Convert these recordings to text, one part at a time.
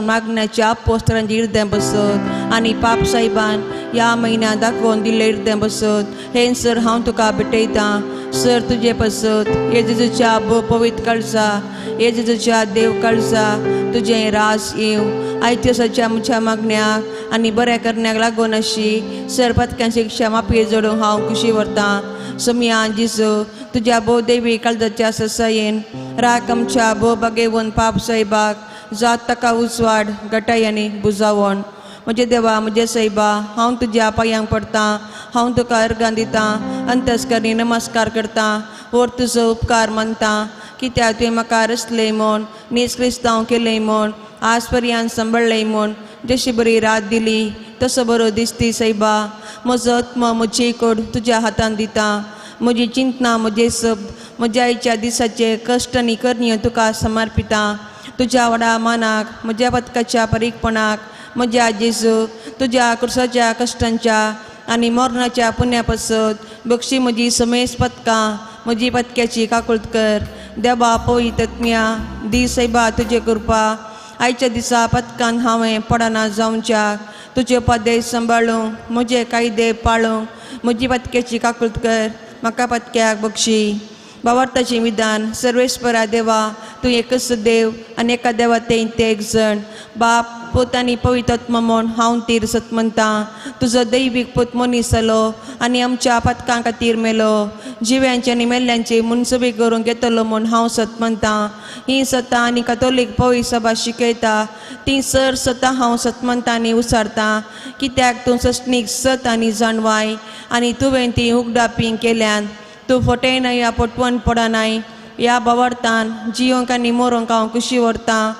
मागण्याच्या पोस्टरांची हिरदें बसत आनी पाप साहेबान ह्या म्हयन्या दाखोवन दिल्लें हिरदें बसत हें सर हांव तुका भेटयतां सर तुजे पसत हे जेजूच्या भो पवित्र कळसा हे जेजूच्या देव कळसा तुजें रास येवं आयत्यासाच्या म्हज्या मागण्याक आनी बऱ्या करण्याक लागून अशी सर पतक्यां शिक्षा मापी जोडूंक हांव खुशी व्हरतां सोमया जेजू तुज्या भोव देवी काळजाच्या ससायेन राख आमच्या भोव बागेवन पाप साहेबाक जात ताका उजवाड गटाय आनी बुजावण म्हजे देवा म्हजे सैबा हांव तुज्या पांयांक पडटां हांव तुका अर्गां दितां अंतस्करणी नमस्कार करतां वर तुजो उपकार मानतां कित्याक तुवें म्हाका रचलें म्हूण नीज क्रिस्तांव केलें म्हूण आज पर्यंत सांबाळ्ळें म्हूण जशी बरी रात दिली तसो बरो दिसती सैबा म्हजो आत्मो म्हजी कोड तुज्या हातान दिता म्हजी चिंतना म्हजे शब्द म्हज्या आयच्या दिसाचे कश्ट आनी करण्यो तुका समर्पितां तुज्या व्हडा मानाक म्हज्या पदकाच्या परीकपणाक म्हज्या जेजू तुज्या कुर्साच्या कश्टांच्या आनी मरणाच्या पुण्या पसत बक्षी म्हजी समेस पदकां म्हजी पदक्याची काकुळत कर देवा पवित्रत्म्या दी सैबा तुजे कृपा आयच्या दिसा पदकान हांवें पडना जावच्याक तुजे पदेश सांबाळूंक म्हजे कायदे पाळूंक म्हजी पदक्याची काकुळत कर म्हाका पदक्याक बक्षी बावार्थाचें विधान सर्वेस्परा देवा तूं एकच देव आनी एका देवा ते एक जण बाप पूत आनी पवित्र म्हूण हांव तीर सत म्हणटां तुजो दैवीक पूत मनीस जालो आनी आमच्या पातकां खातीर मेलो जिव्यांचे आनी मेल्ल्यांची मुनसबी करूंक घेतलो म्हूण हांव सत म्हणटां ही सतां आनी कथोलीक पवित्र सभा शिकयता ती सर सतां हांव सत म्हणटां आनी उसारतां कित्याक तूं सस्नीक सत आनी जाणवाय आनी तुवें ती उगडापी केल्यान तूं फटय नाय या पटवण पडनाय ह्या बावडतान जियोंक आनी मोरोंक हांव खुशी व्हरतां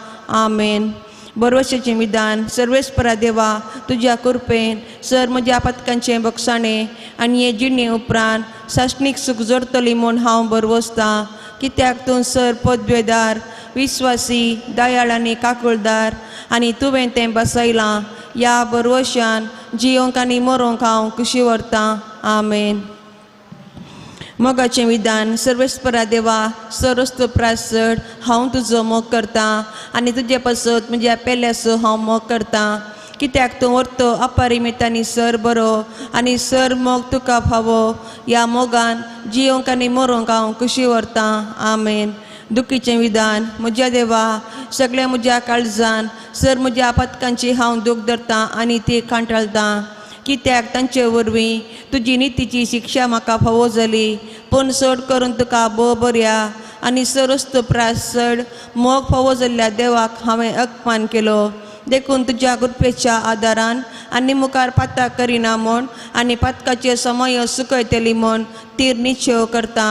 आमेन बरवशाचें विधान सर्वेस्परा देवा तुज्या कृपेन सर म्हज्या पदकांचें बक्षाणें आनी हे जिणे उपरांत सासणीक सूख जोडटली म्हूण हांव बरवसतां कित्याक तूं सर पदवेदार विस्वासी दयाळ आनी काकुळदार आनी तुवें तें बसयलां ह्या बरवशान जियोंक आनी मोरोंक हांव खुशी व्हरतां आमेन मोगाचें विधान सर्वेस्परा देवा सरस्त प्रासड हांव तुजो मोग करतां आनी तुजे पासत म्हज्या पेल्याचो हांव मोग करतां कित्याक तूं व्हरतो अपरिमितांनी सर बरो आनी सर मोग तुका फावो ह्या मोगान जियोंक आनी मरोंक हांव खुशी व्हरतां आमेन दुखीचें विधान म्हज्या देवा सगळ्या म्हज्या काळजान सर म्हज्या पदकांची हांव दूख धरतां आनी ती कांटाळटां कित्याक तांचे वरवीं तुजी नितीची शिक्षा म्हाका फावो जाली पूण चड करून तुका भोव बऱ्या आनी सरस्त प्रास चड मोग फावो जाल्ल्या देवाक हांवें अपमान केलो देखून तुज्या कृपेच्या आदारान आनी मुखार पाताक करिना म्हूण आनी पातकाचे समय सुकयतली म्हूण तीर निश्चेव करता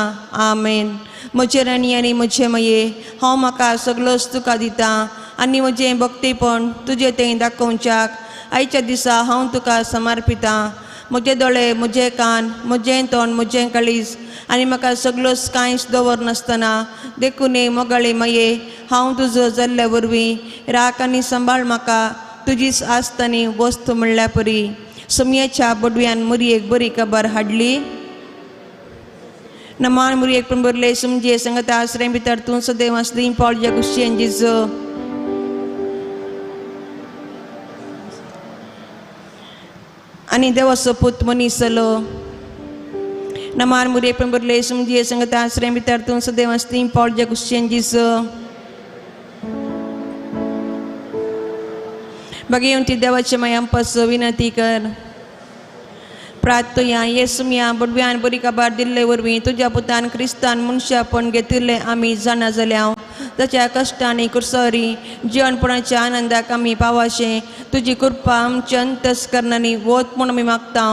आमेन म्हजे राणी आनी म्हजे मये हांव म्हाका सगळोच तुका दितां आनी म्हजें भक्तीपण तुजें तें दाखोवच्याक आयच्या दिसा हांव तुका समर्पितां म्हजे दोळे म्हजे कान म्हजें तोंड म्हजें कळीस आनी म्हाका सगळोच कांयच दवर नासतना देखून मोगाळे मये हांव तुजो जाल्ल्या वरवीं राख आनी सांबाळ म्हाका तुजीच आस्त आनी वस्त म्हणल्या परी सोमयाच्या बडव्यान मुरयेक बरी खबर हाडली नमान मुरयेक पण बरले समजे संगता आश्रय भितर तूं सदैव आसली पावल कुशेन जिजो आनी देवाचो पूत मनीस जालो नमान मुरये पण बरले समजे संगता आश्रय भितर तूं सदैव आसली पावल कुशेन जिजो बगेवंती देवाच्या मायांपासो विनंती कर प्रार्थया येसुम्या बडव्यान बरी काबार दिल्ले वरवीं तुज्या पुतान क्रिस्तान मनशापण घेतिल्लें आमी जाणा जाल्या ताच्या कश्टांनी कुरसरी जिवनपणाच्या आनंदाक आमी पावाशें तुजी कृपा आमच्या अंतस्करणांनी वत म्हूण आमी मागता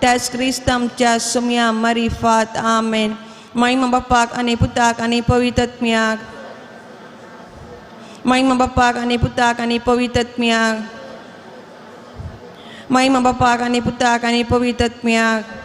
त्याच क्रिस्त आमच्या सुम्या मारिफात आमेन मायमा बापाक आनी पुताक आनी पवित्रत्म्याक मायमा बापाक आनी पुताक आनी पवित्रत्म्याक मायमा बापाक आनी पुताक आनी पवित्रत्म्याक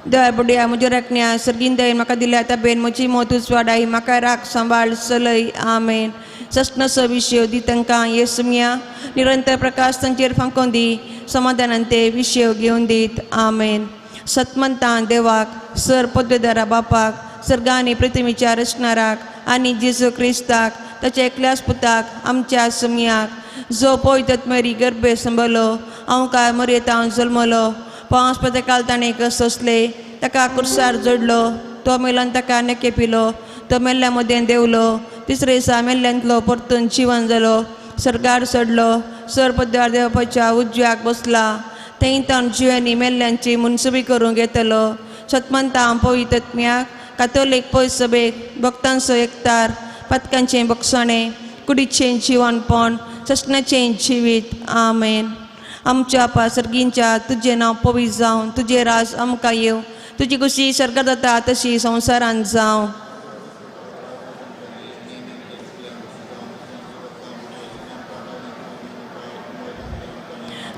दया बुड्या म्हज्या राखण्या सर्गीन दयेन म्हाका दिल्या ताबेन म्हजी मोत उजवाडाय म्हाका राख सांबाळ चलय आमेन सस्नसो विशय दी तांकां येसुम्या निरंतर प्रकाश तांचेर फांकोन दी समाधानान ते विशय घेवन दीत आमेन सतमंतां देवाक सर पदवेदारा बापाक सर्गा आनी पृथ्वीच्या रचणाराक आनी जेजू क्रिस्ताक ताच्या एकल्याच पुताक आमच्या सुमयाक जो पवित्र मरी गर्भे संबलो हांव काय मरयेत हांव जल्मलो पावस पतकाल ताणें सोंसले ताका कुर्सार जोडलो तो मेल्यान ताका नके पिलो तो मेल्ल्या मदें देंवलो तिसरे दिसा मेल्ल्यांतलो परतून जिवन जालो सरकार सोडलो सर पद्दार देवपाच्या उजव्याक बसला थंय ताण जिव्यांनी मेल्ल्यांची मुनसुबी करूंक येतलो सतमंता पवित्रत्म्याक कातोलीक पयस सभेक भक्तांचो एकतार पथकांचें बक्षाणें कुडीचें जिवनपण ससनाचें जिवीत. आमेन. आमच्या आपा सर्गींच्या तुजें नांव पवित्र जावं तुजें राज आमकां येवं तुजी खुशी सर्गात जाता तशी संवसारांत जावं.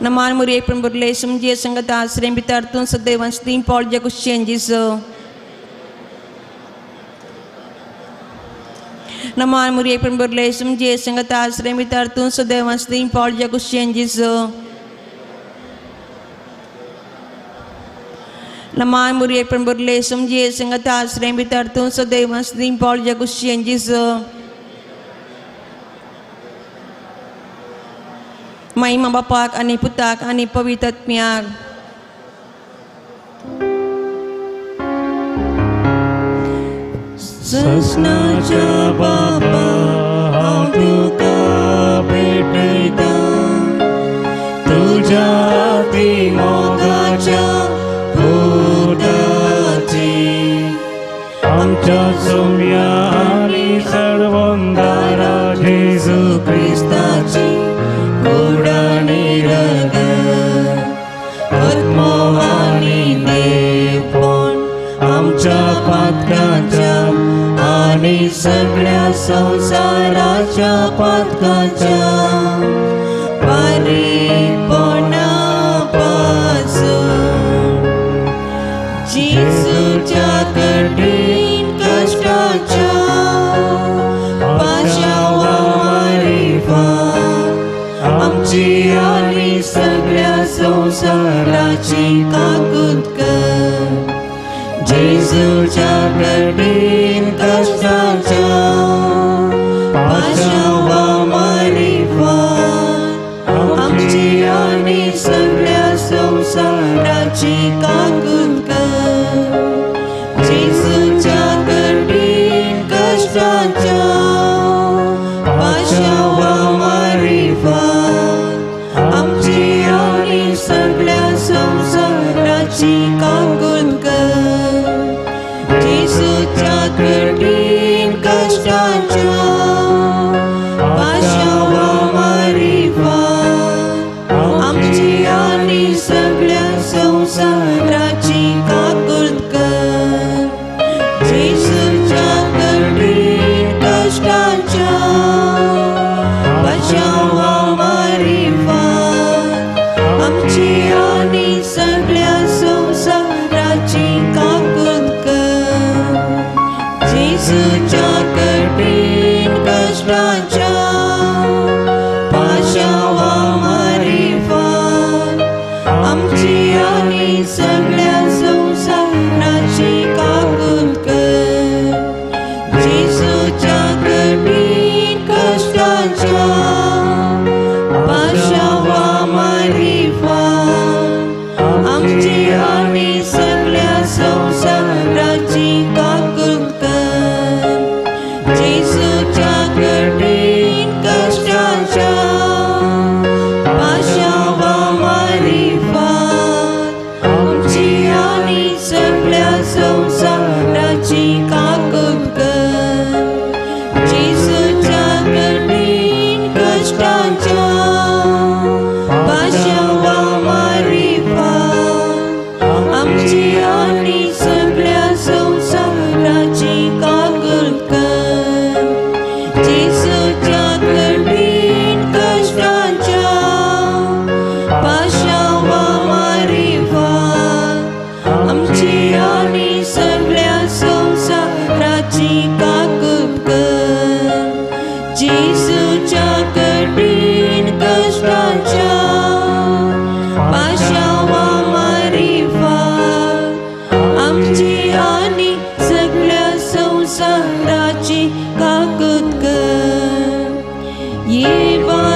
नमान मुरे प्रभुले समजे संगता श्रेम भितर तूं सदैव स्त्रीं पॉल जे कुशेन जिसो. नमान मुरे प्रभुले समजे संगता श्रेम भितर तूं सदैव स्त्रीं पॉल जे कुशेन जिसो. नमान मुरे प्रभुले समजे संगता श्रेम भितर तूं सदैव स्त्रीं पॉल जे कुशेन जिसो. महिमा बापाक आनी पुताक आनी पवित्र आत्म्याक. ससनाच्या बापा हांव तुका भेटयतां तुज्या मोगाच्या पुताची आमच्या सोम्या आनी सर्वंगारा जेजू क्रिस्ताची आमच्या पातकांच्या आनी सगळ्या संवसाराच्या पातकांच्या पारेपणा पासून जेजूच्या कठीण कश्टाच्या पाशावा मारिफात आमची आनी सगळ्या संवसाराची काकूत कर. जेजूच्या कठीण कश्टाच्या पाशावा मारिफात आमची आनी सगळ्या संवसाराची काकूत कर. जेजूच्या कठीण कश्टाच्या पाशावा मारिफात आमची आनी सगळ्या संवसाराची काकूत कर. जेजूच्या कठीण कश्टाच्या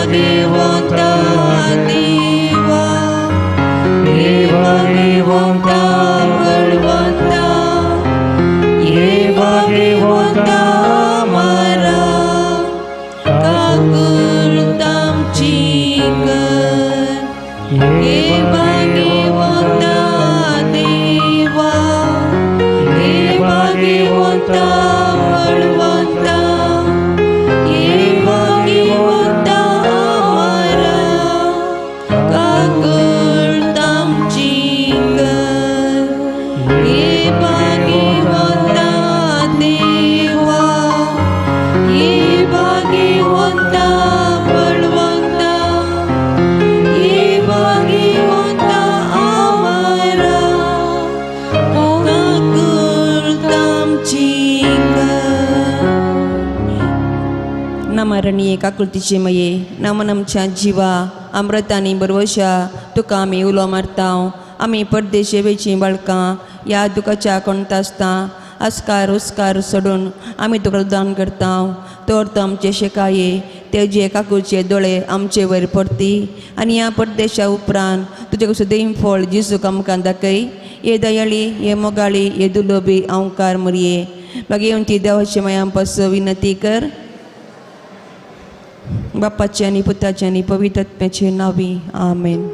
भाग्यवंता देवा, हे भाग्यवंता बळवंता, हे भाग्यवंता मारा, काकुळट आमची कर. हे भाग्यवंता देवा, हे भाग्यवंता बळवंता, हे भाग्यवंता मारा, काकुळट आमची कर. हे भाग्यवंता देवा, हे भाग्यवंता बळवंता, हे भाग्यवंता आमारा, काकुळट आमची कर. नमरणी काकुळतीचे मये नमन आमच्या जिवा अमृतानी बरवशा तुका आमी उलो मारता. आमी परदेशे वेचीं बाळकां ह्या दुखाच्या कोणता आसता आस्कार उस्कार सोडून आमी तुका दान करता. तर तो आमचे शेकाये तेजे काकुळचे दोळे आमचे वयर परती आनी ह्या परदेशा उपरांत तुजे कसो फळ जिजूक आमकां दाखय. हे दयाळी, हे मोगाळी, हे दुलोबी अंकार मुरये मागीर ती देवाचे मायां पासून विनंती कर. बापाचे आनी पुताचे आनी पवित्र आत्म्याचे नांवी आमेन.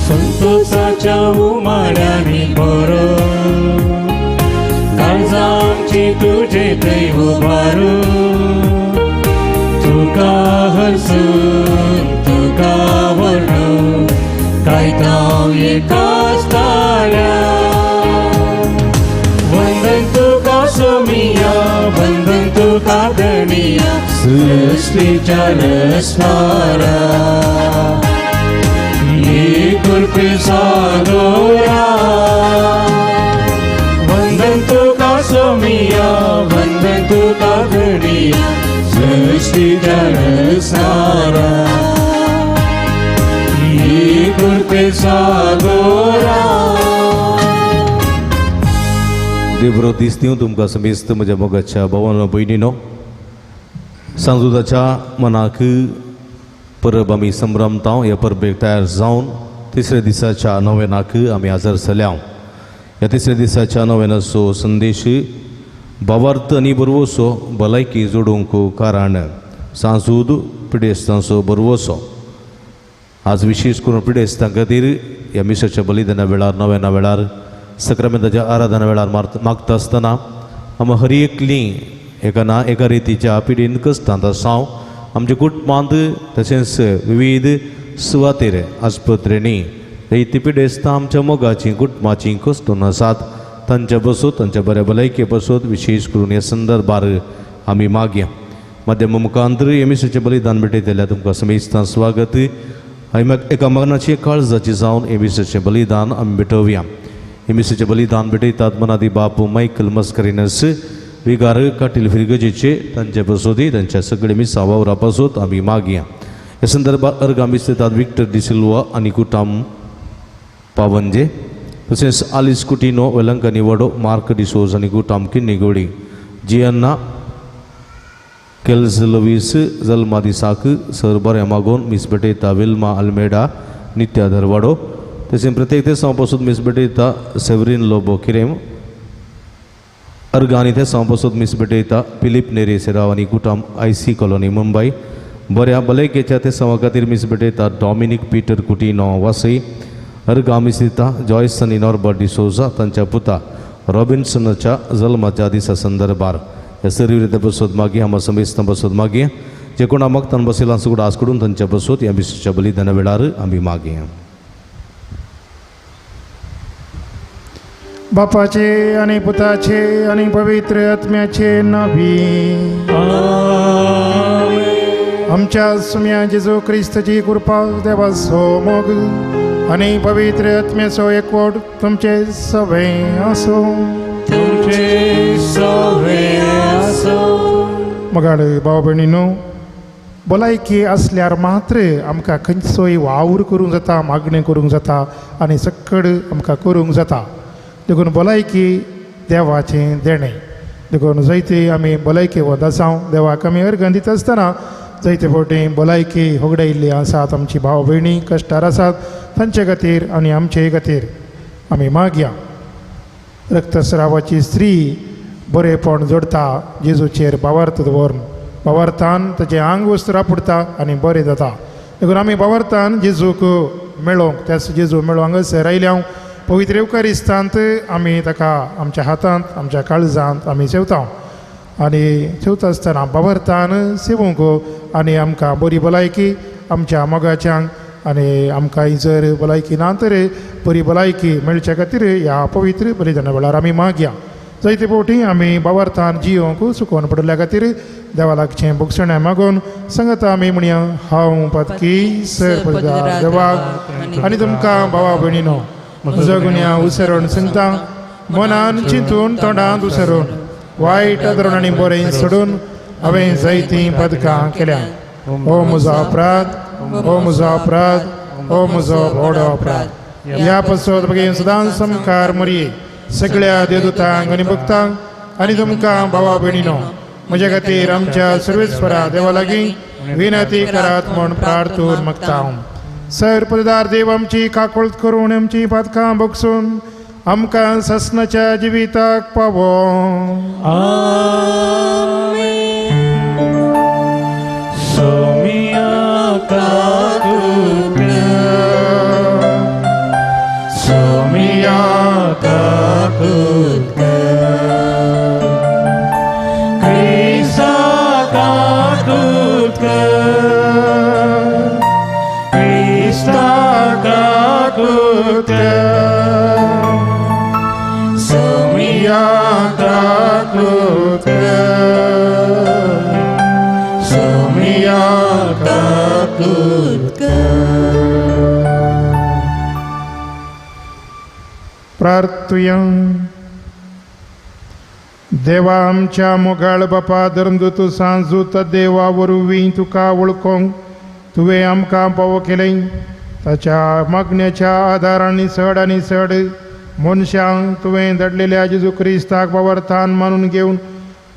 संतोषाच्या उमाळ्यानी बरो काळजांची तुझे दैव बारू, तुका हरसून तुका वर्णू गायताव एकाच ताळ्या. वंदन तुका सोमिया, वंदन तुका धनिया, सृष्टीच्या रसणारा कृपे सागोरा. वंदन तुका सोमिया, वंदन तुका धनिया, सृष्टीच्या रसणारा कृपे सागोरा. देव दीस दिवं तुमकां समेस्त म्हज्या मोगाच्या भावानो भयणीनो. सांजुदाच्या मनाक परब आमी संभ्रमता. ह्या परबेक तयार जावन तिसऱ्या दिसाच्या नव्यानाक आमी हजर जाल्या. ह्या तिसऱ्या दिसाच्या नव्यानाचो संदेश भावार्थ आनी बरवसो भलायकी जोडूंक कारण सांजूद पिडेस्तांचो बरवसो. आज विशेष करून पिडेस्तां खातीर ह्या मिसाच्या बलिदाना वेळार, नव्याना वेळार, सक्रामेंताच्या आराधना वेळार मागता आसतना आमी हर एकली एका ना एका रितीच्या पिडेन कश्टांत आसा. आमच्या कुटुंबांत तशेंच विविध सुवातेर आस्पत्रेंनी ती पिडेस्तां आमच्या मोगाची कुटुंबाची कश्टून आसात. तांच्या बसूत तांच्या बऱ्या भलायके बसूत विशेष करून ह्या संदर्भार आमी मागया. माध्यम मुखांतर एम एसीचें बलिदान भेटयतल्या तुमकां समेस्तां स्वागत. आनी एका मग्नाची काळजाची जावन हे मिसाचें बलिदान आमी भेटोवया. हे मिसाचें बलिदान भेटयतात मनादी बापू मायकल मस्करिनस विगार काटील फिरगजेचे तांचे पसोती तांच्या सगळे मिसा वावरा पासत आमी मागया. ह्या संदर्भात अर्गां मिसतात विक्टर डिसिल्वा आनी कुटाम पावंजे तशेंच आलिस कुटिनो वेलंकनी वडो मार्क डिसोज आनी कुटाम किन्नीगोडी जियन्ना केल्स लवीस जल्मा दिसाक सर बरें मागोवन मीस भेटयता विल्मा आल्मेडा नित्या धरवाडो तशें प्रत्येक देसांव पासून मीस भेटयता सेवरीन लोबो किरेम अर्गां आनी तेसांव पासून मीस भेटयता फिलीप नेरे सेराव आनी कुटाम आयसी कॉलोनी मुंबय. बऱ्या भलायकेच्या तेसांवा खातीर मीस भेटयता डॉमिनीक पीटर कुटिनो वासई. अर्गां मीस दिता जॉयस आनी नॉर्बर्ट डिसोजा तांच्या पुता रॉबिन्सनाच्या जल्माच्या दिसा संदर्भार. ह्या सर्व बसोत मागीर आमा समेस्तां बसोत मागीर जे कोणा मागतान बसयलां सुगडा आस कडून तांच्या बसोत ह्या मिसाच्या बलिदाना वेळार आमी मागया. बापाचे आनी पुताचे आनी पवित्र आत्म्याचे नावी आमच्या सुम्या जेजू क्रिस्ताची कृपा देवाचो मोग आनी पवित्र आत्म्याचो एकवट तुमचे सवे आसूं. तुमचे सवे आसूं. मगाड भाव भयणीनो, भलायकी आसल्यार मात्र आमकां खंयचोय वावर करूंक जाता, मागणें करूंक जाता आनी सक्कड आमकां करूंक जाता. देखून भलायकी देवाचें देणें. देखून जायते आमी भलायकी वत जावं देवाक आमी अर्गां दिता आसतना जायते फावटी भलायकी होगडायिल्ली आसात आमची भाव भयणी कश्टार आसात तांचे खातीर आनी आमचे खातीर आमी मागया. रक्तस्रावाची स्त्री बरेपण जोडता जेजूचेर भावार्थ दवरून भावार्थान ताचें आंग वस्त्र आपुडता आनी बरें जाता. देखून आमी भावार्थान जेजूक मेळोवंक त्याच जेजू मेळोवंक हांगासर आयल्या हांव पवित्र येवकारिस्तांत आमी ताका आमच्या हातांत आमच्या काळजांत आमी सेवता आनी सेवता आसतना भावार्थान सेवूंक आनी आमकां बरी भलायकी आमच्या मोगाच्यांक आनी आमकां जर भलायकी ना तर बरी भलायकी मेळचे खातीर ह्या पवित्र बलिदाना वेळार आमी मागया. जायते फावटी आमी भावार्थान जियोंक सुकोवन पडिल्ल्या खातीर देवा लागचें भोगसणें मागून सांगता आमी म्हणया. हांव पातकी सर पददार देवाक आनी तुमकां भावा भयणीनो म्हजो गुन्या उसरोन सांगता मनान चिंतून तोंडांत उसरोन वायट धरून आनी बरें सोडून हांवें जायतीं पदकां केल्या. हो म्हजो अपराध, हो म्हजो अपराध, हो म्हजो व्हड अपराध. ह्या पासत बगे सदांच सामकार मरये सगळ्या देवदूतांक आनी भक्तांक आनी तुमकां भावा भयणीनो म्हज्या खातीर आमच्या सर्वेस्परा देवा लागीं विनंती करात म्हूण प्रार्थून मागता हांव. सर पददार देव आमची काकूळत करून आमची पातकां भोगसून आमकां ससनाच्या जिविताक पावो. सोमिया काकुत्य सोमिया काकुत्य क्रिस्ता काकुत्य क्रिस्ता काकुत्य सोमिया काकुत्य सोमिया काकुत्य. प्रार्थुया. देवा आमच्या मोगाळ बापा धर्मदूत सांजूत देवा वरवीं तुका वळखोंक तुवें आमकां पावो केलें. ताच्या मागण्याच्या आदारान चड आनी चड मनशांक तुवें धाडलेल्या जेजू क्रिस्ताक भावार्थान मानून घेवन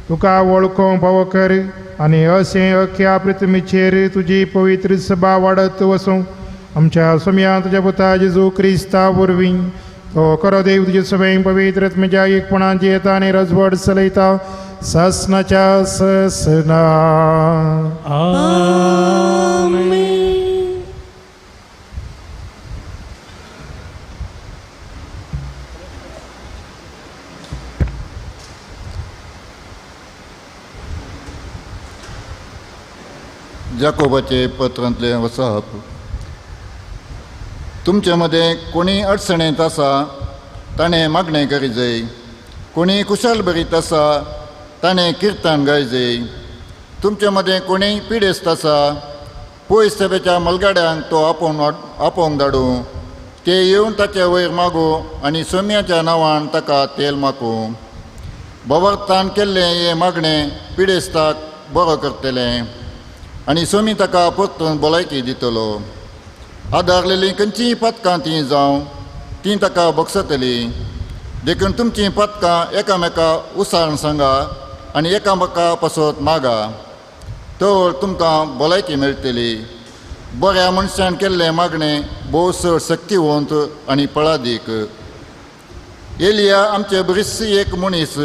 तुका वळखोंक पावो कर आनी अशें अख्ख्या पृथ्वीचेर तुजी पवित्र सभा वाडत वसूं. आमच्या सोम्या तुज्या पुता जेजू क्रिस्ता वरवीं तो करो देव तुजे सगळें पवित्र आत्म्याच्या एकपणान जियेता आनी रजवड चलयता ससनाच्या ससना. आमेन. जाकोबाचे पत्रांतलें वसाहप. तुमचे मदें कोणी अडचणेंत आसा ताणें मागणें करीजय, कोणी कुशाल भरीत आसा ताणें किर्तन गायजय. तुमचे मदें कोणी पिडेस्त आसा पयस सभेच्या मलगाड्यांक तो आपोवंक धाडूं. ते येवन ताचे वयर मागूं आनी सोम्याच्या नांवान ताका तेल मागूं. भवार्थान केल्लें हें मागणें पिडेस्ताक बरो करतलें आनी सोमी ताका परतून भलायकी दितलो. आदारलेलीं खंयचीय पातकां तीं जावं तीं ताका बगसतलीं. देखून तुमचीं पातकां एकामेका उसारण सांगा आनी एकामेका पासत मागा, तर तुमकां भलायकी मेळटली. बऱ्या मनशान केल्लें मागणें भोव चड शक्तिवंत आनी फळादीक. एलिया आमचे बरीच एक मनीस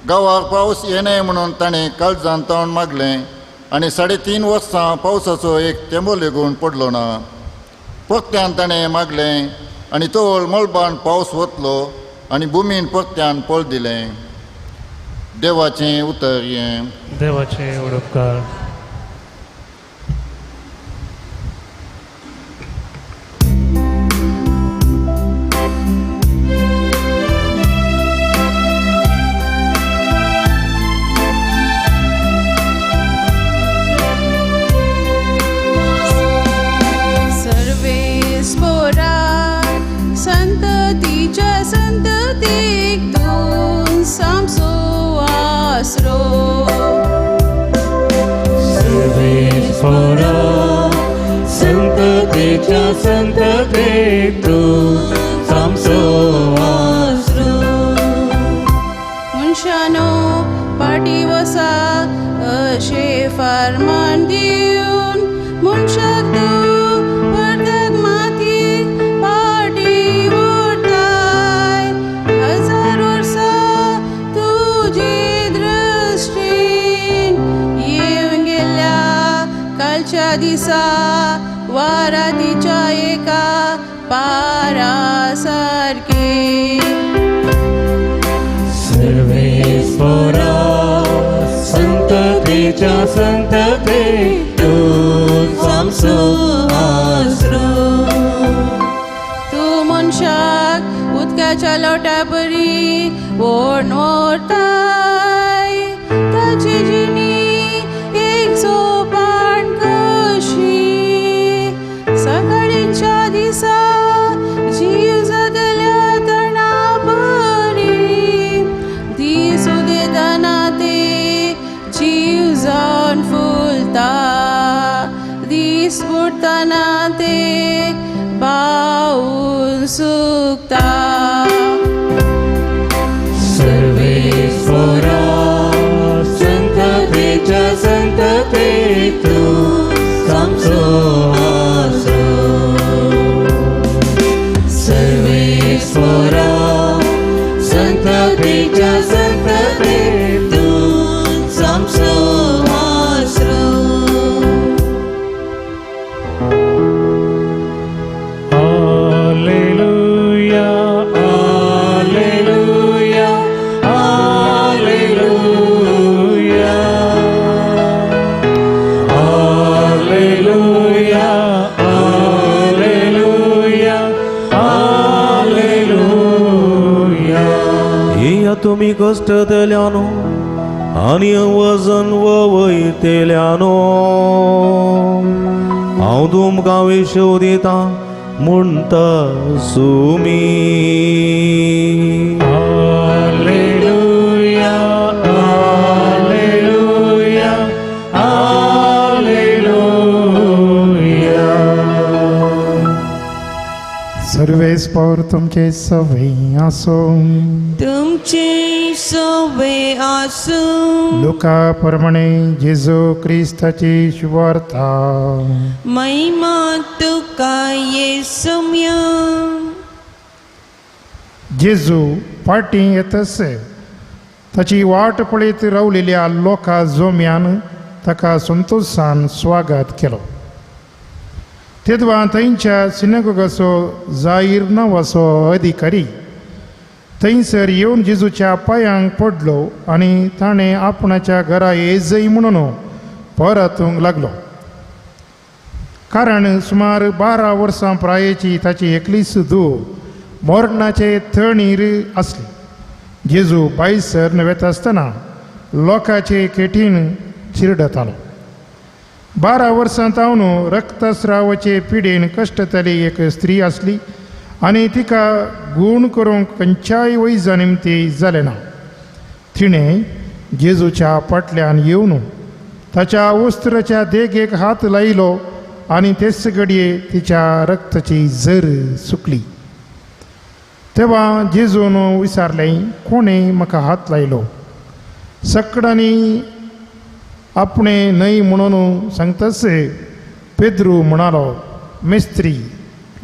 गांवार पावस येनाय म्हणून ताणें काळजान तावन मागलें आनी 3.5 वर्सां पावसाचो एक थेंबो लेगून पडलो ना. परत्यान ताणें मागलें आनी तोळ मळबान पावस वतलो आनी भुमीन परत्यान पळ दिलें. देवाचें उतर हें. देवाचें उपकार. संततेच्या संततेक तूं सामसो आसरो. मनशानो पाटी वसा अशें फारमान दिवन मनशाक तूं परत्याक माती पाटी व्हरताय. 1000 वर्सां तुजी दृश्टीन येवन गेल्या कालच्या दिसा वारातीच्या एका पारा सारके. सर्वेस्पोरा संततेच्या संततेक तूं सामसो आसरो. तूं मनशाक उदकाच्या लोटा बरी ओड व्हरताय. ताची जिणी एक सोपान कशी. सकाळींच्या दिसा जीव जातल्या तणा बरी दीस उदेतना ते जीव जावन फुलता. दीस बुडटना ते बावून सुकता. सर्वेस्पोरा संततेच्या संततेक तूं सामसो आसरो. सर्वेस्पोरा संततेच्या संततेक तूं सामसो आसरो. Alleluia, alleluia, alleluia. Alleluia, alleluia, alleluia. या तुमी कश्ट दिल्यानो आनी वजन वयतेल्यानो हांव तुमकां विशव दिता म्हणटा सुमी. Alleluia, alleluia, alleluia. सर्वेस्पोर तुमचे सवे आसूं. तुमचे सवे आसूं. लुका प्रमाणे जेजू क्रिस्ताची शुभवार्ता. महिमा तुका येसुम्या. जेजू फाटीं येतस ताची वाट पळयत रावलेल्या लोकां जोम्यान ताका संतोशान स्वागत केलो. तेदवा थंयच्या सिनेगोगाचो जाहीर नांवाचो अधिकारी थंयसर येवन जेजूच्या पांयांक पडलो आनी ताणें आपणाच्या घरा येजय म्हणून परतूंक लागलो. कारण सुमार 12 वर्सां प्रायेची ताची एकलीच धूव मरणाचे थणीर आसली. जेजू भायसर वता आसतना लोकांचे केटीन चिरडतालो. 12 वर्सां तावन रक्तस्रावाचे पिडेन कश्टताली एक स्त्री आसली आनी तिका गूण करूंक खंयच्याय वैजा निमती जालें ना. तिणें जेजूच्या फाटल्यान येवन ताच्या वस्त्राच्या देगेक हात लायलो आनी तेच घडये तिच्या रक्ताची जर सुकली. तेव्हा जेजून विचारलें, कोणें म्हाका हात लायलो? सकडांनी आपणें न्हय म्हणून सांगताच पेद्रू म्हणालो, मेस्त्री,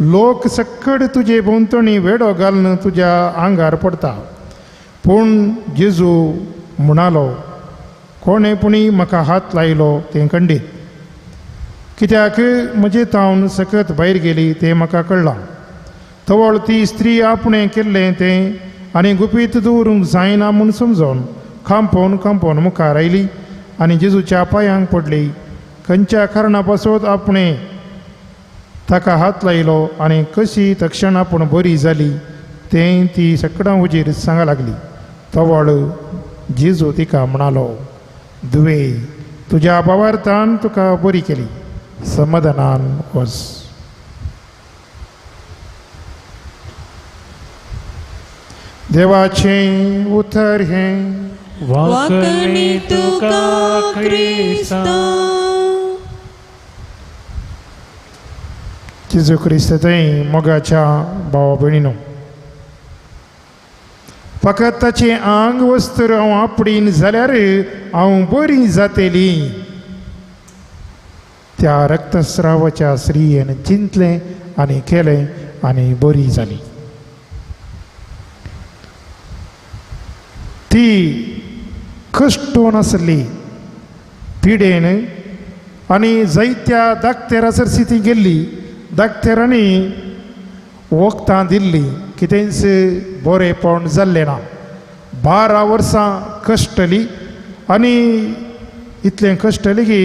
लोक सक्कड तुजे भोंवतणी वेडो घालून तुज्या आंगार पडता. पूण जेजू म्हणालो, कोणें पुणी म्हाका हात लायलो तें खंडीत, कित्याक म्हजे तावन सकत भायर गेली तें म्हाका कळ्ळां. तवळ ती स्त्री आपणें केल्लें तें आनी गुपीत दवरूंक जायना म्हूण समजोन खांपोवन खांपोवन मुखार आयली आनी जेजूच्या पांयांक पडली. खंयच्या कारणा पासत आपणें ताका हात लायलो आनी कशी तक्षण आपूण बरी जाली तें ती सकडां हुजीर सांगा लागली. तवळ जेजू तिका म्हणालो, धुवे, तुज्या भावार्थान तुका बरी केली, समाधानान वच. देवाचें उतर हें. वाकणी तुका क्रिस्ता. जेजू क्रिस्त थंय मोगाच्या भावा भयणीनो, फकत ताचें आंग वस्त्र हांव आपडीन जाल्यार हांव बरी जातली. त्या रक्तस्रावाच्या स्त्रियेन चिंतलें आनी केलें आनी बरी जाली. ती कश्टोन आसली पिडेन आनी जायत्या दाक्तेरा सरशी ती गेल्ली. दाक्तेरांनी वखदां दिल्ली, कितेंच बरेपण जाल्लें ना. 12 वर्सां कश्टली आनी इतलें कश्टली की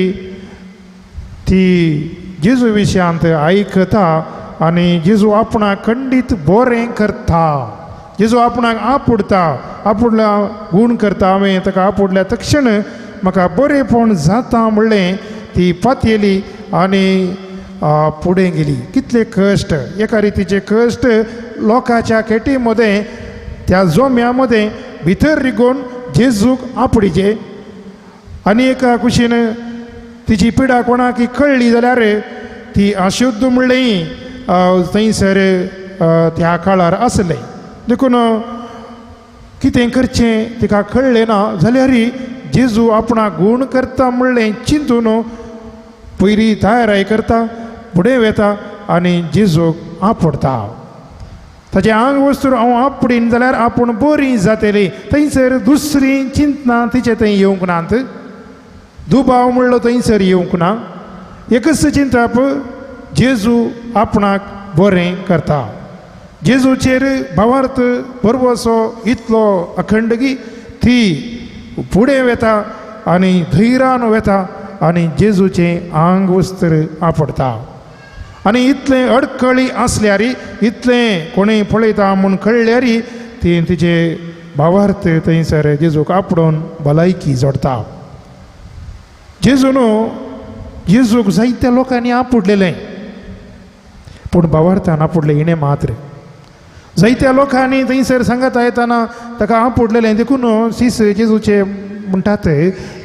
ती जेजू विशयांत आयकता आनी जेजू आपणाक खंडीत बरें करता. जेजू आपणाक आपुडता, आपुडल्या गूण करता. हांवें ताका आपुडल्या तक्षण म्हाका बरेपण जाता म्हणलें ती पातयेली आनी फुडें गेली. कितले कश्ट, एका रितीचे कश्ट लोकांच्या खेटी मदें त्या जोम्या मदें भितर रिगोवन जेजूक आपडीचे. आनी एका कुशीन तिची पिडा कोणाक कळ्ळी जाल्यार ती अशुद्ध म्हणलें थंयसर त्या काळार आसलें. देखून कितें करचें तिका कळ्ळें ना जाल्यार जेजू आपणाक गूण करता म्हणलें चिंतून पयली तयाराय करता, फुडें वेता आनी जेजूक आपडता. ताचें आंग वस्तू हांव आपडीन जाल्यार आपूण बरी जातली. थंयसर दुसरी चिंतना तिचे थंय येवंक नात, दुबाव म्हणलो थंयसर येवंक ना. एकच चिंतप, जेजू आपणाक बरें करता. जेजूचेर भावार्थ भरवसो इतलो अखंड की ती फुडें वेता आनी धैर्यान वेता आनी जेजूचें आंग वस्त्र आपडता. आनी इतलें अडकळी आसल्यार, इतलें कोणूय पळयता म्हूण कळ्ळ्यार ती तिचे भावार्थ थंयसर जेजूक आपडोवन भलायकी जोडटा. जेजून जेजूक जायत्या लोकांनी आपुडलेलें, पूण भावार्थान आपुडलें हिणें मात्र. जायत्या लोकांनी थंयसर सांगता येताना ताका आपुडलेलें. देखून सीस जेजूचे म्हणटात,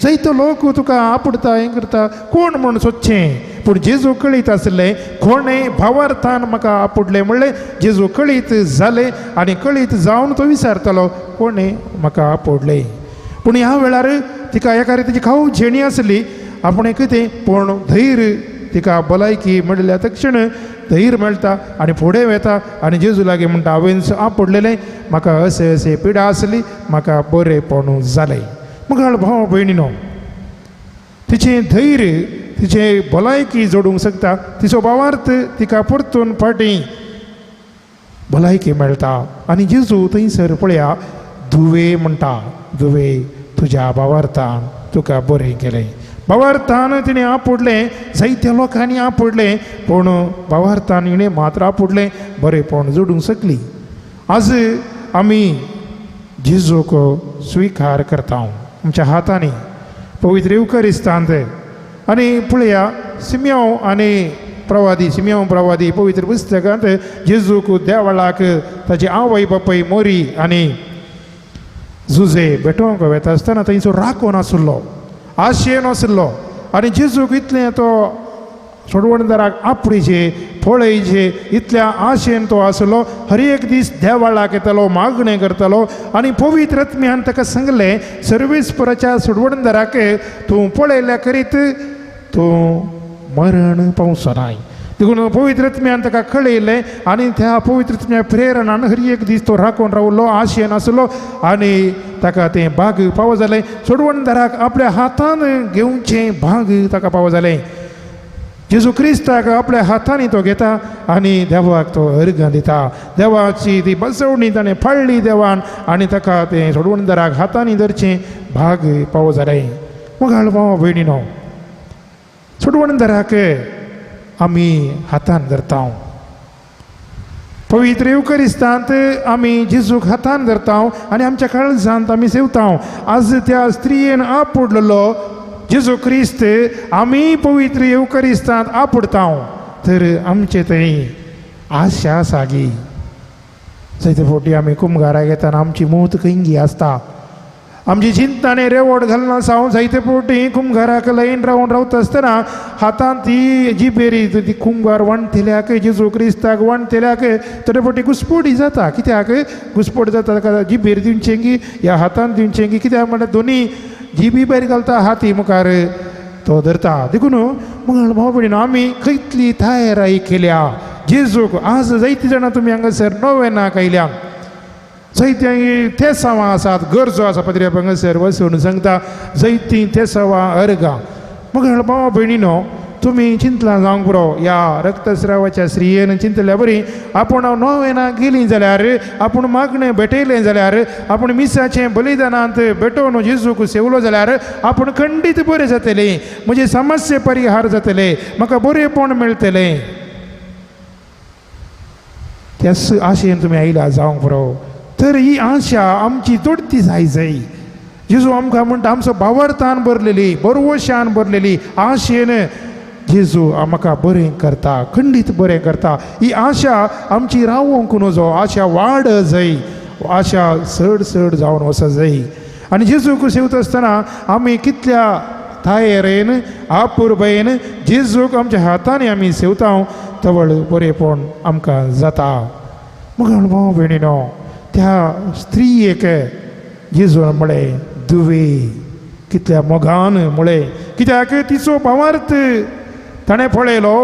जायतो लोक तुका आपुडता हें करता, कोण म्हूण सोदचें? पूण जेजू कळीत आसलें कोणें भावार्थान म्हाका आपुडलें म्हणलें जेजू कळीत जालें आनी कळीत जावन तो विचारतालो कोणें म्हाका आपुडलें. पूण ह्या वेळार तिका एका रितीची खाव झेणी आसली आपणें कितें, पूण धैर्य तिका भलायकी मेळिल्ल्या तक्षण धैर्य मेळटा आनी फुडें वेता आनी जेजू लागीं म्हणटा, हांवें आपुडलेलें, म्हाका अशें अशें पिडा आसली, म्हाका बरेपण जालें. मुखार भाव भयणीनो, तिचें धैर्य तिचें भलायकी जोडूंक शकता. तिचो भावार्थ तिका परतून फाटीं भलायकी मेळटा. आनी जेजू थंयसर पळया धुवे म्हणटा, धुवे तुज्या भावार्थान तुका बरें केलें. भावार्थान तिणें आपुडलें, जायत्या लोकांनी आपुडलें, पूण भावार्थान हिणें मात्र आपुडलें, बरेपण जोडूंक शकली. आज आमी जेजूक स्विकार करता आमच्या हातांनी पवित्र येवकरिस्तांत आनी पळया सिम्यांव आनी प्रवादी, सिम्यांव प्रवादी पवित्र पुस्तकांत जेजूक देवळाक ताची आवय बापूय मोरी आनी जुजे भेटोवंक वेता आसतना थंयचो राखून आशिल्लो, आशेन आशिल्लो. आनी जेजूक इतलें तो सोडवणदाराक आपडीचे पळयचे इतल्या आशेन तो आसलो. हर एक दीस देवाळाक येतालो, मागणें करतालो. आनी पवित्र आत्म्यान ताका सांगलें, सर्वेस्पराच्या सोडवणदाराक तूं पळयल्या करीत तूं मरण पावचो नाय. देखून पवित्र आत्म्यान ताका कळयलें आनी त्या पवित्र आत्म्या प्रेरणान हर एक दीस तो राखून रावलो, आशेन आसलो आनी ताका तें भाग पावो जालें. सोडवणदाराक आपल्या हातान घेवचें भाग ताका पावो जालें. जेजू क्रिस्ताक आपल्या हातांनी तो घेता आनी देवाक तो अर्घां दिता. देवाची ती बसवणी ताणें पाळ्ळी देवान आनी ताका तें सोडवणदाराक हातांनी धरचें भाग पावो जालें. मोगाळ भाव भयणीनो, सोडवणदाराक आमी हातान धरता. पवित्र येवकरिस्तांत आमी जेजूक हातान धरता आनी आमच्या काळजांत आमी सेवता. आज त्या स्त्रियेन आपुडलेलो जेजू क्रिस्त आमी पवित्र येवकरिस्तांत आपुडता तर आमचे थंय आशा आसा गी. जायते फावटी आमी कुमगाराक येताना आमची मूत खंयगी आसता, आमची चिंतनांनी रेवड घालना सावन जायते फावटी कुमगाराक लायन रावन रावता आसतना हातांत ती जिबेरी ती कुमगार वणतेल्याक जेजू क्रिस्ताक वणतेल्याक थोडे फावटी घुसपोडी जाता. कित्याक घुसपोड जाता? ताका जिबेर दिवचें की ह्या हातांत दिवचें की? कित्याक म्हणल्यार दोनी जिबी भायर घालता, हाती मुखार तो धरता. देखून मंगळ भाव भयणीनो, आमी खंयतली तयाराय केल्या जेजूक. आज जायतीं जाणां तुमी हांगासर नोवेनाक आयल्या, जायतीं तेसांवां आसात, गरजो आसा. पाद्री हांगासर वचून सांगता जायतीं तेसांवां अर्गां. मंगळ भाव भयणीनो, तुमी चिंतलां जावंक पुरो ह्या रक्तस्रावाच्या स्त्रियेन चिंतल्या बरी आपूण हांव नोवेनाक गेलीं जाल्यार, आपूण मागणें भेटयलें जाल्यार, आपूण मिसाचें बलिदानांत भेटोवन जेजूक सेवलो जाल्यार आपूण खंडीत बरें जातलें, म्हजें समस्ये परिहार जातलें, म्हाका बरेंपण मेळटलें. त्याच आशेन तुमी आयला जावंक पुरो. तर ही आशा आमची दोडती जाय जाय. जेजू आमकां म्हणटा आमचो भावार्थान भरलेली, बरवशान भरलेली आशेन जेजू म्हाका बरें करता, खंडीत बरें करता. ही आशा आमची रावोंक नजो, आशा वाड जाय, आशा चड चड जावन वचत जाय. आनी जेजूक सेवता आसतना आमी कितल्या तयारेन आपुरबायेन जेजूक आमच्या हातांनी आमी सेवता तवळ बरेंपण आमकां जाता. मग भाव भयणीनो, त्या स्त्रियेक जेजून म्हळें दुवे, कितल्या मोगान म्हळें. कित्याक तिचो भावार्थ ताणें पळयलो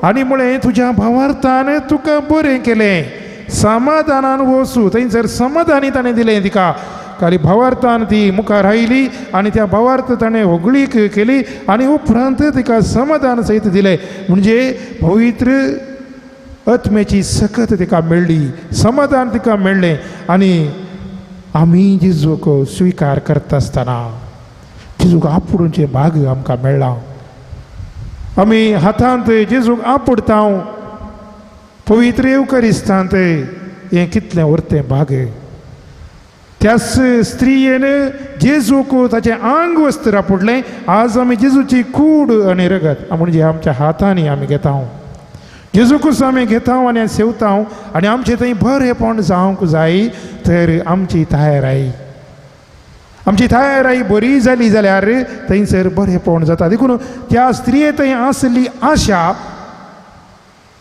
आनी म्हळें तुज्या भावार्थान तुका बरें केलें, समाधानान वचूं. थंयसर समाधानी ताणें दिलें तिका. खाली भावार्थान ती मुखार आयली आनी त्या भावार्थ ताणें होगळीक केली आनी उपरांत तिका समाधान सयत दिलें. म्हणजे पवित्र आत्म्याची सकत तिका मेळ्ळी, समाधान तिका मेळ्ळें. आनी आमी जेजूक स्विकार करता आसतना जेजूक आपुडूचें भाग आमकां मेळ्ळां. आमी हातांत जेजूक आपुडता पवित्र येवकरिस्तांत हें कितलें उरतें भाग. त्याच स्त्रियेन जेजूक ताचें आंग वस्त्र आपुडलें. आज आमी जेजूची कूड आनी रगत म्हणजे आमच्या हातांनी आमी घेता, जेजूकूच आमी घेता आनी सेवता आनी आमचें थंय बरेंपण जावंक जाय. तर आमची तयाराय, आमची तयाराय बरी जाली जाल्यार थंयसर बरेंपण जाता. देखून त्या स्त्रिये थंय आसली आशा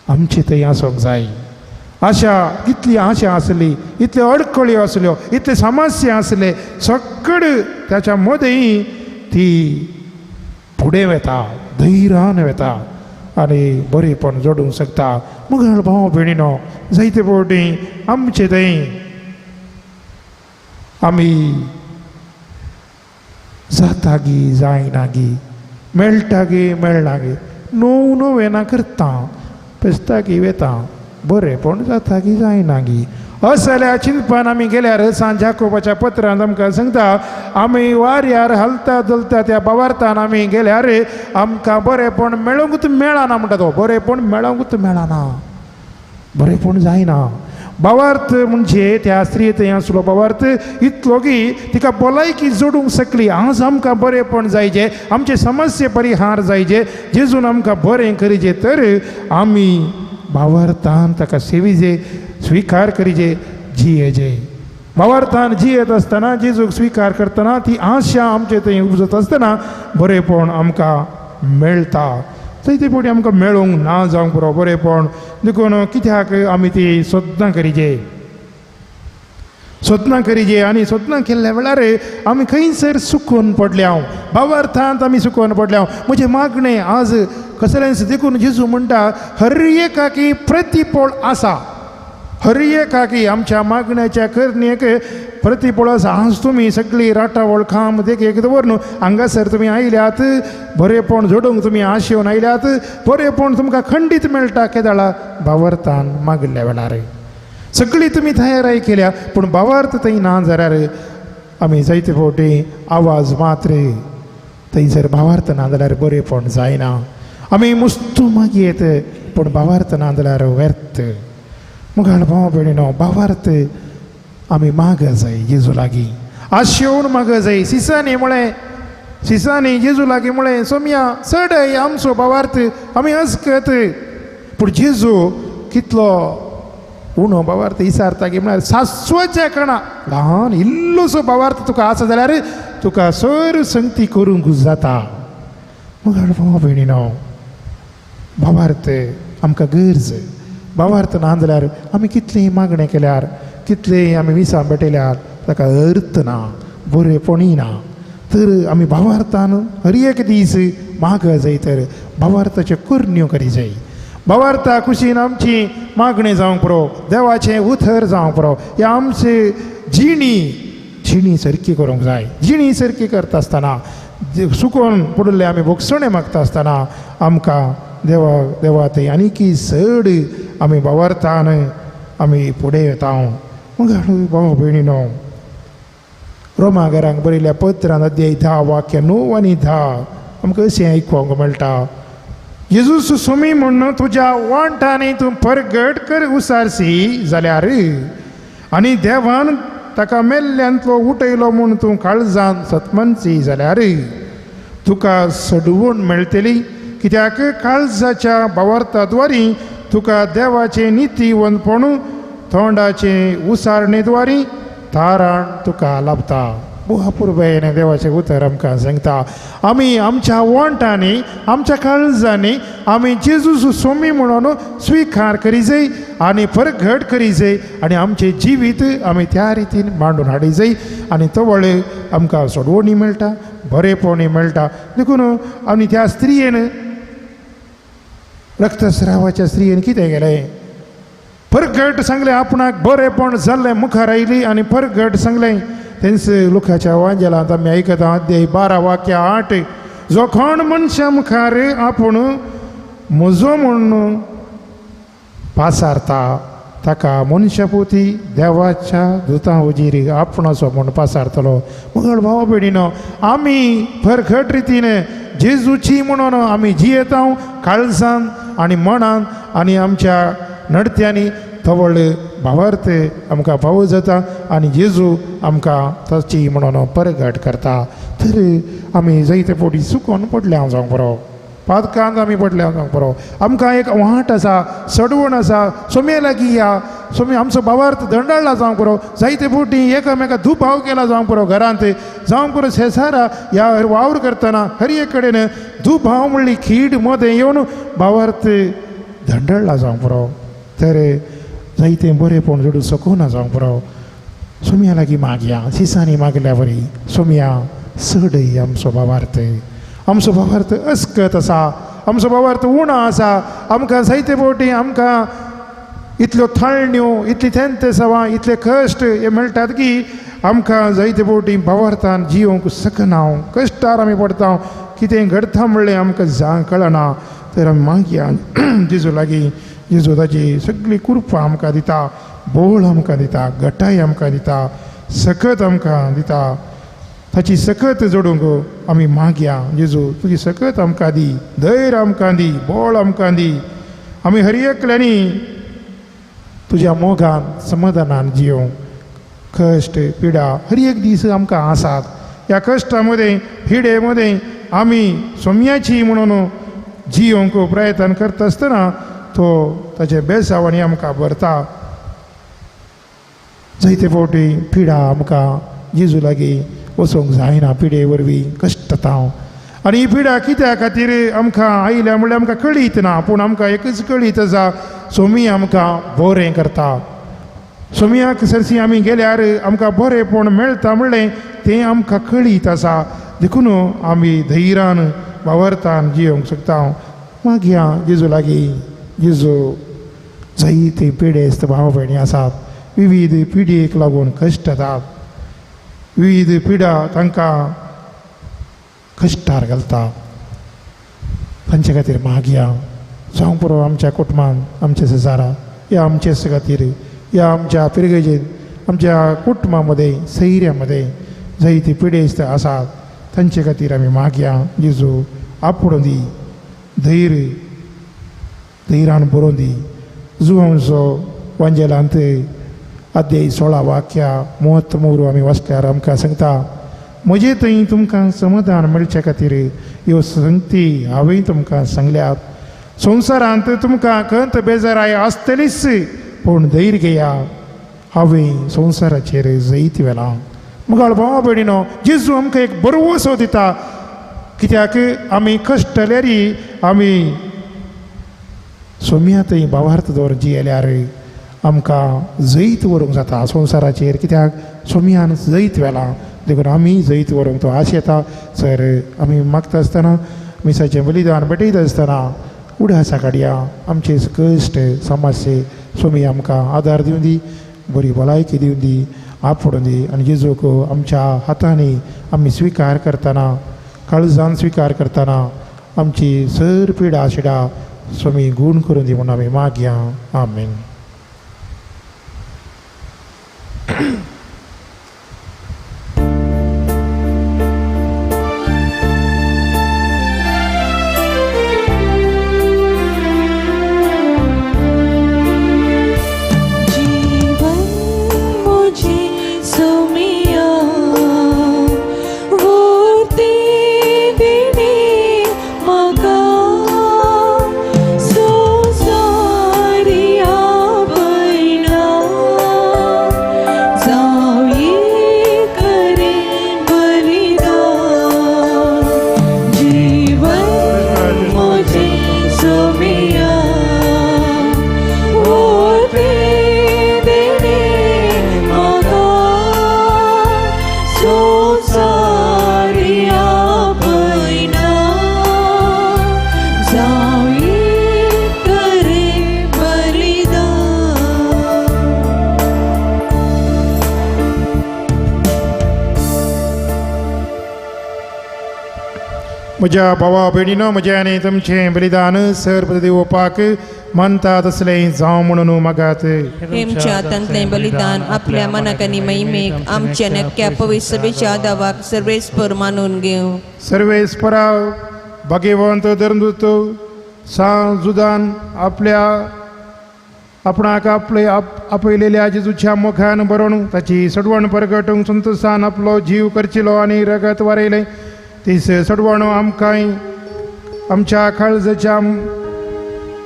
आमची थंय आसूंक जाय. आशा इतली आशा आसली, इतल्यो अडखळ्यो आसल्यो, इतले समस्या आसले, सगळें ताच्या मदीं ती फुडें वता, धैर्यान वता आनी बरेंपण जोडूंक शकता. मगळ भाव भयणीनो, जायते फावटी आमचे थंय आमी जाता गी जायना गी, मेळटा गी मेळना गी, णव नोवेना करता, पेस्ता गी वेता, बरेंपण जाता गी जायना गी. असल्या चिंतपान आमी गेल्यार सांत जाकोबाच्या पत्रांत आमकां सांगता आमी वाऱ्यार हालता धोलता त्या भावार्थान आमी गेल्यार आमकां बरेंपण मेळोंकूच मेळना म्हणटा तो. बरेंपण मेळोंकूच मेळना, बरेंपण जायना. भावार्थ म्हणजे त्या स्त्री थंय आसलो भावार्थ इतलो की तिका भलायकी जोडूंक शकली. आज आमकां बरेंपण जायजें, आमचे समस्ये परिहार जायजे, जेजून आमकां बरें करिजे तर आमी भावार्थान ताका सेविजे, स्विकार करिजे, जियेजे. भावार्थान जियेत आसतना, जेजूक स्विकार करतना, ती आशा आमचे थंय उपजत आसतना बरेंपण आमकां मेळटा. थंय ते फावटी आमकां मेळूंक ना जावंक पुरो बरेंपण. देखून कित्याक आमी ती सदनां करिजे, सदनां करिजे. आनी सदनां केल्ल्या वेळार आमी खंयसर सुकून पडल्या, भावार्थांत आमी सुकून पडल्या. म्हजें मागणें आज कसलेंच. देखून जेजू म्हणटा हर एकाकी प्रतिपळ आसा, हर एकाकी आमच्या मागण्याच्या करणेक प्रतिपळ आसा. आज तुमी सगळी राटावळ खांब देखीक दवर न्हू हांगासर तुमी आयल्यात, बरेंपण जोडूंक तुमी आशेवन आयल्यात, बरेंपण तुमकां खंडीत मेळटा केदाळा भावार्थान मागिल्ल्या वेळार. सगळी तुमी तयाराय केल्या पूण भावार्थ थंय ना जाल्यार आमी जायते फावटी आवाज मात्र थंयसर भावार्थ ना जाल्यार बरेंपण जायना. आमी मुस्तू मागयेत पूण भावार्थ ना जाल्यार व्यर्थ. मुखार भाव भयणीनो, भावार्थ आमी माग जाय जेजू लागीं, आशेवन माग जाय. सिसांनी म्हळें, सिसांनी जेजू लागीं म्हळें, सोमया चड आमचो भावार्थ आमी अस्कत. पूण जेजू कितलो उणो भावार्थ इसारता की म्हळ्यार सासवाच्या कणा ल्हान इल्लोसो भावार्थ तुका आसा जाल्यार तुका सर संगती करूंक जाता. मुखार भाव भयणीनो, भावार्थ आमकां गरज. भावार्थ ना जाल्यार आमी कितलीं मागणें केल्यार, कितलें आमी विसां भेटयल्यार ताका अर्थ ना, बरेंपणूय ना. तर आमी भावार्थान हर एक दीस माग जाय तर भावार्थाच्यो करण्यो करी जाय. भावार्था कुशीन आमची मागणी जावंक पुरो, देवाचें उतर जावंक पुरो. ह्या आमची जिणी जिणी सारकी करूंक जाय. जिणी सारकी करता आसतना, सुकोवन पडिल्ले आमी भोगसणें मागता आसतना आमकां देवा देवा थंय आनीकी चड आमी भावार्थान आमी फुडें येता. मग भाव भयणीनो, रोमा घरांक बरयल्ल्या पत्रान अध्याय 10 वाक्य 9 आनी 10 आमकां अशें आयकूंक मेळटा. जेजूस सुमी म्हूण तुज्या वांटांनी तूं परगट कर उसारसी जाल्यार आनी देवान ताका मेल्ल्यांतलो उठयलो म्हूण तूं काळजान सतमनसी जाल्यार तुका सडवण मेळटली. कित्याक काळजाच्या भावार्थाद्वारी तुका देवाचें नितीवंतपण तोंडाचें उसारणेद्वारी तारण तुका लाभता. अपुरबायेन देवाचें उतर आमकां सांगता. आमी आमच्या वांटांनी, आमच्या काळजांनी आमी जेजूस सोमी म्हणून स्विकार करी जाय आनी परगट करी जाय आनी आमचें जिवीत आमी त्या रितीन मांडून हाडी जाय आनी तवळ आमकां सोडवणी मेळटा, बरेपणी मेळटा. देखून आनी त्या स्त्रियेन, रक्तस्रावाच्या स्त्रियेन कितें केलें, परगट सांगलें, आपणाक बरेपण जाल्लें मुखार आयली आनी परगट सांगलें. तेंच लुकाच्या वांजेलांत आमी आयकता अध्याय 12 वाक्य 8, जो कोण मनशा मुखार आपूण म्हजो म्हूण पासारता ताका मनशापुती देवाच्या दुतां हुजीर आपणाचो म्हूण पासारतलो. मगळ भाव भयणीनो, आमी परगट रितीन जेजूची म्हणून आमी जियेता काळजान आनी मनान आनी आमच्या नडत्यांनी तवळ भावार्थ आमकां भाव जाता आनी जेजू आमकां ताची म्हणून परगट करता. तर आमी जायते फावटी चुकोन पडल्या जावंक पुरो, पातकांत आमी पडल्या जावंक पुरो. आमकां एक वाट आसा, सडवण आसा, सोम्या लागीं या, सोमी आमचो भावार्थ दंडाळला जावंक पुरो. जायते फावटी एकामेका दुबाव केला जावंक पुरो, घरांत जावंक पुरो, शेजारा ह्या वावर करतना हर एक कडेन दुबाव म्हणली खीड मदें येवन भावार्थ दंडळला जावंक पुरो. तर जायतें बरेंपण जोडूं शकना जावंक पुरो. सोम्या लागीं मागया, सिसांनी मागल्या वरी सोम्या चडय आमचो भावार्थ, आमचो भावार्थ अस्कत आसा, आमचो भावार्थ उणो आसा. आमकां जायते फावटी आमकां इतल्यो थाळण्यो, इतली थेंतेसावां, इतले कश्ट हे मेळटात की आमकां जायते फावटी भावार्थान जियोंक शकना, कश्टार आमी पडटा, कितें घडटा म्हणलें आमकां जां कळना. तर आमी मागया जेजू लागीं, जेजू ताची सगळी कृपा आमकां दिता, बोळ आमकां दिता, गटाय आमकां दिता, सकत आमकां दिता. ताची सकत जोडूंक आमी मागया, जेजू तुजी सकत आमकां दी, धैर्य आमकां दी, बोळ आमकां दी. आमी हर एकल्यांनी तुज्या मोगान समाधानान जियोंक. कश्ट पिडा हर एक दीस आमकां आसात. ह्या कश्टा मदें पिडे मदें आमी सोम्याची म्हणून जियोंक प्रयत्न करता आसतना तो ताचे बेसावांनी आमकां भरता. जायते फावटी पिडा आमकां जेजू लागीं वचूंक जायना, पिडे वरवीं कश्टता. आनी ही पिडा कित्या खातीर आमकां आयल्या म्हणल्यार आमकां कळीत ना, पूण आमकां एकूच कळीत आसा, सोमी आमकां बरें करता. सोमयाक सरशी आमी गेल्यार आमकां बरेंपण मेळटा म्हणलें तें आमकां कळीत आसा. देखून आमी धैर्यान वावरतान जियोंक शकता. मागया जेजू लागीं. जेजू जायते पिडेस्त भाव भयणी आसात, विविध पिडयेक लागून कश्ट येतात, विविध पिडा तांकां कश्टार घालता. तांचे खातीर मागया. जावं पुरो आमच्या कुटुंबान, आमच्या शेजारा, या आमचे खातीर, या आमच्या पिरगेजेन, आमच्या कुटुंबा मदें, सैऱ्या मदें जायते पिडेस्त आसात तांचे खातीर आमी मागया. जेजू आपोवण दी, धैर्य धैर्यान बरोवन दी. जुवांचो वांजेलांत अध्याय 16 वाक्या म्हत्व मोरू आमी वाचल्यार आमकां सांगता, म्हजे थंय तुमकां समाधान मेळचे खातीर ह्यो संगती हांवें तुमकां सांगल्यात. संवसारांत तुमकां खंत बेजाराय आसतलीच, पूण धैर्य घेया, हांवें संवसाराचेर जैत व्हेलां. मुगाळ भावा भयणीनो, जेजू आमकां एक बरवसो दिता, कित्याक आमी कश्टल्यार आमी सोम्या थंय भावार्थ दवर जियेल्यार आमकां जैत व्हरूंक जाता संवसाराचेर. कित्याक सोम्यान जैत व्हेलां, देखून आमी जैत व्हरूंक तो आश येता. सर आमी मागता आसतना, मिसाचें बलिदान भेटयता आसतना उडासा काडया, आमचे कश्ट समस्ये सोमी आमकां आदार दिवं दी, बरी भलायकी दिवं दी, आपोवण दी. आनी जेजूक आमच्या हातांनी आमी स्विकार करतना, काळजान स्विकार करतना आमची सर पिडा शिडा स्वामी गूण करून दी म्हणून आमी मागया. आमेन. म्हज्या भावा भयणीनो, म्हजें आनी तुमचें बलिदान सर दिवपाक मानता तसलें जावं म्हणून मागात. हेमच्या हातांतलें बलिदान आपल्या मनाक आनी महिमेक आमच्या नक्क्या पवित्र सभेच्या दावाक सर्वेस्पर मानून घेवं. सर्वेस्परा भाग्यवंत धर्मदूत सा जुदान आपल्या आपणाक आपले आपयलेल्या जेजूच्या मुखान बरोवन ताची सडवण परगटूंक संतोशान आपलो जीव करचिलो आनी रगत वारयलें. तीस सडवण आमकां आमच्या काळजाच्या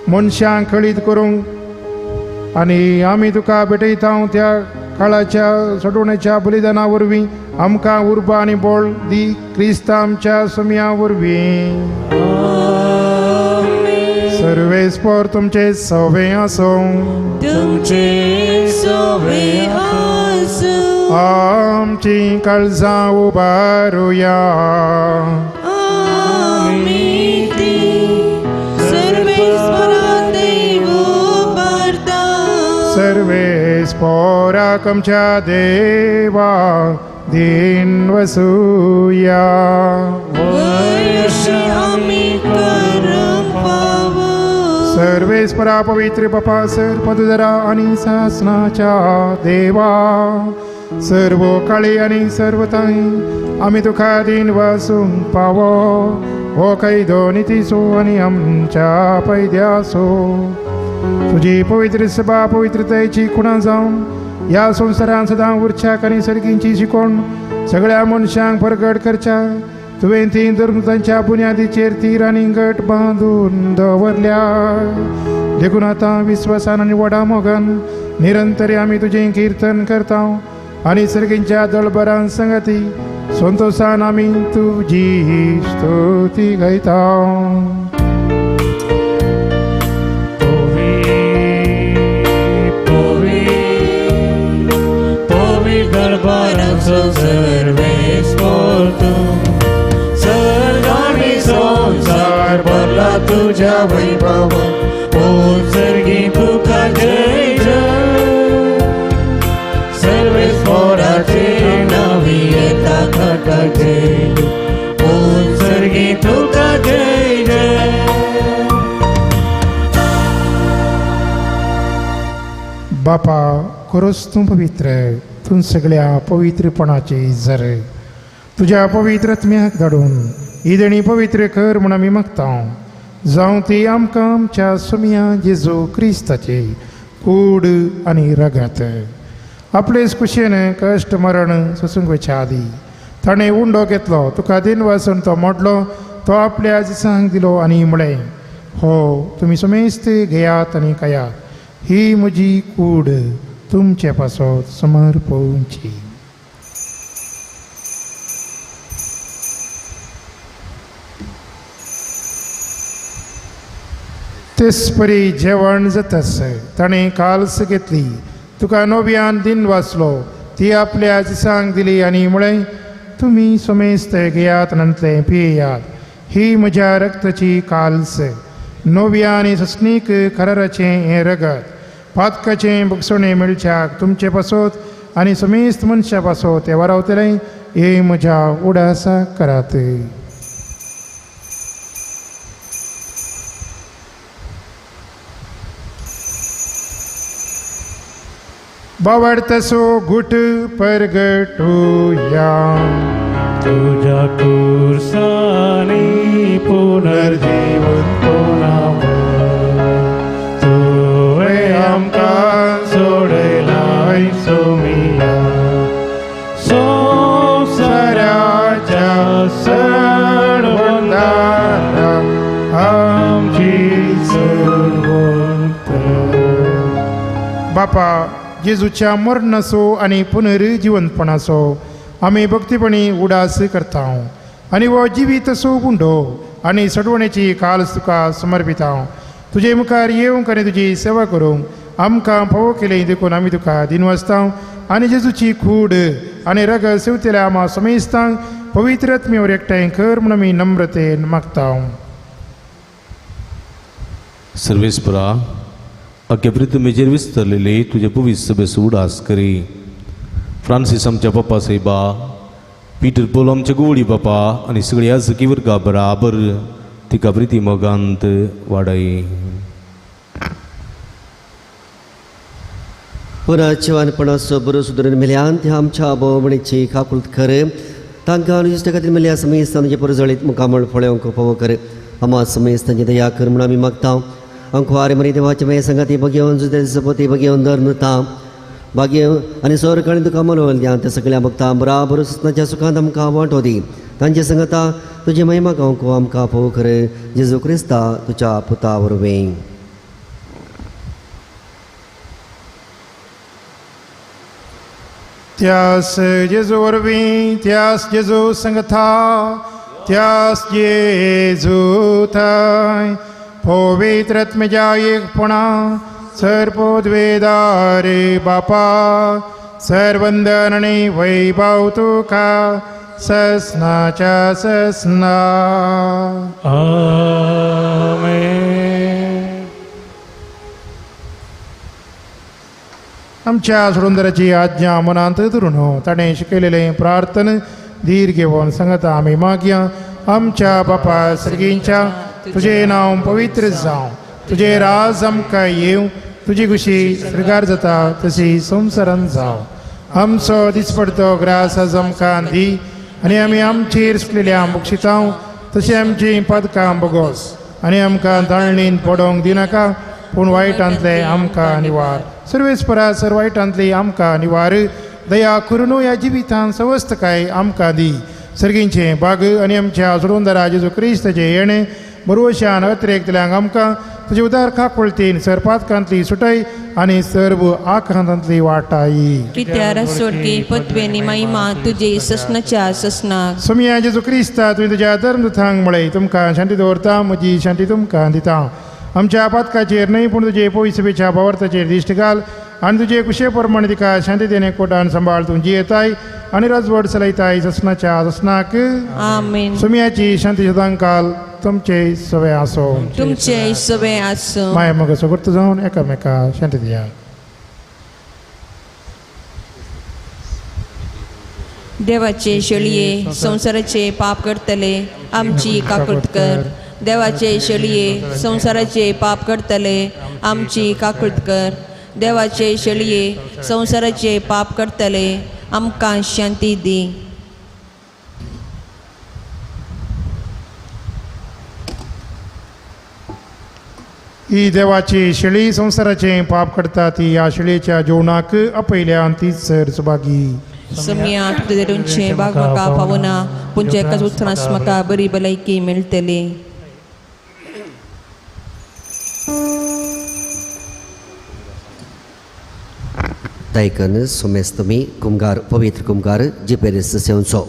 मनशांक कळीत करूंक आनी आमी तुका भेटयता त्या काळाच्या सडवणेच्या बलिदाना वरवीं आमकां उर्बा आनी बळ दी, क्रिस्त आमच्या सोम्या वरवीं. सर्वेस्पर तुमचे सवे आसूं, तुमचे सवे आसूं. आमची काळजां उबारुया, आमी ती सर्वेस्परा देव उबारता. सर्वेस्पराक आमच्या देवा दीन वसुया. वयशी आमी करूंक फावो. सर्वेस्परा पवित्र बापा सर पदुधरा आनी सासनाच्या देवा, सर्व काळी आनी सर्वताय आमी तुका दीन वसूंक पावो. हो कैदो नितीचो आनी आमच्या पैद्याचो. तुजी पवित्र सभा पवित्रतायेची खुणा जावन ह्या संवसारांत सदां उरच्याक आनी सर्गींची शिकोवण सगळ्या मनशांक परगट करच्या तुवें ती धर्मतांच्या बुन्यादीचेर तीर आनी गट बांदून दवरल्या. देखून आतां विस्वासान आनी व्हडा मोगान निरंतर आमी तुजें किर्तन करता आनी सर्गींच्या दळबरान संगती संतोषान आमी तुजी स्तुती गायता. संसार भरला तुझ्या वैभवान, सर्गी तुका जय जय. सर्वेस्पोराचे नावी येता घटाचे, सर्गी तुका जय जय. बापा खरोच तूं पवित्र, तूं सगळ्या पवित्रपणाचे जर तुज्या पवित्र आत्म्याक धाडून ही देणी पवित्र कर म्हूण आमी मागता. जावं ती आमकां आमच्या सोम्या जेजू क्रिस्ताची कूड आनी रगत. आपलेच कुशेन कश्ट मरण सोसूंक वयच्या आदी ताणें उंडो घेतलो, तुका दिनवासून तो मोडलो, तो आपल्या दिसांक दिलो आनी म्हळें, हो तुमी समेस्त घेयात आनी खायात, ही म्हजी कूड तुमचे पासत समर्पवची. तेच परी जेवण जातास ताणें काल्स घेतली, तुका नव्यान दिन वाचलो, ती आपल्या दिसांक दिली आनी म्हळें, तुमी समेस्त घेयात आनी पियेयात, ही म्हज्या रक्ताची काल्स, नव्या आनी सस्नीक कराराचें हें रगत, पातकाचें भोगसणें मेळच्याक तुमचे पासत आनी समेस्त मनशां पासत तें वारावतलें, हें म्हज्या उडासा करात. बावडतसो गुट परगटूया तुझ्या कुर्सानी पुनर्जीवन कोणाव, तुवें आमकां सोडयलाय सोमिया, संवसाराच्या सडबंधारा आमची सोडवण कर. बापा जेजूच्या मरणाचो आनी पुनर्जिवंतपणाचो आमी भक्तीपणी उडास करता आनी हो जिवीत असो उंडो आनी सडवणेची काल्स तुका समर्पिता. तुजे मुखार येवंक आनी तुजी सेवा करूंक आमकां फावो केली देखून आमी तुका दिनवासता आनी जेजूची कूड आनी रगत सेवतेल्या आमा समेस्तांक पवित्र आत्म्यावर एकठांय कर म्हूण आमी नम्रतेन मागता. सर्वेस्परा अख्या पृथ्वीचेर विस्तरलेली तुजे पवित्र सभेचो उडास करी. फ्रांसीस आमच्या पप्पा सायबा, पीटर पोल आमच्या गुवडी बापा आनी सगळ्या याजकी वर्गा बराबर तिका प्रिती मोगांत वाडय. पुराचेवानपणाचो बरो सुदरून मेल्यान त्या आमच्या भोवणीची काकुळत कर, तांकां इश्टा खातीर मेल्या समेस्तांचे परजळीत मुखामळ फळोवंक फावो कर. आमा समेस्तांची दया कर म्हूण आमी मागता. अंकुवारे मरी देवाचे मागीर संगाती बगेवन सपती बगेवन धर्मता भाग्य आनी स्वर्ग तुका मनोवल द्या. त्या सगळ्या भक्तां बराबर सुतनाच्या सुखांत आमकां वांटो दी. तांचे संगता तुजी महिमा गावंक आमकां फावो कर. जेजू क्रिस्ता तुज्या पुता वरवीं. त्यास जेजू वरवीं, त्यास जेजू संगता, त्यास जेजू थंय पवित्र आत्म्याच्या एकपणा सर्पोद्वेदारे बापा सर्वंदन आनी वैभव तुका ससनाच्या ससना. आमेन. आमच्या सुरुंदराची आज्ञा मनांत धरून ताणें शिकयलेलें प्रार्थन धीर घेवन सांगता आमी मागया. आमच्या बापा सर्गींच्या, तुजें नांव पवित्र जावं, तुजें राज आमकां येवं, तुजी खुशी स्वर्गार जाता तशी संवसारांत जावं. आमचो दिसपडतो ग्रास आज आमकां दी आनी आमी आमचेर सुकलेल्या बक्षितांव तशें आमचीं पदकां बोगोस आनी आमकां ताळणीन पडोवंक दिनाका, पूण वायटांतले आमकां निवार. सर्वेस्परा सर वायटांतली आमकां निवार, दया करून ह्या जिवितान सवस्तकाय आमकां दी. सर्गींचें बाग आनी आमच्या सोडूनदारा जेजू क्रिस्ताचें येणें बरोवशान अतिरेकतल्यांक आमकां तुजे उदार खाकुळतीन सरपातकांतली सुटय आनी सर्व आकांतांतली वाटाई. कित्यार सोडकी पतवेनी महिमा तुजे ससनाच्या ससनाक. सोमया जेजू क्रिस्ता तुवें तुज्या धर्मदूतांक म्हळें, तुमकां शांती दवरता, म्हजी शांती तुमकां दिता. आमच्या पातकाचेर न्हय पूण तुजे पयसुपेच्या भावार्थाचेर दिश्ट घाल आनी तुजे कुशे प्रमाणे तिका शांती देणे कोटान सांबाळ. तूं जियेताय आनी राजवट चलयताय ससनाच्या ससनाक. आमेन. सोमयाची शांती सदांकाल तुमचे सवे आसो. तुमचे सवे आसो. माया मग सगळं जावन एकामेका शांती दिया. देवाचे शेळये संवसाराचे पाप करतले आमची काकूट कर. देवाचे शेळये संवसाराचे पाप करतले आमची काकूट कर. देवाचे शेळये संवसाराचे पाप करतले आमकां शांती दी. ही देवाची शेळी संवसाराचे पाप करता ती ह्या शेळयेच्या जेवणाक आपयल्या तीच सर सुभागी. सम्या तुजें बाग म्हाका पावना, पूण एकाच उतरांस म्हाका बरी भलायकी मेळटली. दायकन सोमेस्तमी कुमगार पवित्र कुमगार जिपेरिस सेवचो.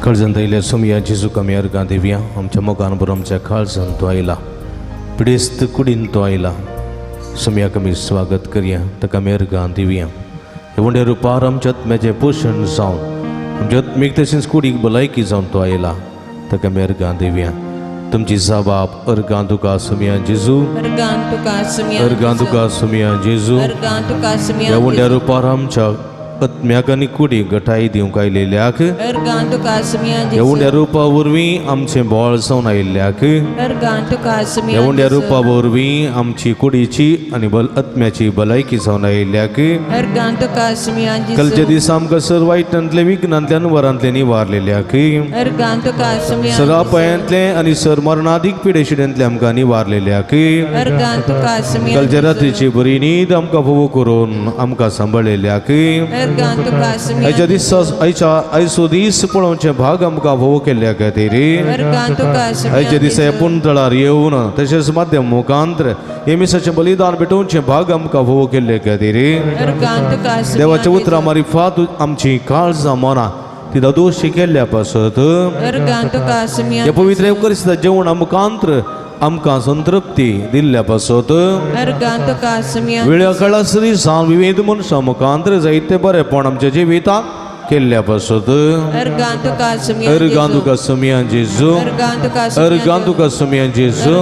काळजांत आयिल्ल्या सोमया जेजूक आमी अर्गां दिवया. आमच्या मोगान बरो आमच्या काळजान तो आयला, पिडेस्त कुडीन तो आयला. सोमयाक आमी स्वागत करया, ताका आमी अर्गां दिवया. हे व्हडल्या रुपार आमच्या आत्म्याचें पोशण जावन आमच्या आत्मीक तशेंच कुडीक भलायकी जावन तो आयला, ताका आमी अर्गां दिवया. तुमची जबाब अर्गां तुका सुमया जेजू, अर्गां तुका सुमया जेजू। ह्या उंड्या रुपार आमच्या आत्म्याक आनी कुडीक गटाय दिवंक आयिल्ल्याक, ह्या उंड्या रुपा वरवीं आमचें बळ जावन आयिल्ल्याक, ह्या उंड्या रुपा वरवीं आमची कुडीची आनी आत्म्याची भलायकी जावन आयिल्ल्याक, कालच्या दिसा आमकां सर वायटांतले विघ्नांतल्यान वरांतले निवारलेल्याक, सर अपायांतले आनी सर मरणादीक पिडेशिड्यांतले आमकां निवारलेल्याक, कालच्या रात्रीची बरी न्हीद आमकां भोव करून आमकां सांबाळिल्ल्याक, आयच्या दिसा आयच्या आयचो दीस पळोवचे भाग आमकां भोव केल्ल्या खातीर, आयच्या दिसा ह्या पुंतळार येवन तशेंच माध्यम मुखांतर हे मिसाचें बलिदान भेटोवचें भाग आमकां भोव केल्ले खातीर, देवाच्या उतरां मारिफात आमची काळजां मनां ती दादोशी केल्ल्या पासत ह्या पवित्र येवकरिस्ता जेवणा मुखांतर आमकां संतृप्ती दिल्ल्या पासत वेळा काळासरी सावन विविध मनशां मुखांतर जायते बरेपण आमच्या जिवितांत केल्ल्या पासत अर्गां तुका सुमया जेजू, अर्गां तुका सुमया जेजू,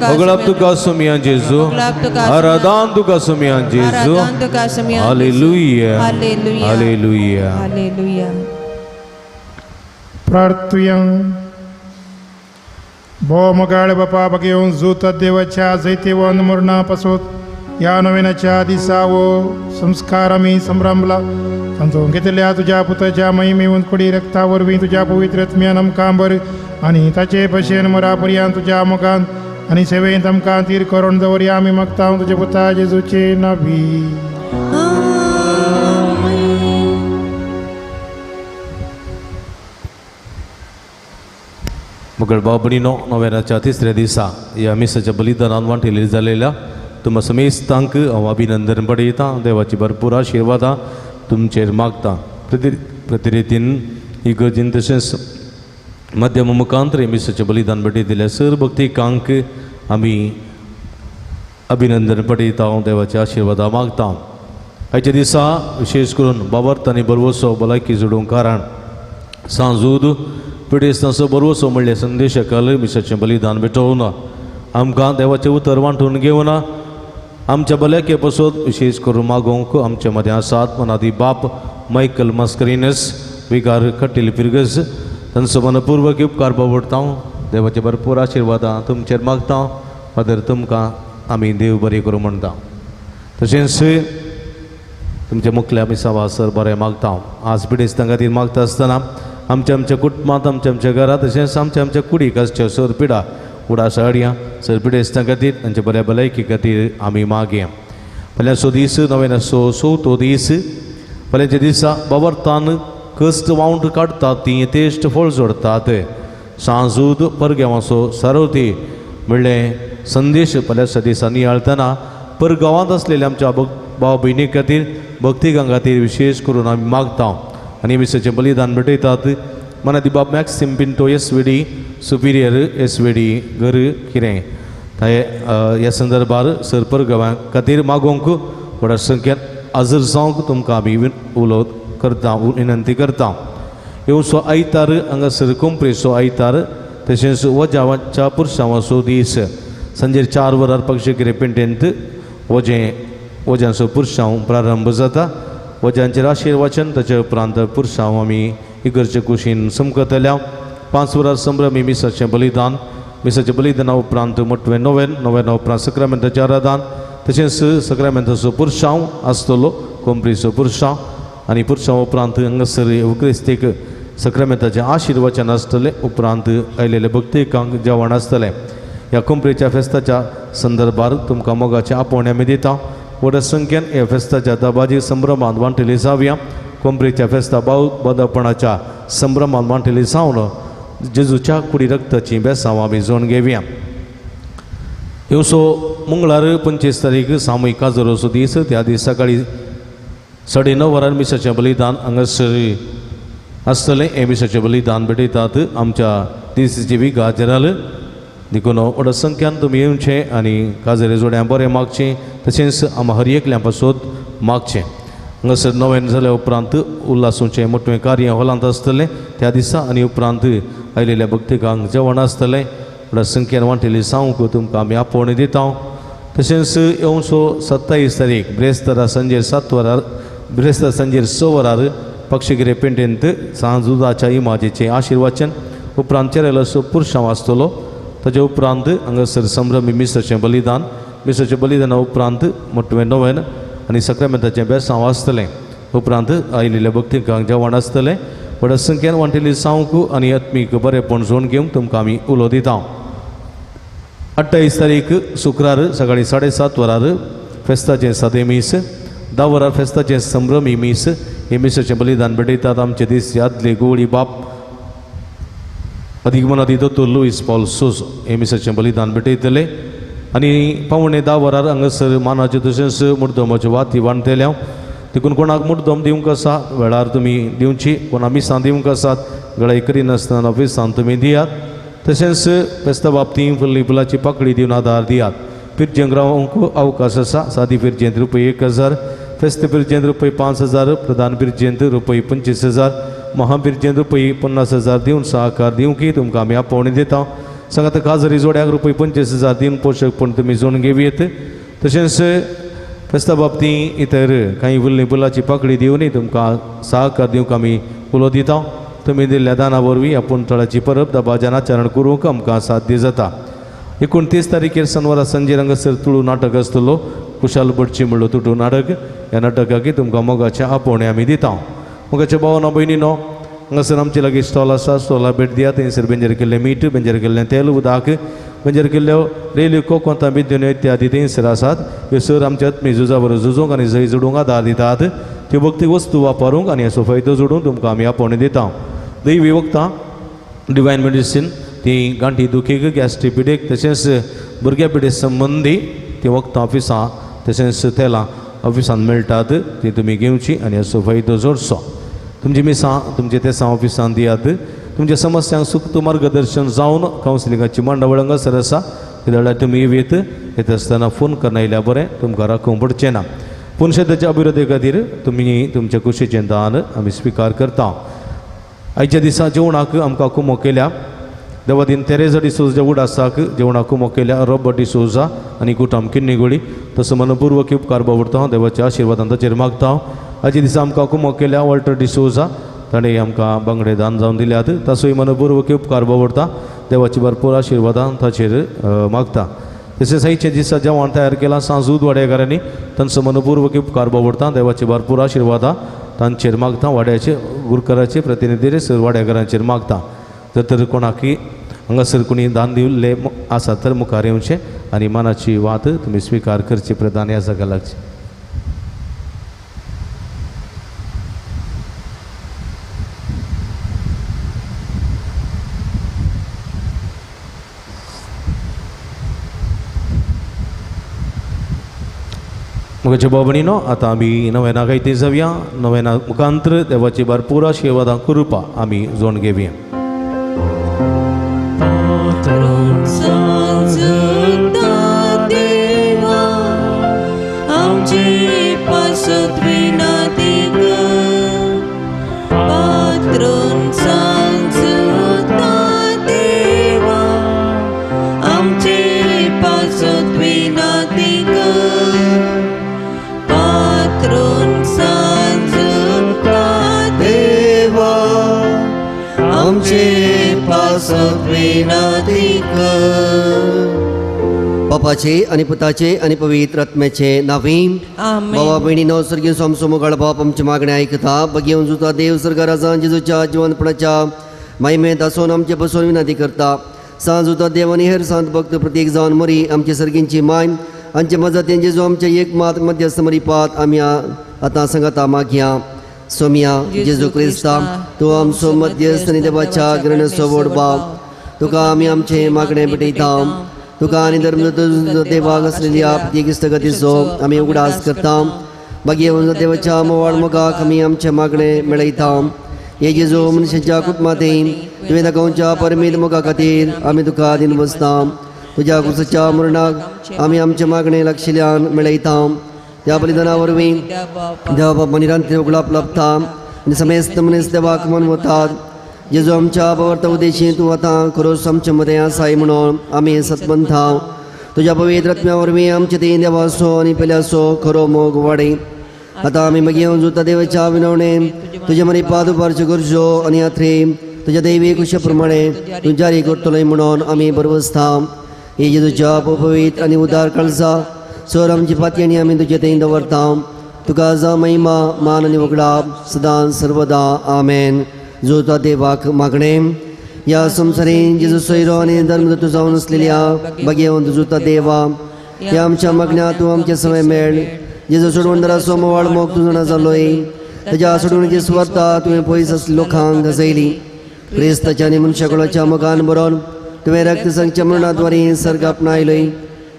अगळाप तुका सुमया जेजू, आराधान तुका सुमया जेजू। Hallelujah, hallelujah. प्रार्थुया। भो मोगाळ बापा बघेवन जूत देवाच्या जैतेवन मरणा पासत ह्या नव्याच्या दिसा वो संस्कार आमी संभ्रमला तांचो घेतल्या तुज्या पुताच्या महिमेवन कुडी रक्ता वरवीं तुज्या पवित्र आत्म्यान आमकां बर आनी ताचे भशेन मरा पर्यंत तुज्या मोगान आनी सेवेंत आमकां तीर करून दवरया आमी मागता तुज्या पुता जेजूचे नावी। मगळ बाबणीनो नव्याच्या तिसऱ्या दिसा ह्या मिसाच्या बलिदानान वांटेली जालेल्या तुमकां समेस्तांक हांव अभिनंदन पडयता। देवाची भरपूर आशिर्वादां तुमचेर मागता। प्रतिरितीन इगर्जीन तशेंच मध्यम मुखांतर मिसाचें बलिदान भेटयतल्या सर भक्तिकांक आमी अभिनंदन पडयता, देवाची आशिर्वादां मागता। आयच्या दिसा विशेष करून बाबर्त आनी बरवसो भलायकी जोडूंक कारण सांजूद पिडेस्तांचो बरवसो म्हणले संदेशाकाल मिसाचें बलिदान भेटोवन आमकां देवाचें उतर वांटून घेवन आमच्या भलायके पासत विशेष करून मागोवंक आमच्या मदें आसात मनादी बाप मायकल मास्करिनस विगार कटील फिरगज तांचो मनपूर्वक उपकार बाबडटा। देवाचे भरपूर आशिर्वादां तुमचेर मागता। फादर तुमकां आमी देव बरें करूं म्हणटा। तशेंच तुमच्या मुखल्या मिसावा सर बरें मागता। आज पिडेस्तां खातीर मागता आसतना आमच्या आमच्या कुटुंबांत आमच्या आमच्या घरांत तशेंच आमच्या आमच्या कुडीक आसच्यो सर पिडा उडास हाडया सर पिडेस्तां खातीर तांच्या बऱ्या भलायकी खातीर आमी मागया। फाल्यांचो दीस नव्यानाचो चवथो दीस फाल्यांच्या दिसा बाबर्तान कश्ट वावंट काडटात ती तेश्ट फळ जोडटात सांजूद परगांवाचो सारवती म्हणलें संदेश फाल्यांच्या दिसा नियाळतना परगांवांत आसलेल्या आमच्या भाव भयणी खातीर भक्तिकां खातीर विशेष करून आमी मागता आनी मिसाचें बलिदान भेटयतात। मनादी बाब Maxim Pinto S V D superior S V D घर किरें ह्या संदर्भार सर परगांवा खातीर मागोवंक व्हडा संख्येन हाजर जावंक तुमकां आमी उलोवप करता, विनंती करता। येवचो आयतार हांगासर कोंपरेचो आयतार तशेंच वजावाच्या पुरसांवाचो दीस सांजेर 4 वरार पक्षगिरे पेंटेंत वजें वज्यांचो पुरसांव प्रारंभ जाता। वज्यांचेर आशिर्वाचन ताचे उपरांत पुरसांव आमी इगर्जे कुशीन समकतल्या। 5 वरार संभ्रमी मिसाचें बलिदान मिसाचें बलिदाना उपरांत मोटवें नोवेन नोवेना उपरांत सक्रामेंताचें आराधन तशेंच सक्रामेंताचो पुरसांव आसतलो कोंपरीचो पुरसांव आनी पुरसांव उपरांत हांगासर उक्रिस्तीक सक्रामेंताचें आशिर्वचन आसतलें। उपरांत आयलेले भक्तिकांक जेवण आसतलें। ह्या कोंपरीच्या फेस्ताच्या संदर्भार तुमकां मोगाचें आपोवणें आमी दिता। व्हड संख्येन ह्या फेस्ताच्या दबाजी संभ्रमांत वांटेली जावया। कोंपरीच्या फेस्ता भाव बादपणाच्या संभ्रमांत वांटेली जावन जेजूच्या कुडी रक्ताची बेसांव आमी जोडून घेवया। येवचो मंगळार 25 तारीख सामूहीक काजरोचो दीस त्या दीस सकाळी 9:30 वरार मिसाचें बलिदान हांगासर आसतलें। हें मिसाचें बलिदान भेटयतात आमच्या दिसीची विगा जेराल देखून व्हड संख्यान तुमी येवचें आनी काजरे जोड्यां बरें मागचें तशेंच आमकां हर एकल्या पासत मागचें। हांगासर नोवेन जाल्या उपरांत उल्हासूचें मोटवें कार्य हॉलांत आसतलें त्या दिसा आनी उपरांत आयलेल्या भक्तिकांक जेवण आसतलें। व्हडा संख्येन वांटेली सांवक तुमकां आमी आपोवणी दिता. तशेंच येवचो 27 तारीख ब्रेस्तारा सांजेर 7 वरार ब्रेस्तार सांजेर 6 वरार पक्षगिरे पेंटेंत सांजुदाच्या इमाजेचें आशिर्वाचन उपरांत चेरेलाचो पुरशांव आसतलो. ताजे उपरांत हांगासर संभ्रमी मिसाचें बलिदान मिसाचें बलिदाना उपरांत मोटवें नोवेन आनी सक्रामेंताचें बेसांव आसतलें. उपरांत आयिल्ल्या भक्तिकांक जेवण आसतलें. व्हडा संख्येन वांटेली सांवक आनी आत्मीक बरेपण जोडून घेवंक तुमकां आमी उलो दिता. 28 तारीख शुक्रार सकाळीं 7:30 वरार फेस्ताचें सादें मीस 10 वरार फेस्ताचें संभ्रमी मीस हे मिसाचें बलिदान भेटयतात आमचे दीस यादले गोवळी बाप अदीक मनादी दोतोर लुईस पॉल सोजो हे मिसाचें बलिदान भेटयतले. आनी 9:45 वरार हांगासर मानाच्यो तशेंच मुर्दमाच्यो वाती बांदतल्या देखून कोणाक मुर्दम दिवंक आसा वेळार तुमी दिवची कोणा मिसां दिवंक आसात गळाय करिनासतना ऑफिसान तुमी दियात. तशेंच फेस्ता बाबतींत फुल्ली फुलाची पाकळी दिवन आदार दियात. पिरजेंक रावंक अवकाश आसा. सादी पिरजेंत रुपये 1000 फेस्त पिरजेंत रुपये 5000 प्रधान पिरजेंत रुपये 25000 महापिरजेंत रुपये 50000 दिवन सहकार दिवंकी तुमकां आमी आपोवणी दिता. सांगात काजरी जोड्याक रुपये 25000 दिवन पोशकपण तुमी जोडून घेवयेत. तशेंच फेस्ता बाबतींत इतर कांय फुल्ली फुलाची पाकळी दिवनूय तुमकां सहकार दिवंक आमी उलो दिता. तुमी दिल्ल्या दाना वरवीं आपूण थळाची परब दबाज्यान आचरण करूंक आमकां साध्य जाता. 29 तारखेर सनवारा सांजेर हांगासर तुळू नाटक आसतलो कुशाल भटची म्हणलो तुटू नाटक ह्या नाटकाक तुमकां मोगाचें आपोवणें आमी दिता. मोगाच्या भावना भयणीनो हांगासर आमचे लागीं स्टॉल आसा स्टॉला भेट दियात. थंयसर बेंजर केल्लें मीठ बेंजर केल्लें तेल उदक बेंजर केल्ल्यो रेल्यो कोकोंतां बिद्यो इत्यादी थंयसर आसात. ह्यो सर आमच्या आत्मी झुजा बरोबर झुजूंक आनी जंय जोडूंक आदार दितात. त्यो भक्ती वस्तू वापरूंक आनी हाचो फायदो जोडूंक तुमकां आमी आपोवणें दिता. दैवी वखदां डिवायन मेडिसीन ती गांठी दुखीक गॅस्ट्रीक पिडेक तशेंच भुरग्या पिडे संबंदी ती वखदां ऑफिसां तशेंच तेलां ऑफिसांत मेळटात ती तुमी घेवची आनी हाचो फायदो जोडचो. तुमची मिसां तुमचे तेसां ऑफिसांत दियात. तुमच्या समस्यांक सुक्त मार्गदर्शन जावन कावन्सिलिंगाची मांडावळ हांगासर आसा ते जाल्यार तुमी येत येत आसतना फोन करना येयल्यार बरें तुमकां राखूंक पडचें ना. पूण शेताच्या अभिवृद्धी खातीर तुमी तुमच्या कुशीचें दान आमी स्विकार करता. आयच्या दिसा जेवणाक आमकां कुमो केल्या देवादीन तेरेजा डिसोजा उडासाक जेवणाक कुमो केल्या रॉबर्ट डिसोजा आनी कुटाम किन्नीगोळी तसो मनपूर्वक उपकार बावडता देवाच्या आशिर्वादान ताचेर मागता. आयच्या दिसा आमकां कुमो केल्या वॉल्टर डिसोजा ताणें आमकां बांगडे दान जावन दिल्यात ताचोय मनपूर्वक उपकार बावडता देवाची भरपूर आशिर्वादान ताचेर मागता. तशेंच आयच्या दिसा जेवण तयार केलां सांजूद वाड्याकारांनी तांचो मनपूर्वक उपकार बावडता देवाची भरपूर आशिर्वादां तांचेर मागता. वाड्याचे गुरकराचे प्रतिनिधी सर वाड्याघरांचेर मागता. जर तर कोणाकी हांगासर कोणी दान दिल्ले आसा तर मुखार येवचें आनी मनाची वात तुमी स्विकार करची प्रधान ह्या जाग्यार लागची. म्हज्या भाव भयणीनो आतां आमी नव्याना गायते जावया. नव्याना मुखांतर देवाची भरपूर आशिर्वादां कृपा आमी जोडून घेवया. बापाचे आनी पुताचे आनी पवित्र आत्म्याचे नांवी. बाबा भयणीनो स्वर्गीय आमचो मोगाळ बाप आमचे मागणें आयकता. बगेवन जुता देव स्वर्गराजान जेजूच्या जिवनपणाच्या माहिमेंत आसून आमचे बसून विनंती करता. सांज जुता देव आनी हेर सांत भक्त प्रत्येक जावन मरी आमचे सर्गींची माय आमचे मजतीन जेजू आमचे एक मात मध्यस्थ मरिपात आमी आतां सांगता मागया. सोमिया जेजू क्रिस्ता तूं आमचो मध्यस्थ आनी देवाच्या ग्रहणाचो व्हड बाप तुका आमी आमचें मागणें भेटयता. तुका आनी धर्म देवाक आसलेल्या प्रत्येक इश्टगतीचो आमी उगडास करता. मागीर देवाच्या मोवाळ मोगाक आमी आमचें मागणें मेळयता. हे जेजू मनशाच्या कुटुंबांत तुवें दाखोवच्या परमीत मोगा खातीर आमी तुका दिन बसता. तुज्या कुसाच्या मरणाक आमी आमचें मागणें लागशिल्ल्यान मेळयता. त्या बलिदाना वरवीं देवा बाप निरांतर उगडाप लाभता आनी समेस्त मनीस देवाक मनवतात. जेजू आमच्या पवर्त उद्देशी तूं आतां खरोच आमचे मदें आसाय म्हणून आमी सतबंथा तुज्या पवित्र आत्म्या वरवीं आमचे तीन देवाचो आनी पेल्याचो खरो मोग वाडय. आतां आमी मागीर जुता देवाच्या विनवणे तुजे मरी पाद उबारच्यो गरजो आनी आथरे तुज्या दैवी कुशे प्रमाणे तूं जारी करतलोय म्हणून आमी बरवसता. हे जेजूच्या पवित्र आनी उदार काळजा सर आमची पाती आनी आमी तुजे थंय दवरता. तुका जा महिमा मान आनी वगडाप सदां सर्वदा. आमेन. जोता देवाक मागणें ह्या संवसारीन जेजू सोयरो आनी धर्मदूत जावन आसलेल्या भाग्यवंत जुता देवा ह्या आमच्या मागण्या तूं आमचे समय मेळ. जेजू सोडवणदाराचो मोवाळ मोग तूं जाणा जालोय ताज्या सोडवणीची सुवार्ता तुवें पयस आसल्या लोकांक गाजयली. क्रिस्ताच्या आनी मनशाकुळाच्या मोगान बरोवन तुवें रक्त संगच्या मरणाद्वारे सर्ग आपणायलोय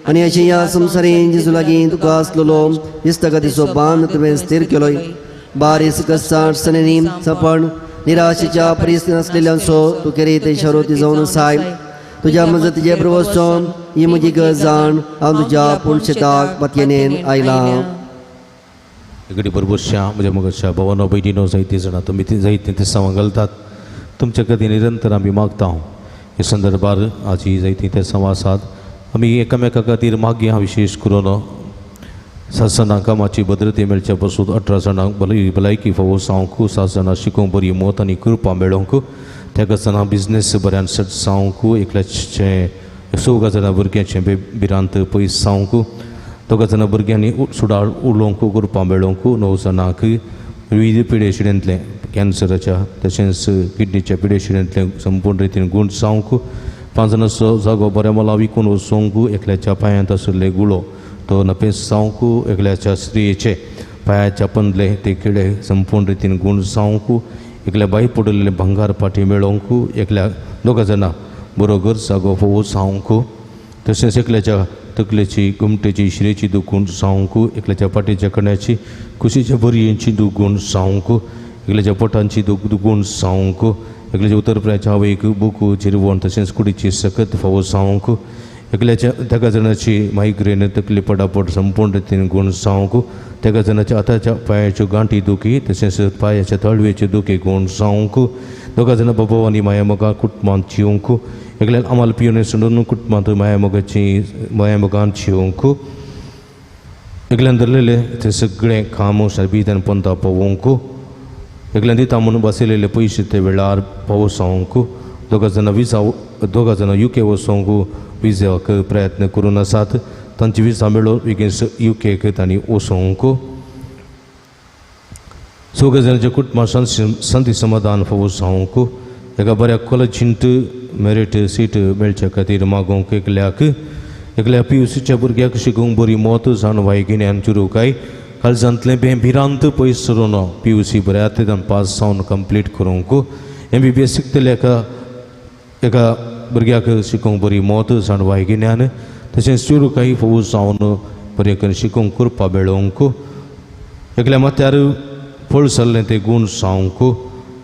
आनी अशें ह्या संवसारीन जेजू लागीं तुका आसलेलो इश्टागतीचो बांद तुवें स्थीर केलोय. बारीस कसाट सनेनी सपण निराशेच्या परिस्थितीन आसलेल्यांचो तूं केरी शरोती जावन आसाय. तुज्या मजतीचे प्रवचो ही म्हजी गरज जाण हांव तुज्या पूण शेताक पातयेन आयलां. इकडे बरोबरच्या म्हज्या मगच्या भवनो भयणीनो जायतीं जाणां तुमी ती जायतीं ते सांवां घालतात तुमच्या खातीर निरंतर आमी मागता. हे संदर्भार आजी जायतीं ते सांवां आसात. आमी एकामेका खातीर मागया विशेश करून 7 जाणां कामाची भद्रते मेळच्या पसून 18 जाणांक भलायकी फावो जावंक, 7 जाणां शिकोवंक बरी मत आनी कृपा मेळोवंक, तेका जाणां बिजनेस बऱ्यान सेट जावंक, एकल्याचें 4 जाणां भुरग्यांचें भिरांत पयस जावंक, 2 जाणां भुरग्यांनी सुडाळ उलोवंक कृपा मेळोवंक, 9 जाणांक विविध पिडेशिडेंतलें कॅन्सराच्या तशेंच किडनीच्या पिडेशिडेंतलें संपूर्ण रितीन गूण जावंक, 5 जाणांचो जागो बऱ्या मोला विकून वचोंक, एकल्याच्या पांयांत आशिल्ले गुळो तो नपेस जावंक, एकल्याच्या स्त्रियेचे पांयाच्या पंदले ते किडे संपूर्ण रितीन गूण जावंक, एकल्या बाय पडिल्ले भांगार पाटी मेळोवंक, एकल्या 2 जाणां बरोबर जागो फोव जावंक, तशेंच एकल्याच्या तकलेची गोमटेची शिरेची दुखून जावंक, एकल्याच्या पाटीच्या कण्याची कुशीच्या बरयेची दुगूण जावंक, एकल्याच्या पोटांची दुगूण जावंक, एकल्याच्या उतरप्राच्या आवयक बुकू जिरवण तशेंच कुडीची सकत फावो जावंक, एकल्याच्या तेका जाणाची मायग्रेन तकली पडापड संपूर्ण रितीन गूण जावंक, तेका जाणाच्या हाताच्या पांयाच्यो गांठी दुखी तशेंच पांयाच्या तळवेच्यो दुखी गूण जावंक, 2 जाणां बाबा आनी माया मोगा कुटुंबांत जिवंक, एकल्यान आमाल पिवन सोडून कुटुंबांत माया मोगाची माया मोगान जिवंक, एकल्यान धरलेले ते सगळें काम सारबीतान पंता पावोवंक, एकल्यान दिता म्हणून बसयलेले पयशे ते वेळार पावस जावंक, 2 जाणां विजा 2 जाणां युके वचोंक विजाक प्रयत्न करून आसात तांची विजा मेळोवन बेगीन युकेक तांणी वचोंक, 4 जाणांच्या कुटुंबां शांती समाधान फावो जावंक, एका बऱ्या कॉलेजींत मेरीट सीट मेळच्या खातीर मागोवंक, एकल्याक एकल्या PUCच्या भुरग्याक शिकोवंक बरी मत जाणवाय गिन्यान चुरूकाय काळजांतलें बें भिरांत पयस सरून PUC बऱ्या तेदान पास जावन कंप्लीट करूंक, MBBS शिकतल्या एका भुरग्याक शिकोवंक बरी मत जाणवाय गिन्यान तशेंच चुरूकाय फावो जावन बरें करून शिकोवंक कृपा मेळोवंक, एकल्या माथ्यार फळ सरलें तें गूण जावंक,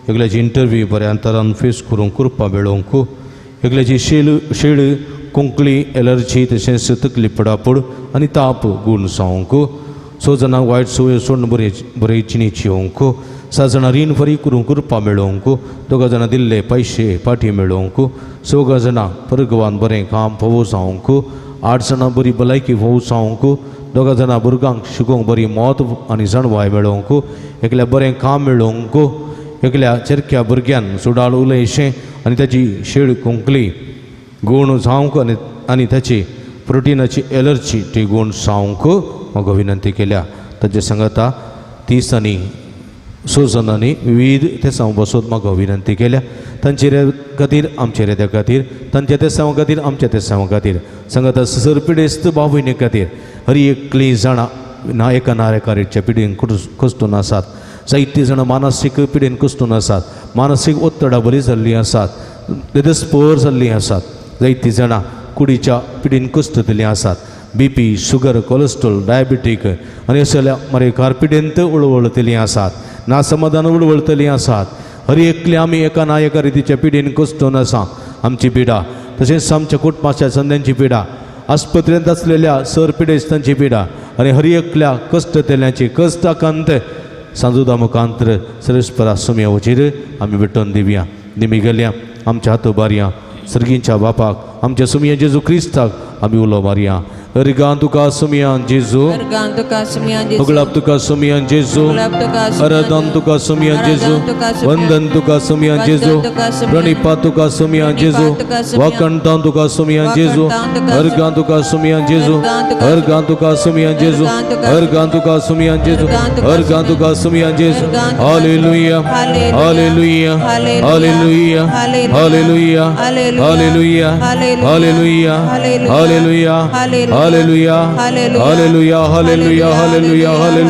एकल्याची इंटरव्यू बऱ्या तरान फेस करूंक कृपा मेळोवंक, एकल्याची शेळ कोंकली एलर्जी तशेंच तकली पडापड आनी ताप गूण जावंक, 6 जाणांक वायट संवय सोडून बरे बरे जिणी जिवंक, 7 जाणां रीण फारीक करूंक कृपा मेळोवंक, 2 जाणां दिल्ले पयशे पाटी मेळोवंक, 4 जाणां परगवान बरें काम फावो जावंक, 8 जाणां बरी भलायकी फावो जावंक, 2 जाणां भुरग्यांक शिकोवंक बरी मत आनी जाणवाय मेळोवंक, एकल्या बरें काम मेळोवंक, एकल्या चेरक्या भुरग्यान सुडाळ उलयशें आनी ताची शेळ कोंकली गूण जावंक आनी ताची प्रोटिनाची एलर्जी ती गूण जावंक म्हाका विनंती केल्या. ताचे सांगाता 30 आनी 6 जाणांनी विविध तेसांव बसोत म्हाका विनंती केल्या. तांचे खातीर आमचे रेद्या खातीर, तांच्या तेसांवा खातीर आमच्या तेसांवा खातीर, सांगाता सर पिडेस्त भाव भयणी खातीर, हर एकली जाणां ना एका ना एका रेटच्या पिडेन कश्टून आसात, जायतीं जाणां मानसीक पिडेन कश्टून आसात, मानसीक ओत्तडा बरी जाल्लीं आसात, बेदस्पर जाल्लीं आसात, जायतीं जाणां कुडीच्या पिडेन कश्टतलीं आसात, BP sugar cholesterol diabetic आनी असल्या मरेकार पिडेंत उळवळतलीं आसात, ना समाधान उळवळतलीं आसात. हर एकली आमी एका ना एका रितीच्या पिडेन कश्टून आसा. आमची पिडा तशेंच आमच्या कुटुंबाच्या संद्यांची पिडा, आस्पत्रेंत आसलेल्या सर पिडेस्तांची पिडा आनी हर एकल्या कश्टतल्यांची कश्टाकांत सांजुदा मुखांतर सरस्परा सुम्या वचीर आमी भेटोवन दिवया. निमी गेल्या आमच्या हात बारया सर्गींच्या बापाक आमच्या सुमया जेजू क्रिस्ताक आमी उलो मारया. अर्गां तुका सुमयान जेजू, उगळाप तुका सुमयान जेजू, आराधन तुका सुमयान जेजू, वंदन तुका सुमयान जेजू, प्रणिपात तुका सुमयान जेजू, वाकणतां तुका सुमयान जेजू, अर्गां तुका सुमयान जेजू, अर्गां तुका सुमयान जेजू, अर्गां तुका सुमयान जेजू, अर्गां तुका सुमयान जेजू. Hallelujah, hallelujah, hallelujah, hallelujah, hallelujah, hallelujah, hallelujah, hallelujah, hallelujah, hallelujah, hallelujah,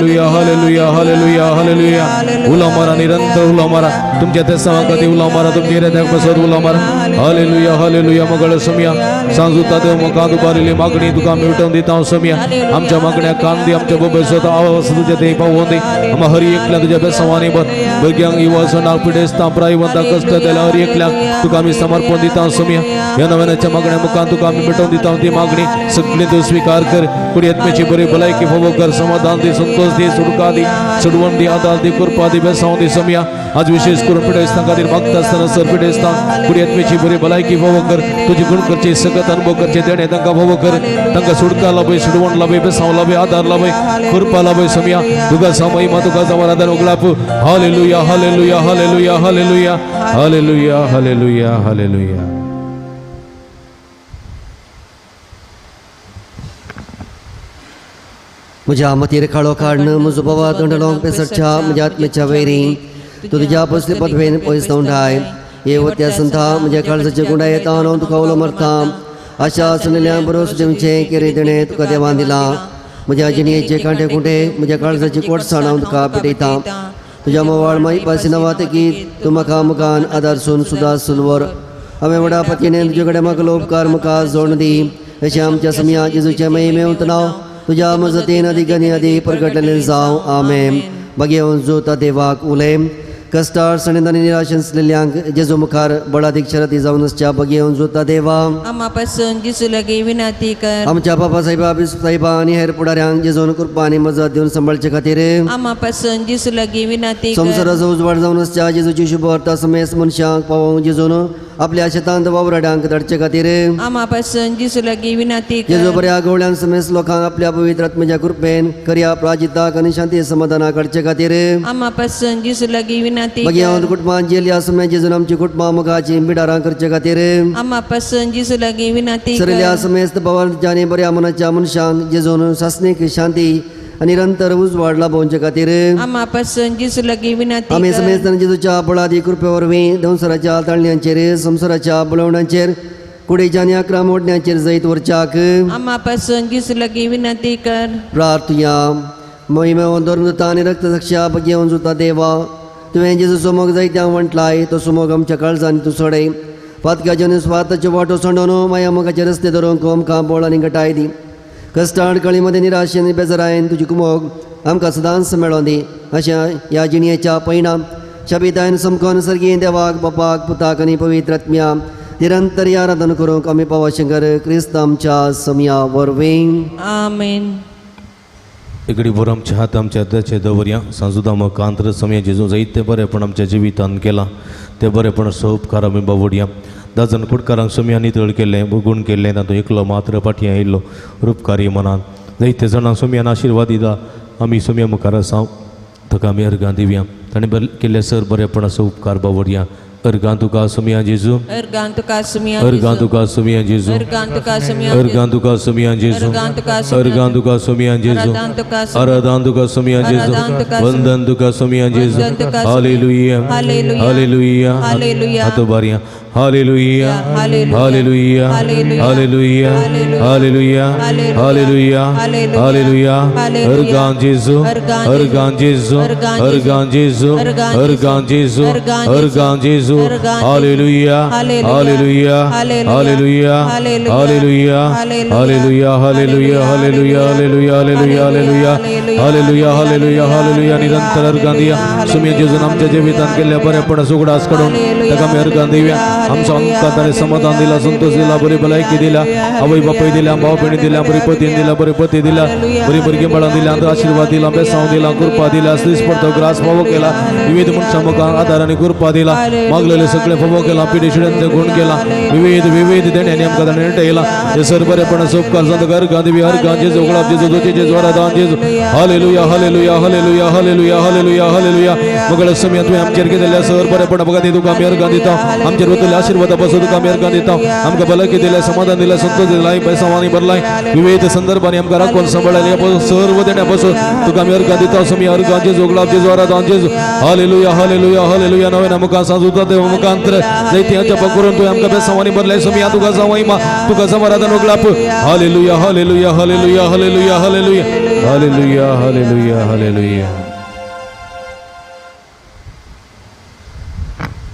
hallelujah, hallelujah, hallelujah, hallelujah. उलो मारा निरंतर उलो मारा तुमच्या त्या समागती उलो मारा तुमच्या हृदयाक बसत उलो मारा. Hallelujah, hallelujah. मगळ सुमया सांजुता देव मुखांत उबारिल्ली मागणी तुका मेळटून दिता सुमया. आमच्या मागण्या कान दी, आमच्या बसत आवाज तुझ्या ते पावोवन दी. आम्हा हरी एकल्या तुझ्या बेसवानी भर भुरग्यांक युवा सणाक पिडेस्तां प्रायवंतां कश्ट दिल्या हरी एकल्याक तुका आमी समर्पण दिता सुमया. ह्या नव्याच्या मागण्या मुखांत तुका आमी मेटोवन दिता ती मागणी सगळी तूं स्वीकार कर. कुडी आत्म्याची बरी भलायकी फावो कर, समाधान दी, संतोष दी, सुटका दी, सुडवण दी, आदार दी, कृपा दी, बेसांव दी सुमया. आज विशेष करून पिडेस्तां खातीर मागता आसतना सर पिडेस्तां कुडी आत्म्याची बरी भलायकी फावो कर, तुजी गुण करची सकत अनुभव करचे देणे तांकां फावो कर, तांकां सुटका लाभय, सुडवण लाभय, बेसांव लाभय, आदार लाभय, कृपा लाभय सुमया. तुका महिमा तुका समाधान उगलाप. Hallelujah, hallelujah, hallelujah, hallelujah, hallelujah, hallelujah, hallelujah. म्हज्या मतीर काळो काडून म्हजो बाबा तोंडलोंक पेसरच्या म्हज्या आत्म्याच्या वैरी तूं तुज्या पसले पदवेन पयस तोंडाय हे वत्या संता म्हज्या काळजाचे गुंडाय येता हांव तुका उलो मारता. आशा आसलेल्या बरोस दिवचें केरी देणें तुका देवान दिलां. म्हज्या जिणयेचे कांटे कुंटे म्हज्या काळजाची कोटसाण हांव तुका पेटयता. तुज्या मोवाळ माई नांवातकीत तूं म्हाका मुखान आदार सून सुदास सुलवर. हांवें व्हडा पतीने तुजे कडेन म्हाका उपकार म्हाका जोड दी. अशें आमच्या समया जेजूचें महिमेवंत नांव तुज्या मजतीन अदीक आनी अदीक परगटलें जावं. आमेन. बगेवन जोता देवाक उलय कश्टार सणेंत आनी निराशेन आसलेल्यांक जेजू मुखार बळादीक शरती जावन आसच्या बगेवन जोता देवा आमा पासून जेजू लागीं विनंती कर. आमच्या बाबा साहेबा बिस्प साहेबा आनी हेर फुडाऱ्यांक जेजून कृपा आनी मजत दिवन सांबाळचे खातीर आमा पासून जेजू लागीं विनंती कर. संवसाराचो उजवाड जावन आसच्या जेजूची शुभ वार्ता समेस्त मनशांक पावोवंक जेजून आपल्या शेतांत वावराड्यांक धाडचे खातीर आमा पासून जेजू लागीं विनंती कर. जेजू बऱ्या गवळ्यान समेस्त लोकांक आपल्या पवित्र आत्म्याच्या कृपेन करया प्राजिताक आनी शांती समाधानाक हाडचे खातीर आमा पासून जेजू लागीं विनंती कर. बगेवंत कुटुंबान जेल्या सुम्या जेजून आमची कुटुंबां मोगाची बिडारां करचे खातीर आमा पासून जेजू लागीं विनंती कर. सरिल्या समेस्त भावाच्या आनी बऱ्या मनाच्या मनशांक जेजून सासणीक शांती आनी निरंतर उजवाड लाभोवचे खातीर आमा पासून जेजू लागीं विनंती कर. आमी समेस्त जेजूच्या बळादी कृपे वरवीं संवसाराच्या ताळण्यांचेर संवसाराच्या बळवणांचेर कुडीच्या आनी आक्राम ओडण्यांचेर जैत व्हरच्याक आमा पासून जेजू लागीं विनंती कर. प्रार्थुया. महिमेवंत धर्मदूता आनी रक्तसाक्षा बगेवन जुता देवा तुवें जेजूचो मोग जायत्या वंटलाय तो सुमोग आमच्या काळजांनी तूं सोडय. पातकाचे आनी स्वार्थाच्यो वाटो सोडून माया मोगाचे रस्ते धरूंक आमकां बळ आनी घटाय दी. कश्टां अडकळी मदें निराशेन आनी बेजारायेन तुजी कुमोग आमकां सदांच मेळोन दी. अशें ह्या जिणयेच्या पयणां शबितायन समकोन सर्गीय देवाक बापाक पुताक आनी पवित्र आत्म्या निरंतर आराधन करूंक आमी पावशंकर क्रिस्त आमच्या समया वरवीं. आमेन. इकडे भर आमच्या हात आमच्या हृदयाचे दवरया. सांजुदा मुखांतर समया जेजू जायते बरेपण आमच्या जिवितान केलां तें बरेपण उपकार आमी बावडया. दाजन कुटकारांक समया नितळ केल्लें गुण केल्लें तातूंत एकलो मात्र फाटीं आयिल्लो रुपकारी मनान जायते जाणांक समयान आशिर्वाद दिता. आमी समया मुखार आसा ताका आमी अर्गां दिवया. ताणें केल्ले सर बरेपणाचो उपकार बावडया. अर्गां तुका सुमया जेजू, अर्गां तुका सुमया, अर्गां तुका सुमया जेजू, अर्गां तुका सुमया, अर्गां तुका सुमया जेजू, अर्गां तुका सुमया जेजू, आराधन तुका सुमया जेजू, वंदन तुका सुमया जेजू. Hallelujah, hallelujah, hallelujah. हातो बारिया. Hallelujah, hallelujah, hallelujah, hallelujah, hallelujah, hallelujah. अर्गां जेजू, अर्गां जेजू, अर्गां जेजू, अर्गां जेजू, अर्गां जेजू. Hallelujah, hallelujah, hallelujah, hallelujah, hallelujah, hallelujah, hallelujah, hallelujah, hallelujah, hallelujah, hallelujah, hallelujah, hallelujah. निरंतर अर्गां दिया. सुम्या जेजून आमच्या जिवितांत केल्ल्या बरेपणाचो उगडास काडून ताका आमी अर्गां दिवया. आमचो आमकां ताणें समाधान दिला, संतोष दिला, बरी भलायकी दिल्या, आवय बापूय दिल्या, भाव भयणी दिल्या, बरी पतीन दिल्या, बरी पती दिल्या, बरी भुरगीं बाळां दिल्या, आशिर्वाद दिला, बेसांव दिला, कृपा दिल्या, दिसपडतो ग्रास फावो केला, विविध मनशां मुखार आदार आनी कृपा दिला, मागलेले सगळे फावो केला, पिढी शिड्यांचे गुण केला, विविध विविध देण्यांनी आमकां ताणें नेटयला. हे सर बरेपणाचो उपकार जावन अर्गां दिवया. अर्गां जेजू, उगडाप जेजू, दोती जेजू, आराधन जेजू. Hallelujah hallelujah hallelujah hallelujah hallelujah hallelujah. मगळ समय तुवें आमचेर केलेल्या सर बरेपणा बघा तुका आमी अर्गां दिता. आमचेर वतल्या आशिर्वादा पासून तुका आमी अर्गां दिता. आमकां भलायकी दिल्या, समाधान दिल्या, संतोष दिला, बेसांवांनी भरलाय, विविध संदर्भांनी आमकां राखून सांबाळ्ळें. सर्व देण्या पासून तुका आमी अर्गां दिता. समय अर्गां जेजू, उगडाप जेजू, आराधन जेजू. Hallelujah hallelujah hallelujah. नव्या मुखार सांजुता देव मुखांतर जैती अजाप करून तुवें आमकां बेसांवांनी भरलाय. समय तुका जावं तुका समाधान उगडाप. Hallelujah hallelujah hallelujah hallelujah hallelujah hallelujah hallelujah hallelujah.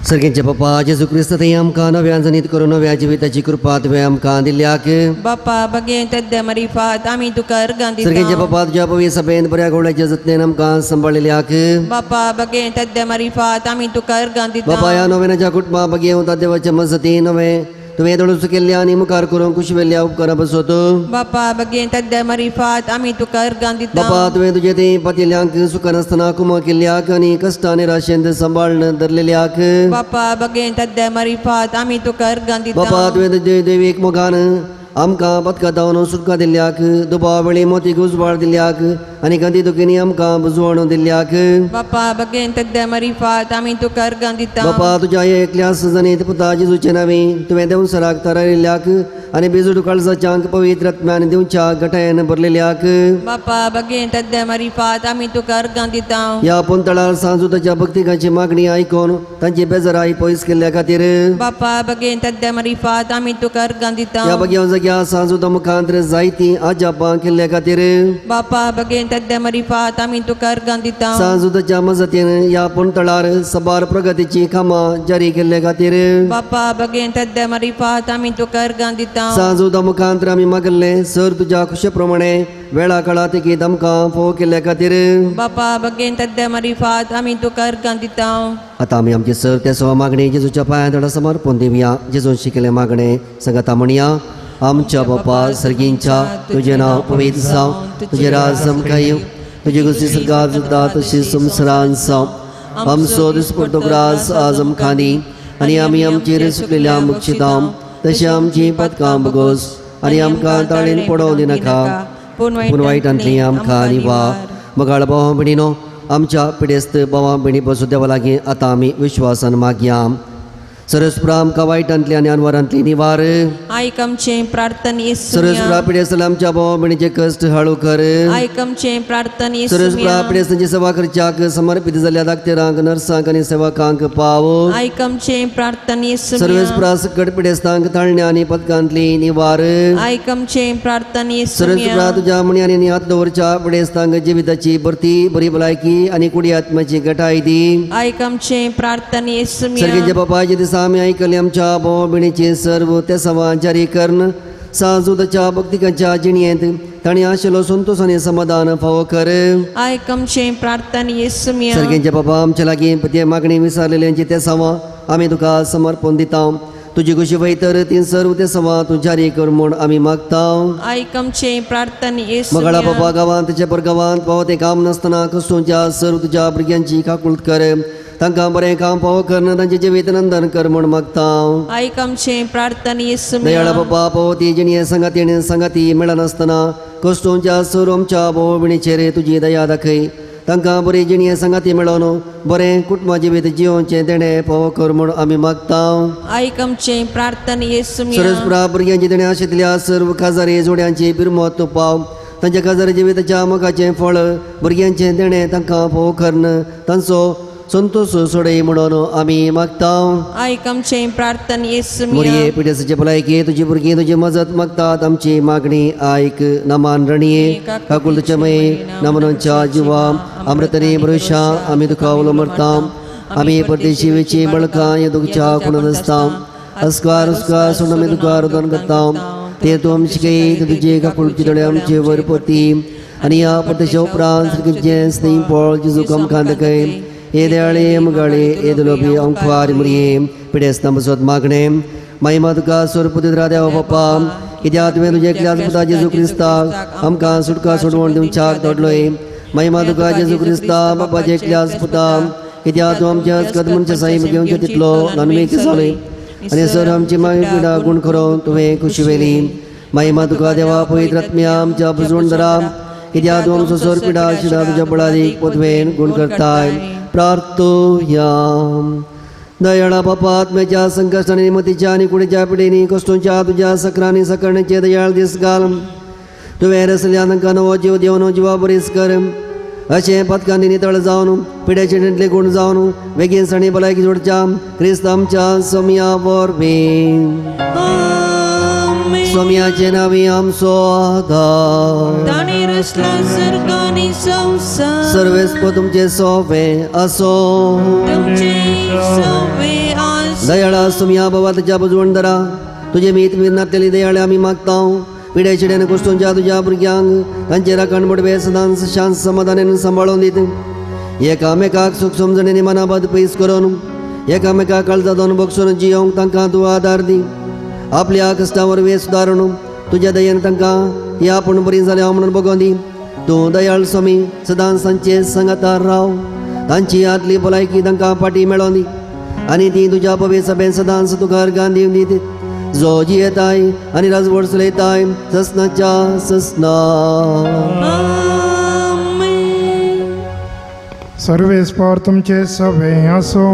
सर्गेंचे बापा जेजू क्रिस्त थंय आमकां नव्या जनीत करून नव्या जिविताची कृपा तुवें आमकां दिल्याक. बापा बगेन तद्द मरिफात आमी तुका अर्गां दिता. सर्गेंचे बापा तुज्या पवित्र सभेन बऱ्या गोवळ्याच्या जतनेन आमकां सांबाळिल्ल्याक. बापा बगेन तद्द मरिफात आमी तुका अर्गां दिता. बापा ह्या नव्याच्या कुटुंबा बगेन देवाच्या मजतीन नवें तुवें दळूस केल्ल्या आनी मुखार करूंक कुशवेल्ल्या उपकारां बसोत. बापा बगेन तद्द मरिफात आमी तुका अर्गां दिता. बापा तुवें तुजे थंय पातिल्यांक सुखान आसतना कुमा केल्ल्याक आनी कश्टां निराशेंत सांबाळून धरलेल्याक. बापा बगेन तद्द मरिफात आमी तुका अर्गां दिता. बापा तुवें तुजे देवीक मोगान आमकां पदकां धांवन सुटका दिल्ल्याक, दुबाव वेळी मोतीक उजवाड दिल्ल्याक आनी गंदी दुखींनी आमकां बुजवण दिल्ल्याक. बापा बगेन तद्द मरिफात आमी तुका अर्गां दिता. बापा तुज्या एकल्या सजनीत पुता जेजूचे नांवी तुवें देवसराक थारायिल्ल्याक आनी बेजूड काळजाच्यांक पवित्र आत्म्यान दिवच्या गटायन भरलेल्याक. बापा बगेन तद्द मरिफात आमी तुका अर्गां दिता. ह्या पोंतळार सांजुताच्या भक्तिकांची मागणी आयकून तांची बेजाराय पयस केल्ल्या खातीर. बापा बगेन तद्द मरिफात आमी तुका अर्गां दिता. ह्या बगेन जाग्या सांजुता मुखांत जायतीं अजापां केल्ल्या खातीर. बापा बगेन तद्द मरिफात आमी तुका अर्गां दिता. सांजुताच्या मजतीन ह्या पोंतळार सबार प्रगतीची कामां जारी केल्ल्या खातीर. बापा बगेन तद्द मरिफात आमी तुका अर्गां दिता. सांजुता मुखांत आमी मागल्ले सर तुज्या खुशे प्रमाणे वेळा काळा तेगीत आमकां फोव केल्ल्या खातीर. बापा बगेन तद्द मरिफात आमी तुका अर्गां दिता. आतां आमी आमचे सर त्या सवा मागणे जेजूच्या पांयां धडा समर्पण दिवया. जेजून शिकले मागणे संगता म्हणया. आमच्या बापा सर्गींच्या तुजें नांव पवित्र जावं, तुजें राज आमकां येवं, तुजी गोश्टी सर्गांत जाता तशी संवसारांत जावं. आमचो दिसपडतो ग्रास आज आमकां दी आनी आमी आमचेर सुकलेल्या मुक्षितां तशें आमची पदकां बगोस आनी आमकां ताळेन पडोवं दिनाका, पूण वायटांतली आमकां निवा. मगाळ भावा भयणीनो, आमच्या पिडेस्त भावा भयणी बसूं देवा लागीं आतां आमी विश्वासान मागया. सरस्प्रा आमकां वायटांतली आनी अनवरांतली निवार. आयक आमचें प्रार्थन सरस्प्रा पिडेस्त आमच्या भावा भयणीचे कश्ट हळू कर. आयक आमचें प्रार्थन सरस्प्रा पिडेस्तांची सेवा करच्याक समर्पित जाल्ल्या दाक्तेरांक, नर्सांक आनी सेवकांक पाव. आयक आमचें प्रार्थन सर्वेस्प्रा सकट पिडेस्तांक ताळण्या आनी पदकांतली निवार. आयक आमचें प्रार्थन सरस्प्रा तुज्या मणी हात दवरच्या पिडेस्तांक जिविताची भरती, बरी भलायकी आनी कुडी आत्म्याची गटाय दी. आयक आमचें प्रार्थन सर्गेचे बापाचे दिसा आमी आयकले आमच्या भावा भयणीचे सर्व ते सवा जारी करून सांजुताच्या भक्तिकांच्या जिणयेंत तांणी आशिल्लो संतोष आनी समाधान फावो कर. आयक आमचें प्रार्थन सर्गेंचे बाबा आमच्या लागीं ते मागणी विसारलेल्यांची ते सवा आमी तुका समर्पण दिता. तुजी खुशी वयतर ती सर्व ते सवा तूं जारी कर म्हूण आमी मागता. आयक आमचें प्रार्थन मगळा बाबा गांवांत तुज्या परगांवांत पावो तें काम नासतना कसोच्या सर्व तुज्या भुरग्यांची काकूळत कर. तांकां बरें काम पावो कर, तांचें जिवीत नंदन कर म्हूण मागता. आयक आमचें प्रार्थन दयाळा बाबा पावो ती जिणये संगाती आनी संगाती मेळनासतना कश्टोंच्या सर्व आमच्या भाव भयणीचेर तुजी दया दाखय. तांकां बरी जिणये संगाती मेळोवन बरें कुटुंबा जिवीत जियोवचें देणें पावो कर म्हूण आमी मागता. आयक आमचें प्रार्थन सरस्प्रा भुरग्यांची देणें आशिल्ल्या सर्व काजारी जोड्यांची बिरमत पाव. तांच्या काजारी जिविताच्या मोगाचें फळ भुरग्यांचें देणें तांकां फावो करून तांचो संतोष सोडय म्हणून आमी मागता. आयक आमचें प्रार्थन मोरये पिडेसाचे भलायकी तुजी भुरगीं तुजी मजत मागतात. आमची मागणी आयक. नमान रणये काकुलच्या मये नमनांच्या जिवा अमृतनी भरोशा आमी तुका उलो मरता. आमी परदेशी वेची बळकां हे दुखच्या कुणान आसता. अस्कार उस्कार सोडून आमी तुका रुदन करता. ते तूं आमचे शिकय तुजे काकुळचे दोळे आमचे वर पोती आनी ह्या परदेशा उपरांत स्नेही पळ जेजू आमकां दाखय. हे दयाळे मुगाळे हे दुलोबी अंकवार मुरये पिडेस्तां बसत मागणे महिमा तुका स्वरपुत्र देवा बापा कित्याक तुवें तुज्या एकल्याच पुता जेजू क्रिस्ताक आमकां सुटका सोडवण दिवच्याक धाडलोय. महिमा तुका जेजू क्रिस्ता बापाच्या एकल्याच पुता कित्याक तूं आमच्या कदमनच्या साईम घेवचे तितलो ननवेक जालोय आनी सर आमची मागीर पिडा गुण खरो तुवें खुशी वेली. महिमा तुका देवा पवित्र आत्म्या आमच्या पुजवण धरा कित्याक तूं आमचो सर पिडा शिडा तुज्या बळादीक पोतवेन गुण करताय. प्रार्थुया. दयाळा बापा आत्म्याच्या संकश्टांनी मतीच्या आनी कुडीच्या पिडेनी कश्टोंच्या तुज्या सकरांनी सकरणेचे दयाळ दीस घाल. तुवें रसल्या तांकां नवो जीव दिवन जिवा बरीस कर. अशें पथकांनी नितळ जावन पिड्याचे नेटले गुण जावन बेगीन सणी भलायकी जोडच्या क्रिस्त आमच्या सोमया वरवीं. सोमयाचे नांवी आमचो आदार. ताणें रचला सर्ग आनी संवसार. सर्वेस्प तुमचे सोवे असो. तुमचे सोवे आसो. दयाळा सोमया बाबा तुज्या बुजवण धरा तुजे मीत मिरनातलेली दयाळे आमी मागता. पिड्या चिड्यान कुश्टोंच्या तुज्या भुरग्यांक तांचे राखण बडवे सदांच शांत समाधानान सांबाळून दित. एकामेकाक सुख समजणेनी मनाबाद पयस करून एकामेकाक काळजा दोन बक्षून जियोंक तांकां तूं आदार दी. आपल्या कश्टां वरवीं सुदारून तुज्या दयेन तांकां ती आपूण बरी जाल्या म्हणून बगोवन दी. तूं दयाळ स्वामी सदांच तांचे सांगातार राव. तांची आदली भलायकी तांकां फाटी मेळोवन दी आनी ती तुज्या पवित्र सभेन सदांच तुका अर्गां दिवन दित. जो जियेताय आनी राजवट चलयताय ससनाच्या ससना. सर्वेस्पर तुमचे सवे आसो.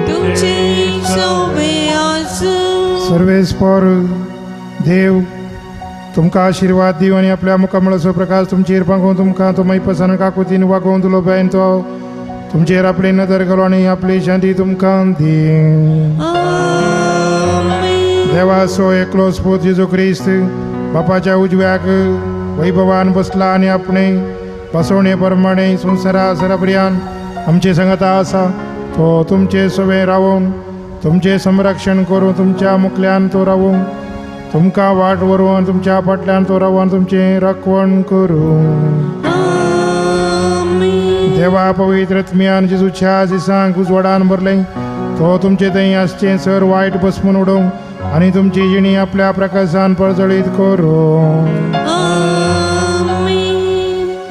तुमचे सवे आसो. सर्वेस्पर देव तुमकां आशिर्वाद दिव आनी आपल्या मुखामळाचो प्रकाश तुमचेर पांगोवन तुमकां तो मैपसान काकुतीन वागोवन दिलो बायन तो तुमचेर आपली नदर घालो आनी आपली शांती तुमकां दी. देवाचो एकलो पूत जेजू क्रिस्त बापाच्या उजव्याक वैभवान बसला आनी आपणे बसवणे प्रमाणे संवसारा सरापर्यान आमचे संगता आसा. तो तुमचे सवे रावून तुमचें संरक्षण करूं तुमच्या मुखल्यान तो रावूं तुमकां वाट व्हरूं तुमच्या फाटल्यान तो रावून तुमचें राखवण करूं. देवा पवित्र आत्म्यान जेजूच्या दिसांक उजवाडान भरलें तो तुमचे थंय आसचें सर वायट बसमून उडोवंक आनी तुमची जिणी आपल्या प्रकाशान परजळीत करूं.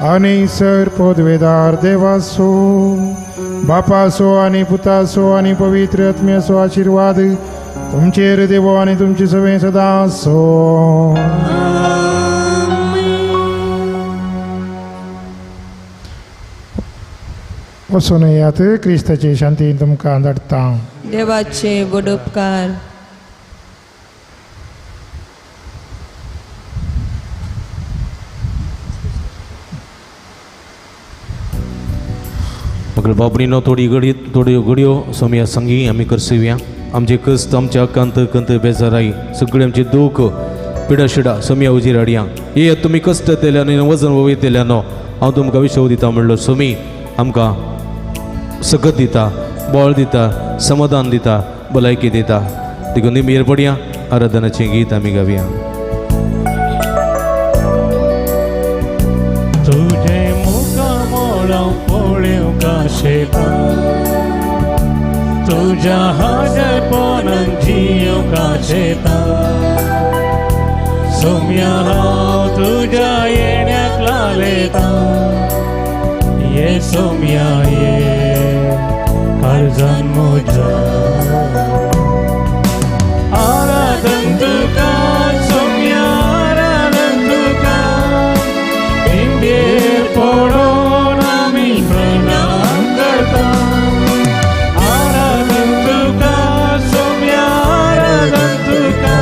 आनी सर पदवेदार देवासो बापासो आनी पुतासो आनी पवित्र आत्म्याचो आशिर्वाद तुमचेर देवो आनी तुमचे सवे सदां आसो. वचून येयात. क्रिस्ताची शांती तुमकां धाडटा. देवाचे व्हड उपकार. मग बाबणीनो थोडी घडी थोड्यो घडयो सोमया संगी आमी करसुया. आमचे कश्ट आमच्या कांत कंत बेजाराई सगळे आमचे दूख पिडाशिडा सोमया उजीर हाडया. ये तुमी कश्ट येतले आनी वजन वयतले न्हू हांव तुमकां विशव दिता म्हणलो सोमी आमकां सकत दिता, बळ दिता, समाधान दिता, भलायकी दिता. देखून निमेर पडया आराधनाचें गीत आमी गावया. तुझे मुखामळ पळोवंक आशेता तुझ्या हाजेपणान जियोवंक आशेता. सोम्या हांव तुज्या येण्याक लालेता ये सोम्या ये काळजान म्हज्या. आराधन तुका सोम्या आराधन तुका पिंडेर पडोन आमी प्रणाम करता. आराधन तुका सोम्या आराधन तुका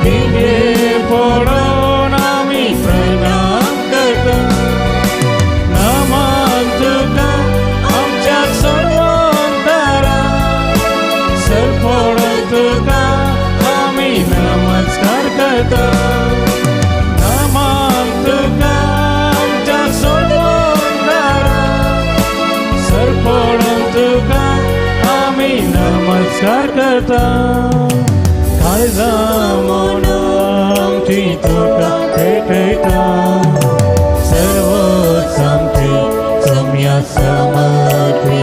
पिंडेर पडोन आमी प्रणाम करता. नमन तुका आमच्या सर्वंतरा सरपडोन तुका आमी नमस्कार करता. नमन तुका आमच्या सर्वंतरा सरपडोन तुका आमी नमस्कार करता. काळजा मना आमची तुका भेटयता सर्वच आमचे सोम्या समर्पिता.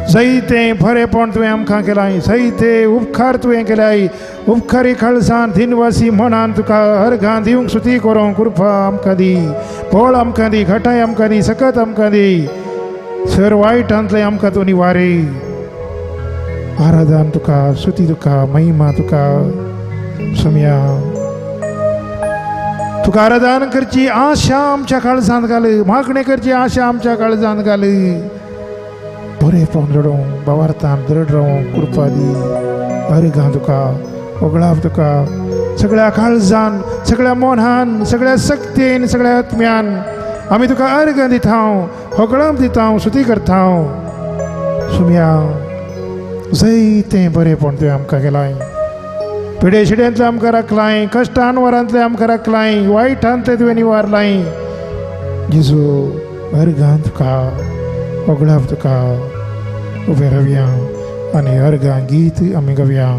जायतें बरेंपण तुवें आमकां केलां, जायते उपकार तुवें केल्याय. उपकारी काळजान दिनवासी मनान तुका अर्घां दिवंक सुती करूंक कृपा आमकां दी, बळ आमकां दी, घटाय आमकां दी, सकत आमकां दी. सर वायटांतलें आमकां तूं निवारी. आराधन तुका, सुती तुका, महिमा तुका. सोम्या तुका आराधन करची आशा आमच्या काळजांत घाल, मागणें करची आशा आमच्या काळजांत घाल. बरेंपण जोडूंक भावार्थान दृढ रावूंक कृपा दी. अर्घां तुका, वगळाप तुका, सगळ्या काळजान, सगळ्या मनान, सगळ्या शक्तीन, सगळ्या आत्म्यान आमी तुका अर्घां दिता, होगळाप दिता, सुती करता. सुम्या जायतें बरेंपण तुवें आमकां केलां. पिडे शिड्यांतलें आमकां राखलाय, कश्टान वरांतलें आमकां राखलाय, वायटांतलें तुवें निवारलाय. जेजू अर्घां तुका, वगळाप तुका. उबें रावया आनी अर्घां गीत आमी गावया.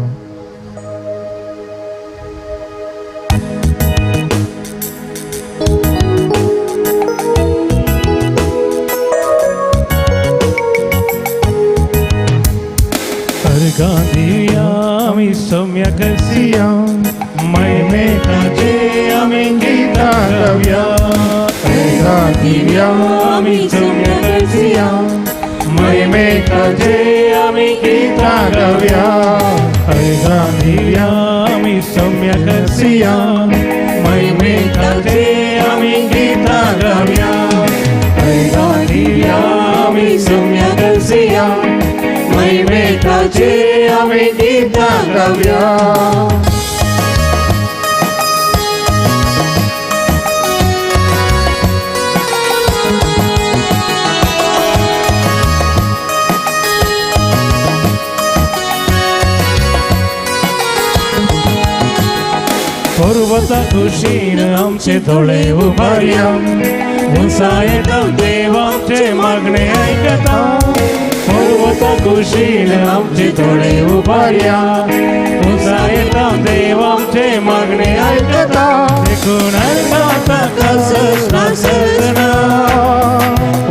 अर्घां दिवया आमी सौम्या करसिया, महिमे ताजे आमी गीतां गावया. अर्घां दिवया आमी सौम्या करसिया, महिमे ताजे आमी गीतां गावया. अर्घां दिवया आमी सौम्या करसिया, महिमे ताजे आमी गीतां गावया. अर्घां दिवया आमी सौम्या करसिया, महिमे ताजे आमी गीतां गावया. पर्वता कुशीन आमचे दोळे उबारया, उंचायेंत देवाचे मागणे आयकता. पर्वता कुशीन आमचे दोळे उबारया, उंचायेंत देवाचे मागणे आयकता. देखून अर्घां ताका सजना सजना,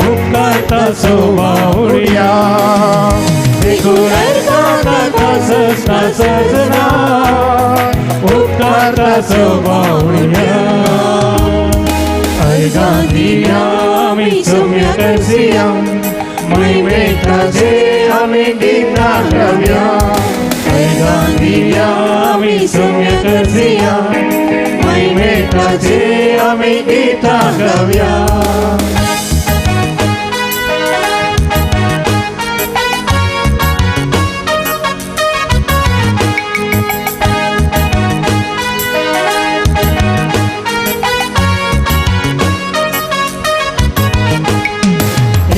उपकारता सोबावया. देखून अर्घां ताका सजना सजना, उपकारता सोबावया. अर्घां दिवया आमी सौम्या करसिया, महिमे ताजे आमी गीतां गावया. अर्घां दिवया आमी सौम्या करसिया, महिमे ताजे आमी गीतां गावया.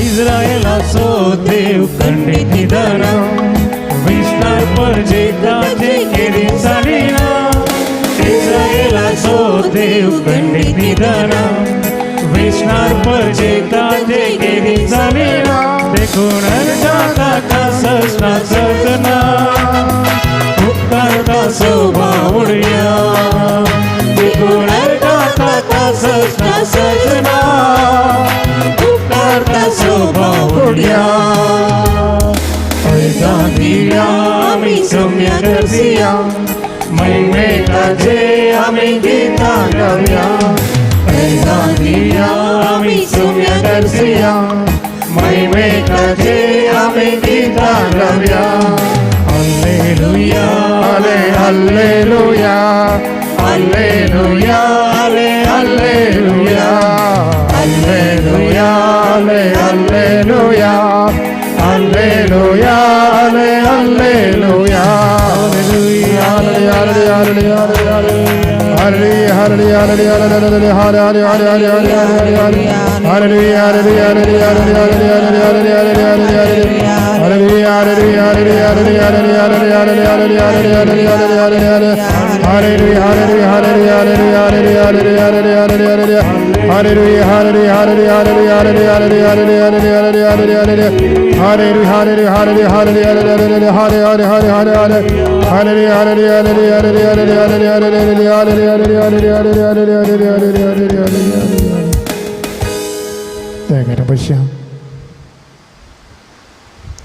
इस्रायलाचो देव खंडीत निदाना, विस्तार परजेताचे केरी चालिना. इस्रायलाचो देव खंडीत निदाना, विस्तार परजेताचे केरी चालिना. देखून अर्घां ताका सजना सजना, उपकारता सोबावया. देखून अर्घां ताका सजना सजना, उपकारता सोबावया. अर्घां दिवया आमी सौम्या करसिया, महिमे ताजे आमी गीतां गावया. अर्घां दिवया आमी सौम्या करसिया, महिमे ताजे आमी गीतां गावया. Hallelujah, hallelujah, hallelujah, hallelujah, hallelujah, hallelujah, hallelujah, hallelujah.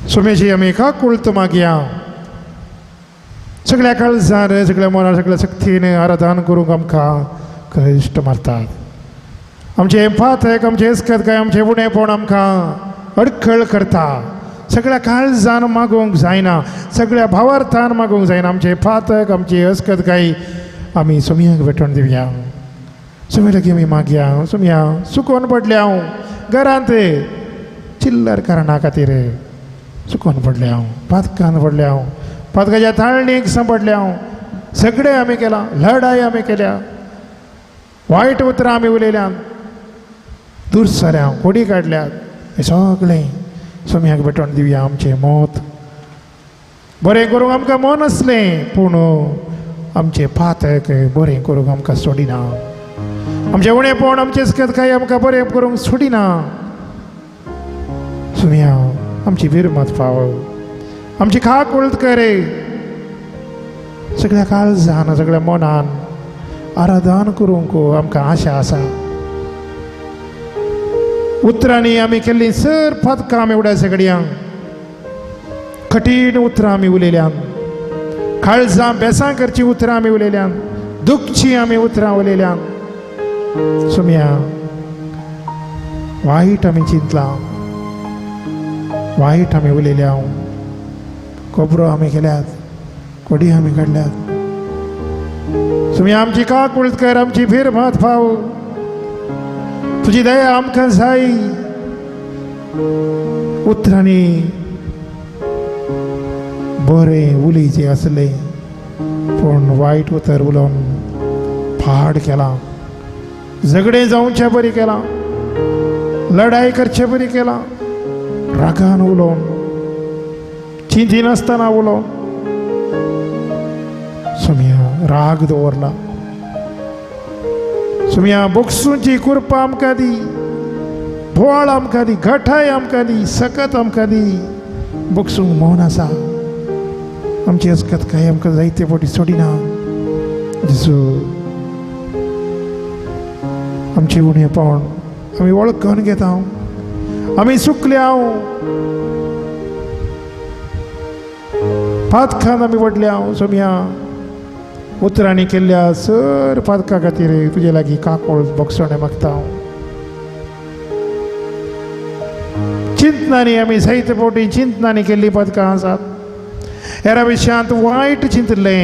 सोमेची आमी काकुळत मागया. सगळ्या काळजान, सगळ्या मनान, सगळ्या शक्तीन आराधन करूंक आमकां कश्ट मारतात. आमचें पातक, आमचें एस्कत काय, आमचें उणेपण आमकां अडखळ करता. सगळ्या काळजान मागूंक जायना, सगळ्या भावार्थान मागूंक जायना. आमचें पातक, आमची अस्कत काय आमी सोमयाक भेटोवन दिवया. सोम्या लागीं आमी मागया. सोमया सुकोन पडल्या हांव घरांत चिल्लर कारणा खातीर चुकोन पडल्या हांव, पातकान पडल्या हांव, पातकाच्या ताळणीक सांपडल्या हांव. सगळें आमी केलां, लढाय आमी केल्या, वायट उतरां आमी उलयल्यात, दुरसऱ्या कोडी काडल्यात. हें सगळें सोम्याक भेटोवन दिवया. आमचें मत बरें करूंक आमकां मन आसलें, पूण आमचें पातक बरें करूंक आमकां सोडिना. आमचें उणेपण, आमचें स्कतकाय आमकां बरें करूंक सोडिना. सोम्या आमची विरमत फाव, आमची खाक करे. सगळ्या काळजान, सगळ्या मनान आराधन करूंक आमकां आशा आसा. उतरांनी आमी केल्लीं सर पातकां आमी उडा सगळ्यांक, कठीण उतरां आमी उलयल्यान, काळजां बेसां करचीं उतरां आमी उलयल्यान, दुखचीं आमी उतरां उलयल्यान. सोम्या वायट आमी चिंतलां, वायट आमी उलयल्या, खबरो आमी केल्यात, कोडी आमी काडल्यात. सोम्या आमची काकुळत कर, आमची भिरभात फाव, तुजी दया आमकां जाय. उतरांनी बरें उलयचें आसलें, पूण वायट उतर उलोवन फाड केलां, झगडें जावचे बरी केलां, लढाय करचे बरी केलां, रागान उलोवन, चिंतिनासतना उलोवन. सोम्या राग दवरला. सोम्या बोगसूंची कृपा आमकां दी, भोळ आमकां दी, घटाय आमकां दी, सकत आमकां दी. बोगसूंक मन आसा, आमची अस्कत काय आमकां जायते फावटी सोडिना. जेजू आमचें उणेपण आमी वळखून घेता, आमी चुकल्या, पातकान आमी पडल्या. सोम्या उतरांनी केल्ल्या सर पातका खातीर तुजे लागीं काकोळ बोगसणें मागता. चिंतनांनी आमी जायते फावटी चिंतनांनी केल्लीं पातकां आसात. हेरा विशयांत वायट चिंतलें,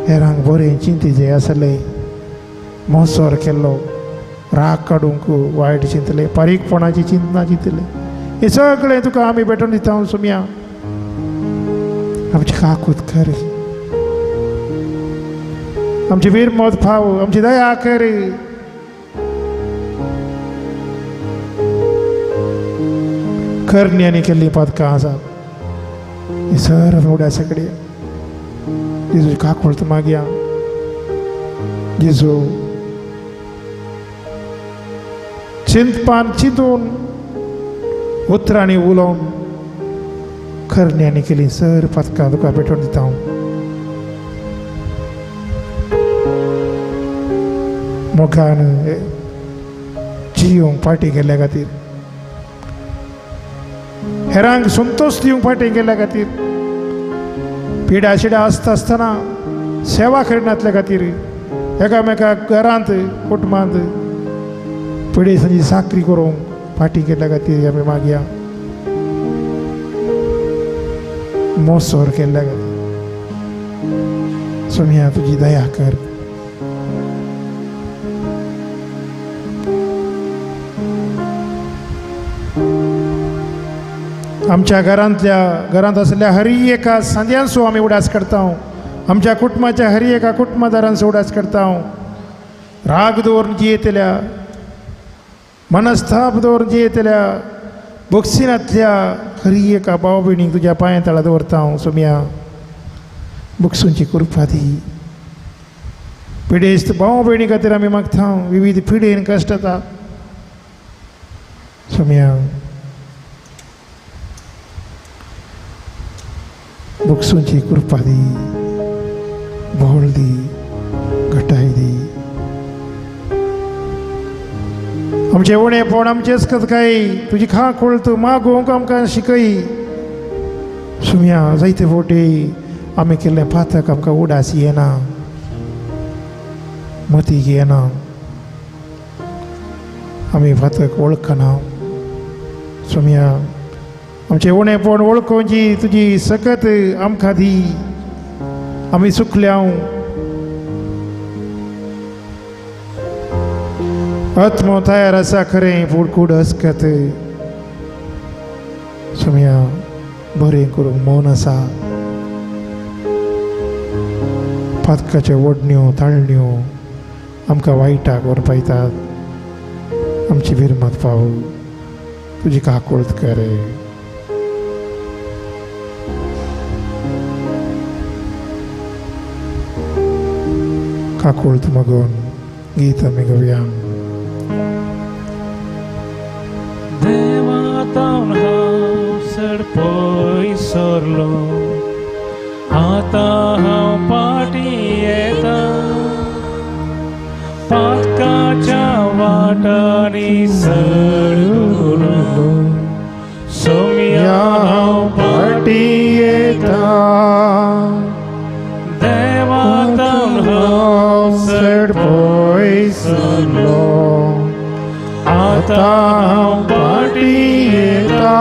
हेरांक बरें चिंतीचें आसलें, मोसोर केल्लो, राग काडूंक वायट चिंतलें, बारीकपणाची चिंतना चिंतलें. हें सगळें तुका आमी भेटोवन दिता. सोम्या आमची काकूत कर, आमची विरमत फाव, आमची दया कर. करण्यांनी केल्लीं पातकां आसात, ही सर उड्या सगळे जेजू काकुळत मागया. जेजू चिंतपान चिंतून उतरांनी उलोवन करण्यांनी केली सर पातकां तुका भेटोवन दिता. मोगान जियोंक पार्टी केल्ल्या खातीर, हेरांक संतोश दिवंक फाटी केल्ल्या खातीर, पिड्या शिड्या आसता आसतना सेवा करिनातल्या खातीर, एकामेका घरांत कुटुंबांत पिडेसांची साकरी करूंक फाटी केल्ल्या खातीर आमी मागया. मोसोर केल्ल्या खातीर सोम्या तुजी दया कर. आमच्या घरांतल्या घरांत आसल्या हरी एका सांद्यांचो आमी उडास करता, आमच्या कुटुंबाच्या हरी एका कुटुंबादारांचो उडास करता. राग दवरून जियेतल्या, मनस्ताप दवरून जियेतल्या, बोक्सिनांतल्या हरी एका भाव भयणीक तुज्या पांया तळा दवरता. सोम्या बोक्सूंची कृपा दी. पिडेस्त भाव भयणी खातीर आमी मागता, विविध पिडेन कश्ट जाता. सोम्या बोक्सूंची कृपा दी, भोळ दी, घटाय दी. आमचें उणेपण, आमचें अस्कतकाय तुजी खांकूळ तूं मागूंक आमकां शिकय. सुम्या जायते फावटी आमी केल्लें पातक आमकां उडास येना, मतीक येना, आमी पातक वळखना। सुम्या आमचें उणेपण वळखोवची तुजी सकत आमकां दी। आमी चुकल्या, आत्मो तयार आसा खरें पूण कूड हसकत। सुम्या बरें करूंक मन आसा, पातकाच्यो ओडण्यो ताळण्यो आमकां वायटाक व्हरपायतात। आमची विरमत पाव, तुजी काकुळत कर। काकुळत मागून गीत आमी गावया। देवातावन हांव चड पयस सरलो, आतां हांव फाटीं येता, पातकाच्या वाटांनी सरलो, सोम्या हांव फाटीं येता। देवातावन हांव चड पयस सरलो, आतां हांव फाटीं येता,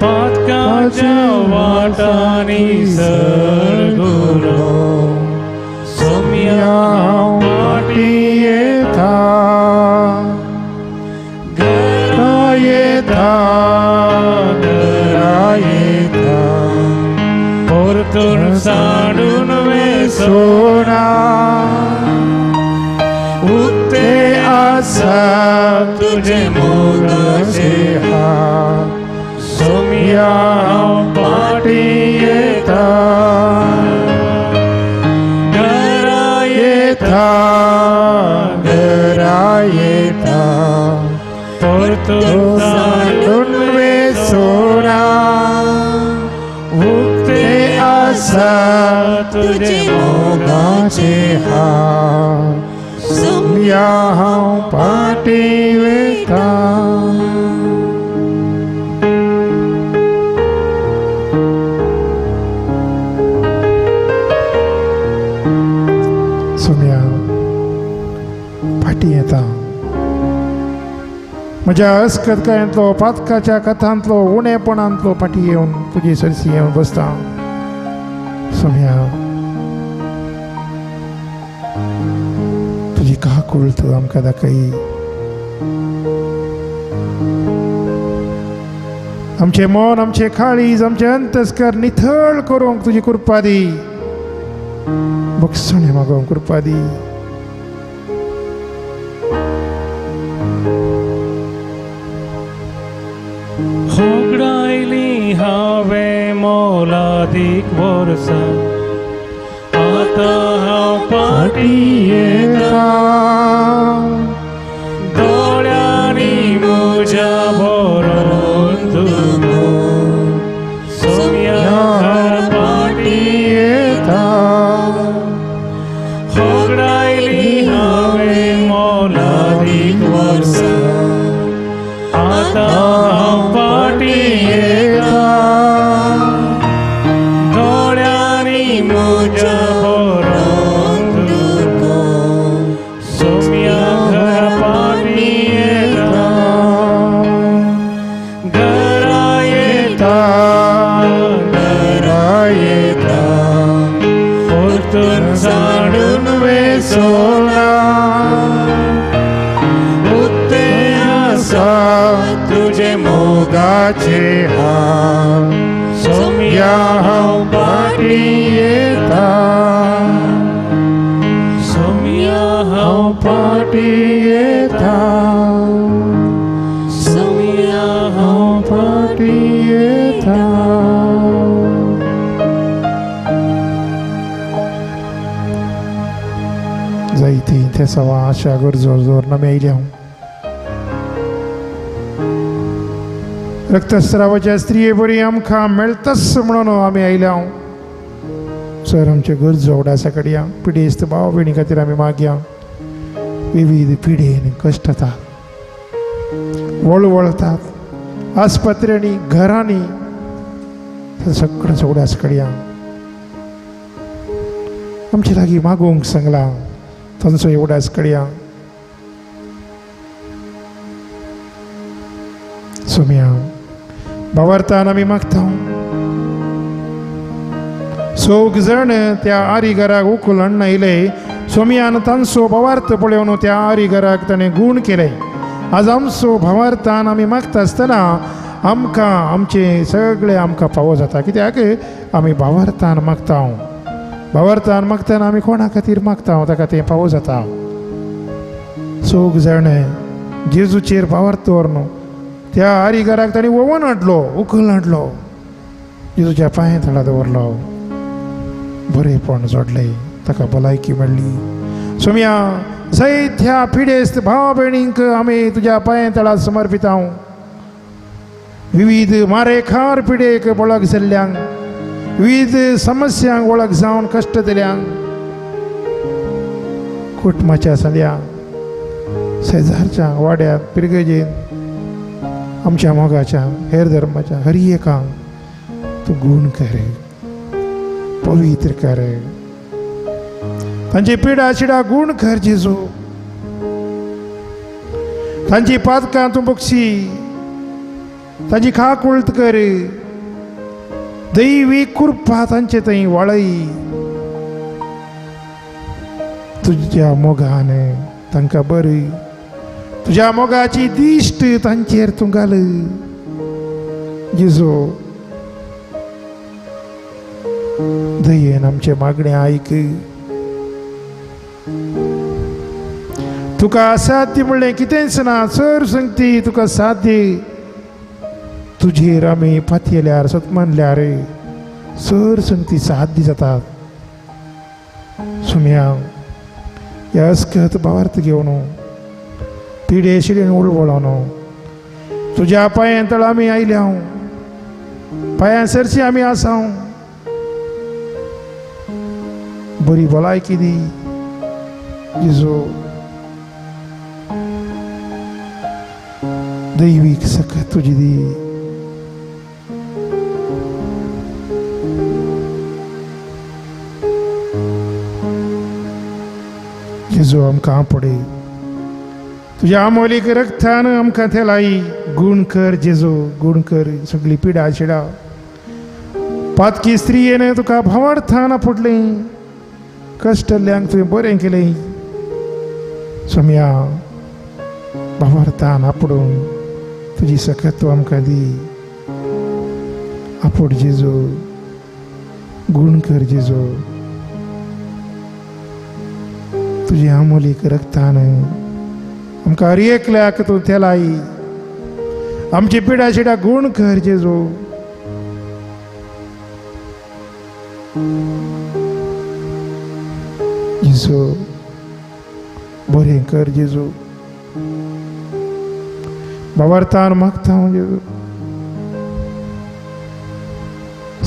पातकाच्या वाटांनी सरगुलो, सोम्या हांव फाटीं येता। घरा येता, घरा येता, परतून साडून वेसोना, उक्ते आसा तुजे मोगाचे हात, सोम्या हांव फाटीं येता। घरा येता, घरा येता, परतून साडून वेसोना, उक्ते आसा तुजे मोगाचे हात, सोम्या हांव फाटीं वयता। सोम्या फाटीं येता, म्हज्या अस्कतकायेंतलो, पातकाच्या कथांतलो, उणेपणांतलो फाटीं येवन तुजी सरशी येवन बसता। सोम्या तुजी काकुळत आमकां दाखय, आमचें मन, आमचें काळीज, आमचें अंतस्कर निथळ करूंक तुजी कृपा दी, बक्षणें मागोवंक कृपा दी। होगडायली हांवें मोलादीक वर्सां, आतां हांव फाटीं येता, दोळ्यांनी म्हज्या भरून तुका, सोम्या घरा फाटीं येता। होगडायली हांवें मोलादीक वर्सां, आतां हांव फाटीं येता, दोळ्यांनी म्हज्या भरून तुका, सोम्या घरा फाटीं येता। घरा येता, घरा येता, परतून साडून वेसोना, उक्ते आसा तुजे मोगाचे हात, सोम्या हांव फाटीं येता, सोम्या हांव फाटीं येता, सोम्या हांव फाटीं येता। जायती ते सवा आशा गरजो जोर आमी आयल्या। रक्तस्रावाच्या स्त्रिये बरी आमकां मेळटाच म्हणून आमी आयल्या। सर आमच्यो गरजो उडासा कडया, पिडेस्त भाव भयणी खातीर आमी मागया। विविध पिडेन कश्टतात, वळवळतात, आस्पत्र्यांनी, घरांनी सगळ्यांचो उगडास कडया. आमचे लागीं मागूंक सांगलां तांचो उगडास कडया. सोम्या भावार्थान आमी मागता. चौग जाण त्या आरीघराक उखल हाडून आयले. सोम्यान तांचो भावार्थ पळोवन त्या आरीघराक ताणें गूण केलें. आज आमचो भावार्थान आमी मागता आसतना आमकां आमचें सगळें आमकां फावो जाता, कित्याक आमी भावार्थान मागता. भावार्थान मागतना आमी कोणा खातीर मागता ताका तें फावो जाता. चौग जाण जेजूचेर भावार्थ दवरून त्या आरीघराक ताणें ओवन हाडलो, उखल हाडलो, जेजूच्या पांया तळा दवरलो, बरेपण जोडलें, ताका भलायकी मेळ्ळी. सोम्या जायत्या पिडेस्त भाव भयणींक आमी तुज्या पांया तळा समर्पिता. विविध मारेखार पिडेक वळख जाल्ल्यांक, विविध समस्यांक वळख जावन कश्ट दिल्यांक, कुटुंबाच्या सद्या शेजारच्या वाड्यात पिरगेजेन आमच्या मोगाच्या हेर धर्माच्या हर एकांक तूं गूण कर, पवित्र कर, तांची पिडा शिडा गूण कर जेजू. तांची पातकां तूं बक्षी, तांची खाकुळत कर, दैवी कृपा तांचे थंय वाळय. तुज्या मोगान तांकां बरी, तुज्या मोगाची दिश्ट तांचेर तूं घाल जेजू. दयेन आमचें मागणें आयक. तुका असाध्य म्हणलें कितेंच ना, चड संगती तुका साध्य. तुजेर आमी पातयेल्यार सतमानल्यार सर संगती साध्य जातात. सुम्या ह्या अस्कत भावार्थ घेवन पिडे शिडेन उळवळोन तुज्या पांयां तळ आमी आयल्या, पांयां सरशी आमी आसा. बरी भलायकी दी जेजू, दैवीक सकत तुजी दी. जेजू आमकां पडय तुज्या आमोलीक रक्तान आमकां तेलाई गूण कर जेजू, गूण कर सगळी पिडा शिडा. पातकी स्त्रियेन तुका भावार्थान आपुडलें, कश्टल्ल्यांक तुवें बरें केलें. सोम्या भावार्थान आपुडून तुजी सकत तूं आमकां दी. आपूड जेजू, गूण कर जेजू. तुजी आमोलीक रक्तान आमकां हर एकल्याक तूं तेलाई, आमची पिडा शिडा गूण कर जेजू. जेजू बरें कर जेजू. भावार्थान मागता हांव जेजू,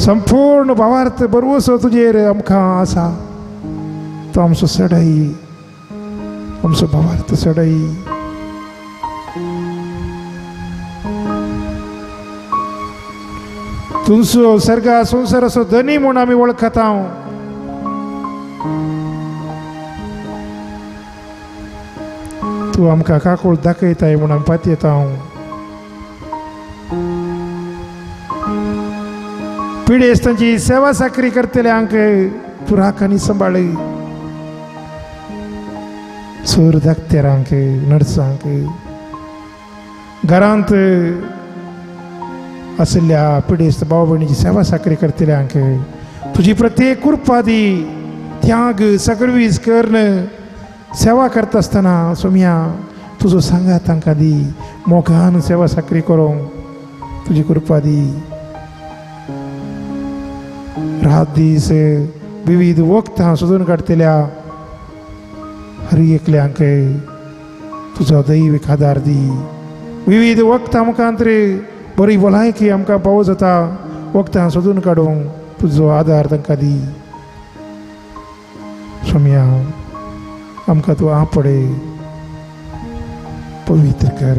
संपूर्ण भावार्थ बरवसो तुजेर आमकां आसा. तो आमचो सडाई, आमचो भावार्थ सडाई. तुमचो सर्गा संवसाराचो धनी म्हूण आमी वळखता. तूं आमकां काकूळ दाखयताय म्हूण आमी पातयेता. पिडेस्तांची सेवा साकरी करतल्यांक तूं राख आनी सांबाळ. चड धाकतेरांक, नर्सांक, घरांत आशिल्ल्या पिडेस्त भाव भयणीची सेवा साकरी करतल्यांक तुजी प्रत्येक कृपा दी. त्याग साकरवीज करून सेवा करता आसतना सोम्या तुजो सांगात तांकां दी. मोगान सेवा साकरी करूंक तुजी कृपा दी. रात दीस विविध वखदां सोदून काडटल्या हर एकल्यांक तुजो दैवीक आदार दी. विविध वखदां मुखांतर बरी भलायकी आमकां पावो जाता. वखदां सोदून काडूंक तुजो आदार तांकां दी. सोम्या आमकां तूं आपडे पवित्र कर.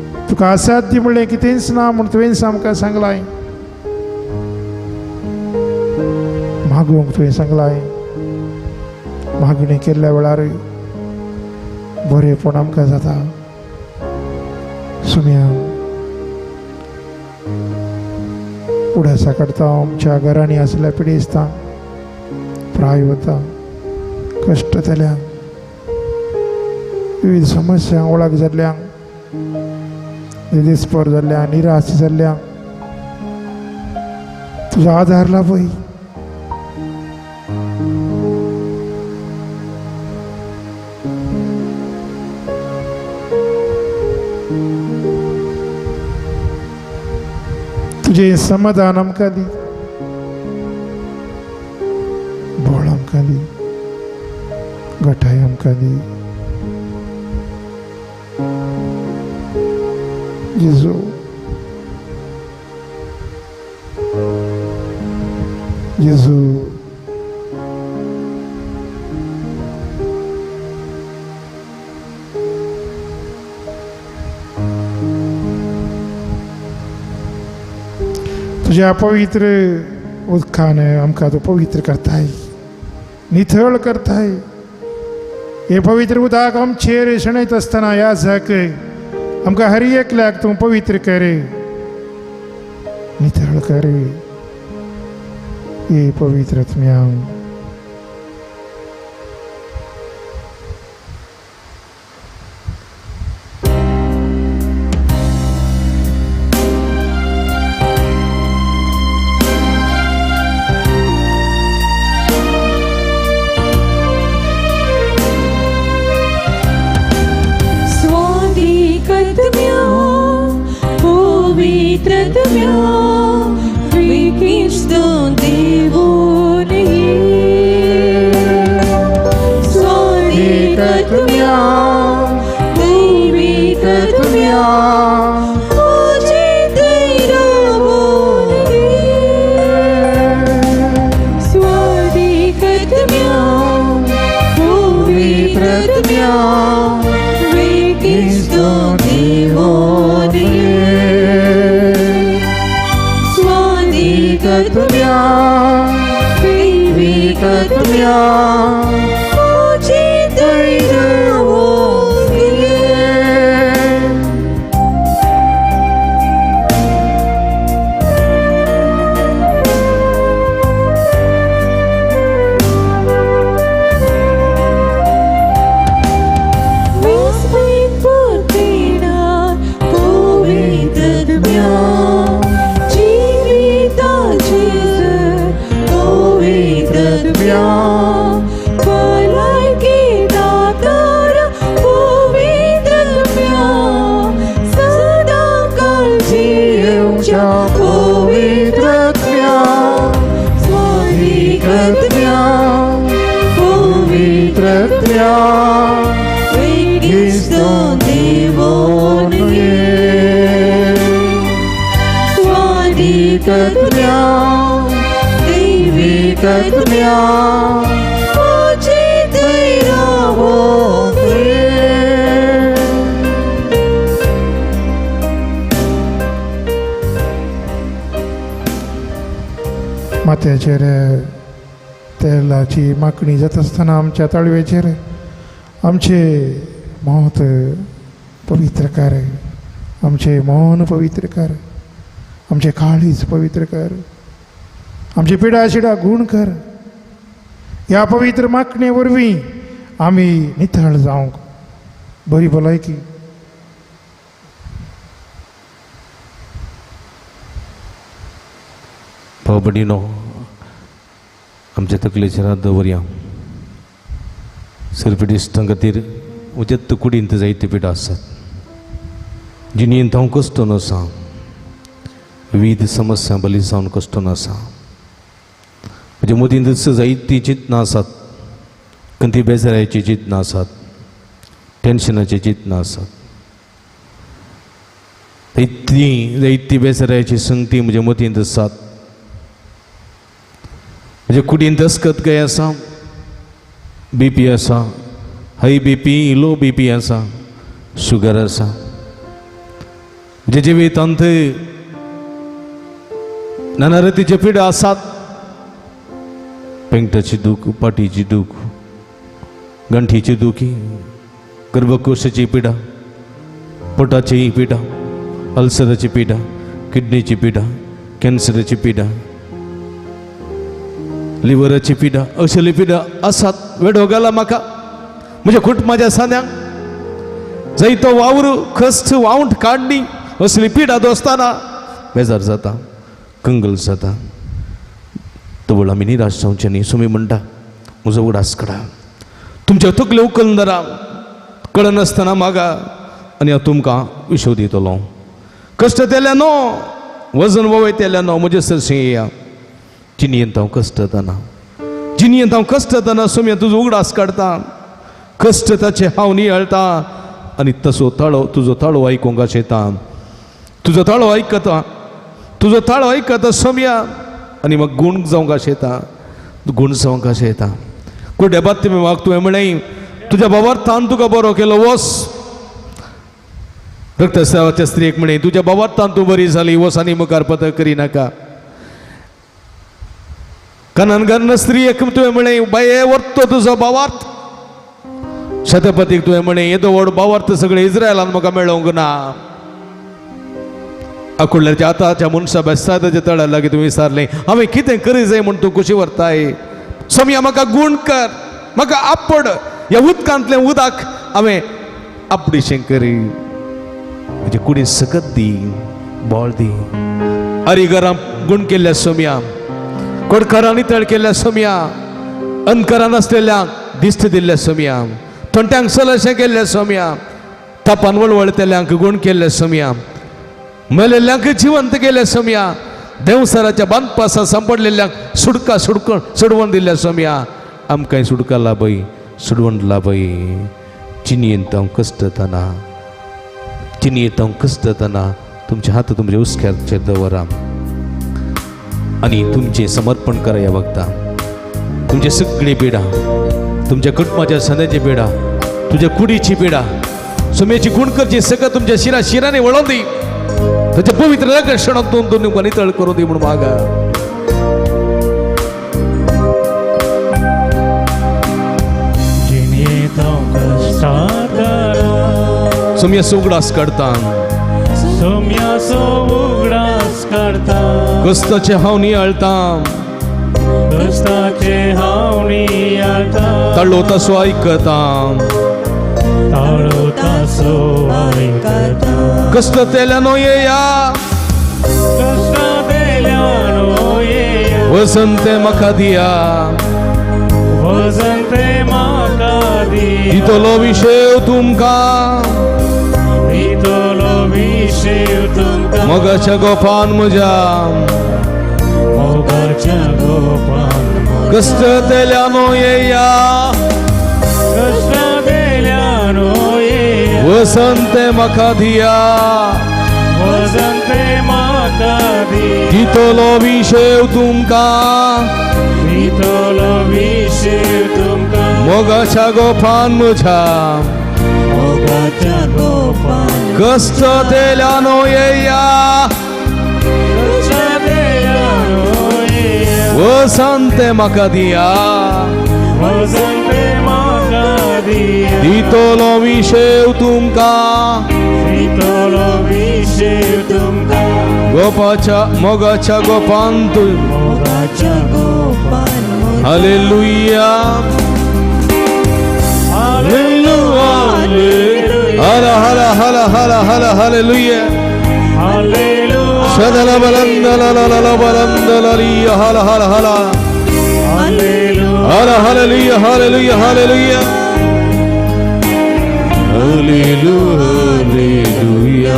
तुका असाध्य म्हणलें कितेंच ना म्हूण तुवेंच आमकां सांगलाय, मागूंक तुवें सांगलाय. मागणी केल्ल्या वेळार बरेंपण आमकां जाता. सुम्या उडासा काडता आमच्या घरांनी आसल्या पिडेस्तां, प्राय वता, कश्ट जाल्या, विविध समस्या ओळख जाल्ल्या, निदेस्पर जाल्ल्या, निराश जाल्ल्या, तुजो आदार लाभय. तुजें समाधान आमकां दी, बळ आमकां दी, घटाय आमकां दी. जेजू, जेजू, तुज्या पवित्र उदकान आमकां तूं पवित्र करताय, निथळ करताय. हे पवित्र उदक आमचेर शेणयत आसतना ह्या जाक आमकां हर एकल्याक तूं पवित्र कर, निथळ कर. हे पवित्र आत्म्या, माथ्याचेर तेलाची मागणी जाता आसतना आमच्या ताळवेचेर आमचे मत पवित्र कर, आमचें मन पवित्र कर, आमचें काळीज पवित्र कर, आमची पिडा शिडा गूण कर. ह्या पवित्र मागणे वरवीं आमी नितळ जावंक बरी भलायकी. भाव भयणीनो, आमच्या तकलेचेर हात दवरया. सरपिडिस्तां खातीर म्हज्या कुडींत जायते पिडा आसात, जिणेंत हांव कश्टन आसा, विविध समस्या बली जावन कश्टन आसा. म्हज्या मदींत जायतीं चिंतनां आसात, खंती बेजारायचीं चिंतनां आसात, टेन्शनाचीं चिंतनां आसात. जायती बेजारायची संगती म्हज्या मतींत आसात. म्हज्या कुडींत अस्कत काय आसा, बी पी आसा, हाय बी पी, लो बी पी आसा, शुगर आसा. जे जिवितांत नाना रितीचे पिडा आसात, पेंगटाची दूख, पाटीची दूख, गांठीची दुखी, गर्भकोशाची पिडा, पोटाची पिडा, अल्सराची पिडा, किडनीची पिडा, कॅन्सराची पिडा, लिव्हराची पिडा, असली पिडा आसात. वेडो गेला म्हाका म्हज्या कुटुंबाच्या सान्यांक जायतो वावर कश्ट वावंट काडणी असली पिडा दोस्ताना बेजार जाता, कंगल जाता. तवळ आमी निराश जावचें न्ही. सुमी म्हणटा म्हजो उगडास काडा, तुमच्या तकले उखलदरा कळनासतना मागा आनी हांव तुमकां विशव दितलो. कश्ट तेल्या न्हू, वजन वयतेल्या न्हू, म्हजे सरशीं येया. जिणयेंत हांव कश्टतना, जिणयेंत हांव कश्टतना सुमया तुजो उगडास काडटा, कश्ट ताचे हांव नियाळटा आनी तसो ताळो तुजो ताळो आयकूंक आशेता, तुजो ताळो आयकता, तुजो ताळो आयकता सोमया आनी म्हाका गूण जावंक आशेता, गूण जावंक आशेता. कुड्या बातमी म्हाका तुवें म्हणलें तुज्या बाबार्थान तुका बरो केलो, वस. रक्तस्रावाच्या स्त्रियेक म्हणलें तुज्या बाबार्थान तूं बरी जाली, वस आनी मुखार पत करिनाका. कानान स्त्रियेक तुवें म्हणलें बाये व्हरतो तुजो बाबार्थ. शतपतीक तुवें म्हणलें येदो व्हड बाबार्थ सगळे इस्रायलान म्हाका मेळोवंक ना. आकुडल्याच्या आतांच्या मनशा बेस्ताच्या तळ्या लागीं तुवें विचारलें हांवें कितें करी जाय म्हूण तूं खुशी व्हरताय. सोमया म्हाका गूण कर, म्हाका आपड, ह्या उदकांतलें उदक हांवें आपडीशें करी, म्हजे कुडीन सकत दी, बळ दी. अरिगरां गूण केल्ल्या सोमया, कोडकारां नितळ केल्ल्या सोमया, अंधकारान आसलेल्या दिश्ट दिल्ल्या सोमया, थोंट्यांक सलशें केल्ल्या सोमया, तापान वळवळतेल्यांक गूण केल्ल्या सोमया, मेलेल्यांक जिवंत केल्या सोमया, देवसराच्या बांदपासा सांपडलेल्यांक सुडका सुडक सोडवण दिल्ल्या सोमया, आमकां सुडका लाभय, सोडवण लाभय. जिणयेंत हांव कश्टतना, जिणयेंत हांव कश्टतना तुमचे हात तुमच्या हुस्क्याचेर दवरा आनी तुमचें समर्पण करा ह्या वखदां. तुमचे सगळी पिडा, तुमच्या कुटुंबाच्या सन्याची पिडा, तुज्या कुडीची पिडा, सोम्याची गुण करची सगळं तुमच्या शिरा शिराने वळोवन दी, ताच्या पवित्र रक्षणांत दोन दोन तुमकां नितळ करून दी म्हणून मागा. सोम्याचो उगडास काडता, सोम्याचो उगडास काडता, कश्टाचें हांव नियाळटा, कश्टाचें हांव नियाळटा, ताळो तासो आयकता, ताळो तासो आयकता. कश्ट तेल्यानो येया, कश्ट तेल्यानो येया, वसंत म्हाका दिया, वसंत म्हाका दिया, दितलो विशेव तुमकां, दितलो विशेव तुमकां, मोगाच्या गोपान म्हज्या, मोगाच्या गोपान. कश्ट तेल्यानो येया, कश्ट तेल्यानो येया, वसंत म्हाका दिया, वसंत म्हाका दिया, दितलो विशेव तुमकां, दितलो विशेव तुमकां, मोगाच्या गोपान म्हज्या, मोगाच्या गोपान. कश्ट तेल्यानो येया, कश्ट तेल्यानो येया, वसंत म्हाका दिया, वसंत म्हाका दिया, दितलो विशेव तुमकां, दितलो विशेव तुमकां, गोपाच्या मोगाच्या गोपान तूं, मोगाच्या गोपान. हालेलुया, हालेलुया, हला हला हला हला हला हालेलुया, हालेलुया, सदला बलंदला ला बलंदला लिया, हला हला हला हालेलुया, हला hallelujah, hallelujah, hallelujah, hallelujah, hallelujah,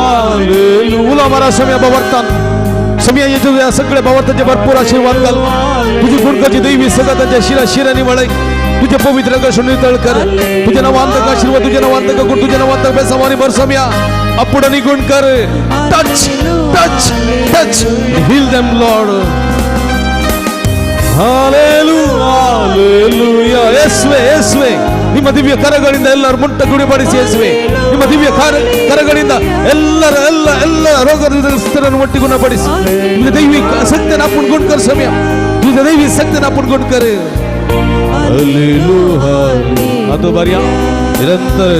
hallelujah. उलो मारा सोम्या बाबर्तान, सोम्या येजू सगळे बाबर्ताचे भरपूर आशीर्वाद घाल. तुझी गुणकाची दैवी सगळं त्यांच्या शिरा शिरांनी वळय, तुझे पवित्र आकर्षण नितळ कर, तुझ्या नावांतक आशीर्वाद, तुझ्या नावांतक गुण, तुझ्या नावांतक बेसावानी भर सोम्या. अपुडनी गुण कर. Touch, touch, touch, heal them Lord. Hallelujah, hallelujah. येसवे, येसवे, ನಿಮ್ಮ ದಿವ್ಯ ಕರಗಳಿಂದ ಎಲ್ಲರ ಮುಟ್ಟ ಗುಣಪಡಿಸಿ ಯೇಸುವೆ. ನಿಮ್ಮ ದಿವ್ಯ ಕರಗಳಿಂದ ಎಲ್ಲರ ಎಲ್ಲ ಎಲ್ಲ ರೋಗಗ್ರಸ್ತರನ್ನು ಒಟ್ಟಿ ಗುಣಪಡಿಸಿ. ನಿಮ್ಮ ದೈವಿ ಶಕ್ತಿಯನ್ನು ಅಪ್ಪನ್ ಗುಣಕರ್ ಸಮಯ, ನಿಮ್ಮ ದೈವಿ ಶಕ್ತಿಯನ್ನು ಅಪ್ಪನ್ ಗುಣಕರ್. ಅದು ಬರಿಯ ನಿರಂತರ.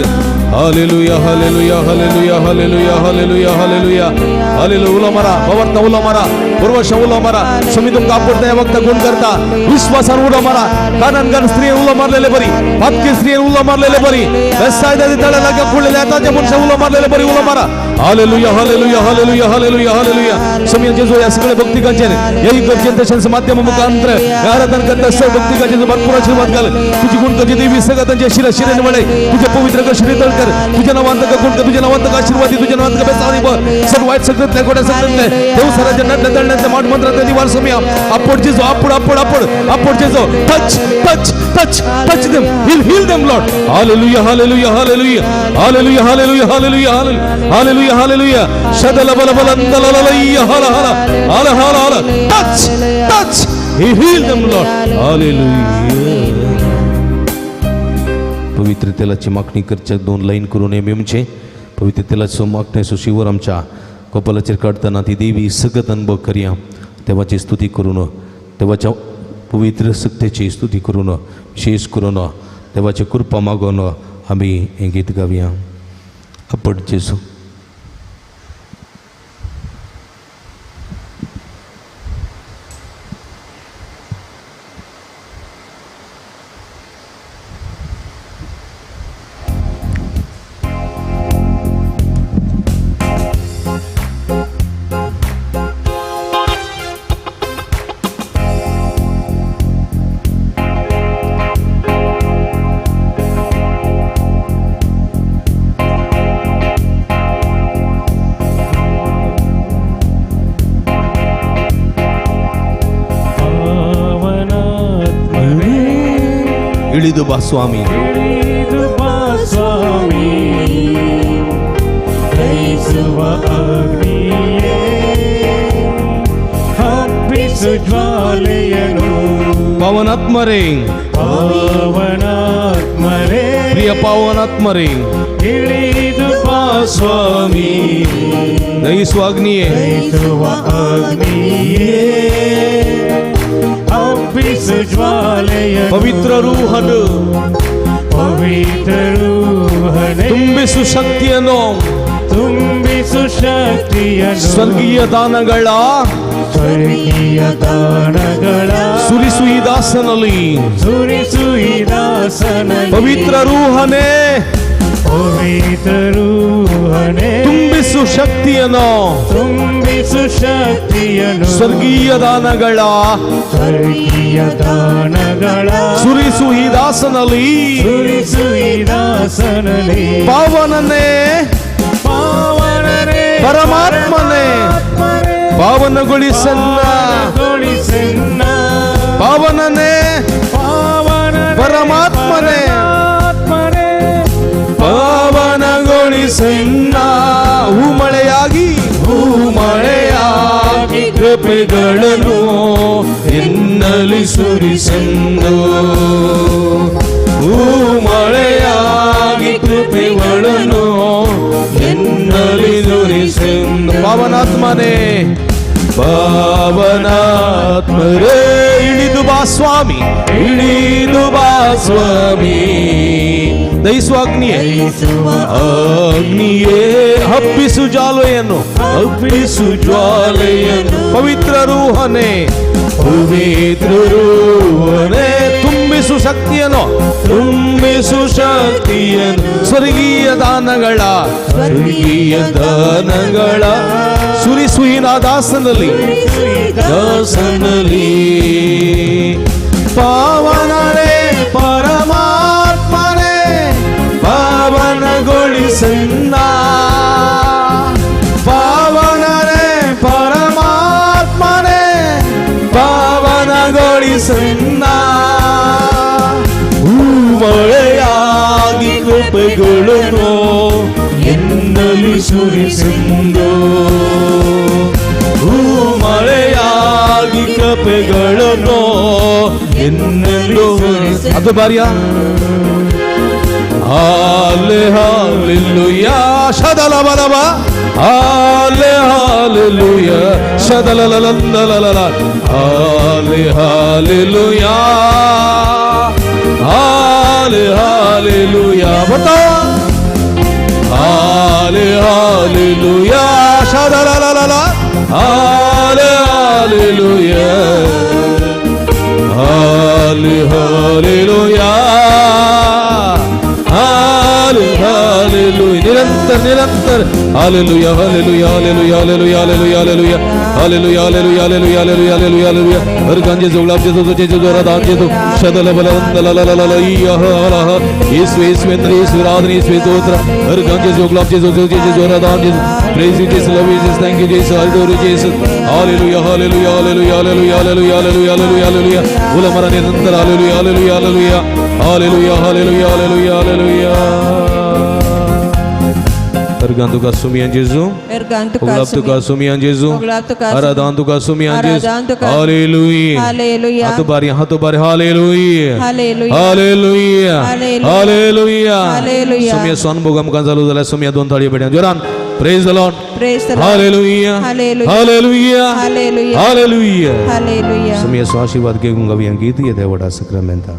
Hallelujah, hallelujah, hallelujah, hallelujah, hallelujah, hallelujah, hallelujah. उलो मारा भवरता, उलो मारा पूर्वश, उलो मारा स्वामी तुमका आपुरता या वक्त गुण करता विश्वासान उलो मारा. काननगण स्त्री उलो मारलेले बरी, पातकी स्त्री उलो मारलेले बरी, बेसायदा तळ्या लागे फुडलेले आतांच्या मनशा उलो मारलेले बरी उलो मारा. Hallelujah, hallelujah, hallelujah, hallelujah, hallelujah. स्वामी जेजू या सगळे भक्तिकांचेर या इगर्जेन तशेंच माध्यम मुखांतर आराधन करता सर्व भक्तिकांचे भरपूर आशीर्वाद घाल. तुझी गुण तुझी देवी सगळं त्यांच्या शिरा शिरेन वळे तुझ्या पवित्र कशी कर, तुझ्या नावांत गुण कर, तुझ्या नावांत आशीर्वाद, तुझ्या नावांत बेसावणी बर सर्व वाईट सगळ्यातल्या गोड्या सगळ्यातल्या देव सराच्या नटल्या दळण्यातल्या माठ मंत्रातल्या निवार स्वामी आपण जेजू आपण आपण आपण आपण जेजू. Touch touch touch touch them, heal heal them Lord. Hallelujah, hallelujah, hallelujah, hallelujah, hallelujah, hallelujah, hallelujah, hallelujah. शदल बल बल अंदलललय्य हल हल हल हल हल. Touch touch, he heal them Lord. Hallelujah. पवित्र तेलाची मागणी करच्या दोन लाईन करून नेमचे पवित्र तेलाचो मागण्याचो शिवर आमच्या कपालाचेर काडटना ती देवी सगत अनुभव करया. देवाची स्तुती करून, देवाच्या पवित्र सत्याची स्तुती करून, विशेष करून देवाची कृपा मागून आमी हें गीत गावया. आपण जेजू. ಇಳಿದು ಬಾ ಸ್ವಾಮಿ, ಇಳಿದು ಬಾ ಸ್ವಾಮಿ, ದಹಿಸುವ ಅಗ್ನಿಯೇ ಹಬ್ಬಿಸು ಜ್ವಾಲೆಯನು. ಪವನಾತ್ಮರೇ, ಪಾವನಾತ್ಮರೇ, ಪ್ರಿಯ ಪಾವನಾತ್ಮರೇ, ಇಳಿದು ಬಾ ಸ್ವಾಮಿ, ದಹಿಸುವ ಅಗ್ನಿಯೇ, ದಹಿಸುವ ಅಗ್ನಿಯೇ ಹಬ್ಬಿಸು ಜ್ವಾಲೆಯನು. ಪವಿತ್ರ ರೂಹನು, ಪವಿತ್ರ ರೂಹನೇ, ತುಂಬಿಸು ಶಕ್ತಿಯನ್ನು, ತುಂಬಿಸು ಶಕ್ತಿಯನ್ನು, ಸ್ವರ್ಗೀಯ ದಾನಗಳ, ಸ್ವರ್ಗೀಯ ದಾನಗಳ ಸುರಿಸು ಈ ದಾಸನಲ್ಲಿ, ಸುರಿಸು ಈ ದಾಸನಲ್ಲಿ. ಪವಿತ್ರ ರೂಹನೇ, ಪವಿತ್ರ ರೂಹನೇ, ತುಂಬಿಸು ಶಕ್ತಿಯನ್ನು, ತುಂಬಿಸು ಶಕ್ತಿಯನ್ನು, ಸ್ವರ್ಗೀಯ ದಾನಗಳ, ಸ್ವರ್ಗೀಯ ದಾನಗಳ ಸುರಿಸು ಈ ದಾಸನಲ್ಲಿ, ಸುರಿಸು ಈ ದಾಸನಲ್ಲಿ. ಪಾವನನೇ, ಪಾವನನೇ, ಪರಮಾತ್ಮನೇ, ಪಾವನಗೊಳಿಸನ್ನ, ಗೊಳಿಸನ್ನ, ಪಾವನನೇ, ಪಾವನ ಪರಮಾತ್ಮನೇ, ಪಾವನಗೊಳಿಸನ್ನ. ಹೂಮಳೆಯಾಗಿ, ಹೂಮಳೆಯಾಗಿ ಕೃಪೆಗಳನ್ನು ಎನ್ನಲಿ ಸುರಿಸೆಂದು, ಹೂಮಳೆಯಾಗಿ ಕೃಪೆಗಳನ್ನು ಎನ್ನಲಿ ಸುರಿಸೆಂದು. ಪಾವನಾತ್ಮನೇ, ಪಾವನಾತ್ಮರೇ, ಇಳಿದು ಬಾ ಸ್ವಾಮಿ, ಇಳಿದು ಬಾ ಸ್ವಾಮಿ, ದಹಿಸುವ ಅಗ್ನಿಯೇ, ಅಗ್ನಿಯೇ ಹಬ್ಬಿಸು ಜ್ವಾಲೆಯನ್ನು, ಹಬ್ಬಿಸು ಜ್ವಾಲೆಯನ್ನು. ಪವಿತ್ರ ರೂಹನೇ, ಪವಿತ್ರ ರೂಹನೇ, ತುಂಬಿಸು ಶಕ್ತಿಯನ್ನು, ತುಂಬಿಸು ಶಕ್ತಿಯನ್ನು, ಸ್ವರ್ಗೀಯ ದಾನಗಳ, ಸ್ವರ್ಗೀಯ ದಾನಗಳ ಸುರಿಸು ಈ ದಾಸನಲ್ಲಿ, ದಾಸನಲ್ಲಿ. ಪಾವನರೇ, ಪರಮಾತ್ಮನೇ, ಪಾವನಗೊಳಿಸನ್ನ, ಪಾವನರೇ, ಪರಮಾತ್ಮನೇ, ಪಾವನಗೊಳಿಸನ್ನ. ಹೂಮಳೆಯಾಗಿ ಕೃಪೆಗಳನ್ನು ಎನ್ನಲಿ ಸುರಿಸೆಂದು, ಹೂಮಳೆಯಾಗಿ ಕೃಪೆಗಳನ್ನು ಎನ್ನಲು. ಅದು ಬಾರಿಯ. हालेलुया शदलबलबा हाले हालेलुया शदललललललला हाले हालेलुया हाले हालेलुया बता हाले हालेलुया शदलललला हाले हालेलुया हाले हालेलुया हाले हालेलुया निरंतर निरंतर hallelujah hallelujah hallelujah hallelujah hallelujah hallelujah hallelujah hallelujah hallelujah hallelujah hallelujah hallelujah हर गांजे जोगलाब जेजो जेजो जोरा दान जेजो शदल बलवंत ला ला ला ला या हा हा यीशु यीशु यीशु आराधना यीशु स्तोत्र हर गांजे जोगलाब जेजो जेजो जोरा दान Jeju praise you Jesus love you Jesus thank you Jesus hallelujah Jesus hallelujah hallelujah hallelujah hallelujah hallelujah hallelujah hallelujah hallelujah बोला मरा निरंतर hallelujah hallelujah hallelujah hallelujah hallelujah hallelujah hallelujah Erganto ka sumian Jesu Oglapto ka sumian Jesu Aradanto ka sumian Jesu Hallelujah Hallelujah हाथों बारी Hallelujah Hallelujah Hallelujah Hallelujah सुमिया स्वानुभोग आमकां चालू जाल्यार सुमिया दोन ताळयो पेट्यां जोरान Praise the Lord Praise the Lord Hallelujah Hallelujah Hallelujah Hallelujah Hallelujah Hallelujah सुमिया सो आशीर्वाद घेवंक गावया गीत येते व्हडा सक्रामेंता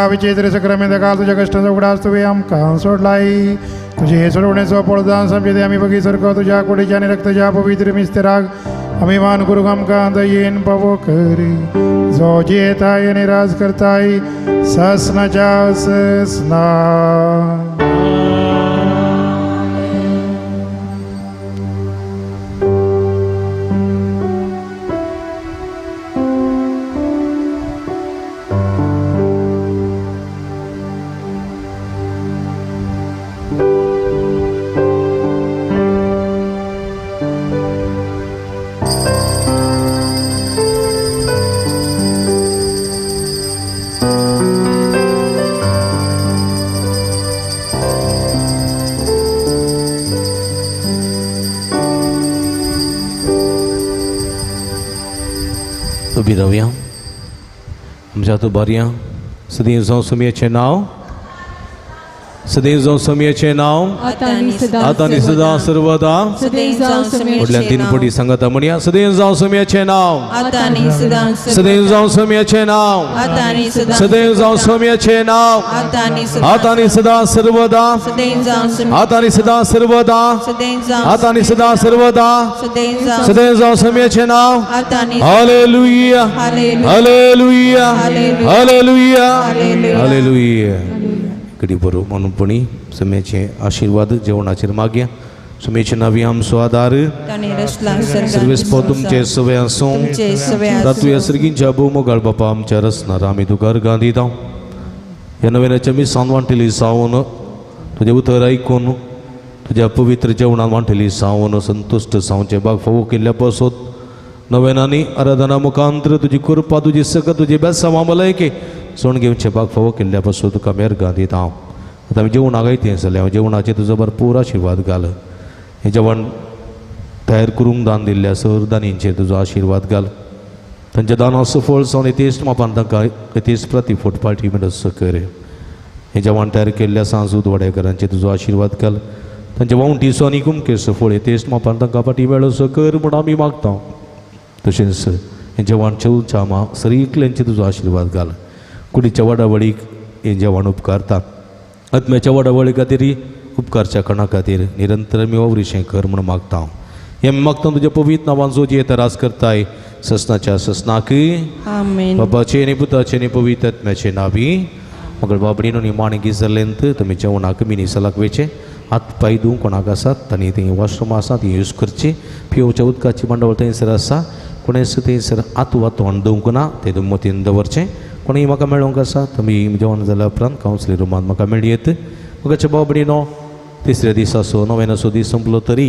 विचित्र सक्रामेंत काल तुझ्या कष्टांचो उगडास तुवें आमकां सोडलाय तुझे हे सोडवणेचो पळदान समजेते आमी बगी सारको तुझ्या कुडीच्या आनी रक्ताच्या पवित्र मिस्तेराक आमी मान करूंक आमकां दयेन पावो करी जो जियेताय आनी राज करताय ससनाच्या ससना. उबी रावया आमच्या हातूंत बारया सदैव जावं सुमयेचें नांव सदैव जावं सुमयेचें नांव आतां आतां सदां सर्वदा व्हडल्यान तीन पटी सांगता म्हणया सदैव जावं सुमयेचें नांव सदैव जावं सुमयेचें नांव सदैव जावं सुमयेचें नांव आतां सदां सर्वदा आतां सदां सर्वदा आतां सदां सर्वदा सदैव जावं सुमयेचें नांव. Hallelujah hallelujah hallelujah hallelujah. कडी बरो म्हणूनपणी सुम्याचे आशीर्वाद जेवणाचेर मागया. सुम्याचे नावी आमचो आदार सर्वेस्पो तुमचे सवे आसूं. तातूं सर्गींच्या भोवमोगाळ बापा आमच्या रसनार आमी तुका अर्गां दिता. ह्या नव्याच्या मिसान वांटेली जावन तुजें उतर आयकून तुज्या पवित्र जेवणान वांटेली जावन संतुश्ट जावचें बाग फावो केल्ल्या पासत नव्यानांनी आराधना मुखांतर तुजी कृपा तुजी सकत तुजी बेसांव भलायकी सोण घेवचें बाग फावो केल्ल्या पासून तुका मेरगां दिता. आतां आमी जेवणाक आयतें जाल्यार जेवणाचेर तुजो भरपूर आशिर्वाद घाल. हें जेवण तयार करूंक दान दिल्ल्या सर दानींचेर तुजो आशिर्वाद घाल. तांच्या दानाचो फळ जावन यथेश्ट मापान तांकां यथेश्ट प्रतिफोट पाठी मेळसो कर. हें जेवण तयार केल्ल्या सांजूद वाडेकारांचेर तुजो आशिर्वाद घाल. तांच्या वावंटीचो आनी कुमकेचो फळ यथेश्ट मापान तांकां पाठी मेळसो कर म्हूण आमी मागता. तशेंच हें जेवण चेवच्या मा सगळ्यांचे तुजो आशिर्वाद घाल. कुडीच्या वाडावळीक हें जेवण उपकारता. आत्म्याच्या वाडावळी खातीर उपकारच्या कणा खातीर निरंतर मी वावरिशें कर म्हूण मागता. हें मागता तुज्या पवित्र नांवांचो जे राज करताय ससनाच्या ससनाकय. आमेन. बाबाचे आनी पुताचे आनी पवित्र आत्म्याचे नांवी. मगळ बाबडीनो निमाणें गिजरलेंत तुमी जेवणाक मिनिसलाक वेचें. हात पांय धुवंक कोणाक आसात तांणी थंय वॉशरूम आसा ती यूज करची. पिवच्या उदकाची मांडवळ थंयसर आसा. कोणें थंयसर हात वा तोंड धुवंक ना तें तुमी मतीन दवरचें. कोणूय म्हाका मेळोंक आसा तुमी जेवण जाल्या उपरांत कावन्सिली रुमांत म्हाका मेळयेत. म्हाका बाबडीनो तिसऱ्या दिसाचो नव्यानाचो दीस सोंपलो तरी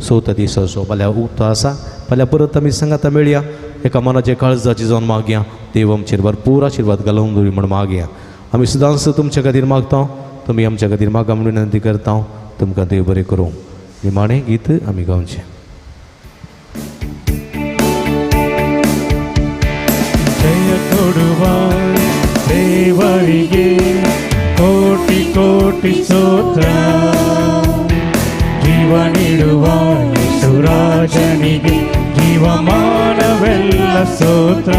चवथ्या दिसाचो फाल्यां उक्तो आसा. फाल्यां परत आमी सांगाता मेळया. एका मनाचे काळजाची जावन मागया. देव आमचेर भरपूर आशिर्वाद घालून दवरी म्हूण मागया. आमी सदांच तुमच्या खातीर मागता. तुमी आमच्या खातीर मागा म्हूण विनंती करता. तुमकां देव बरें करूं. निमाणें गीत आमी गावचें. ಜಯ ಕೊಡುವ ದೇವರಿಗೆ ಕೋಟಿ ಕೋಟಿ ಸ್ತೋತ್ರ. ಜೀವ ನೀಡುವ ಯೇಸುರಾಜನಿಗೆ ಜೀವಮಾನವೆಲ್ಲ ಸ್ತೋತ್ರ.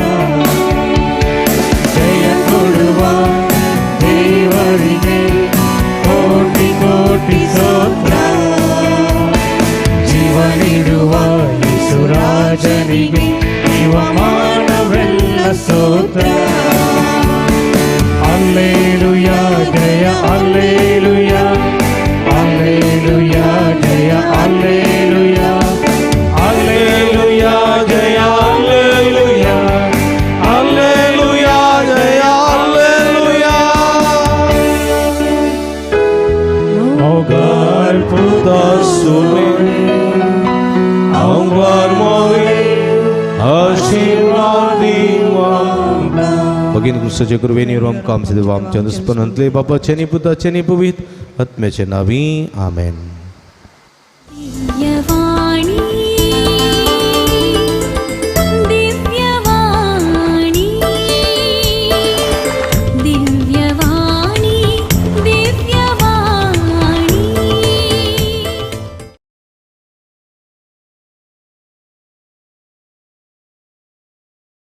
ಜಯ ಕೊಡುವ ದೇವರಿಗೆ ಕೋಟಿ ಕೋಟಿ ಸ್ತೋತ್ರ. ಜೀವ ನೀಡುವ ಯೇಸುರಾಜನಿಗೆ ಜೀವಮಾನವೆಲ್ಲ ಸ್ತೋತ್ರ. ಅಲ್ಲೇಲುಯಾ ಜಯ ಅಲ್ಲೇಲುಯಾ ಅಲ್ಲೇಲುಯಾ ಜಯ ಅಲ್ಲೇಲುಯಾ ಅಲ್ಲೇಲುಯಾ ಜಯ ಅಲ್ಲೇಲುಯಾ ಅಲ್ಲೇಲುಯಾ ಜಯ ಅಲ್ಲೇಲುಯಾ. ಮೊಗಲ್ ಪುದಾಸುವೆ ಅಂಬರ್ ಮೊಗೆ आशीर्वाद. भगिनी क्रिस्ताचे कृपेन आमकां आमचे देवा आमच्या दुस्पनांतले बापाचे आनी पुताचे आनी पवित्र आत्म्याचे नांवी. आमेन. यवा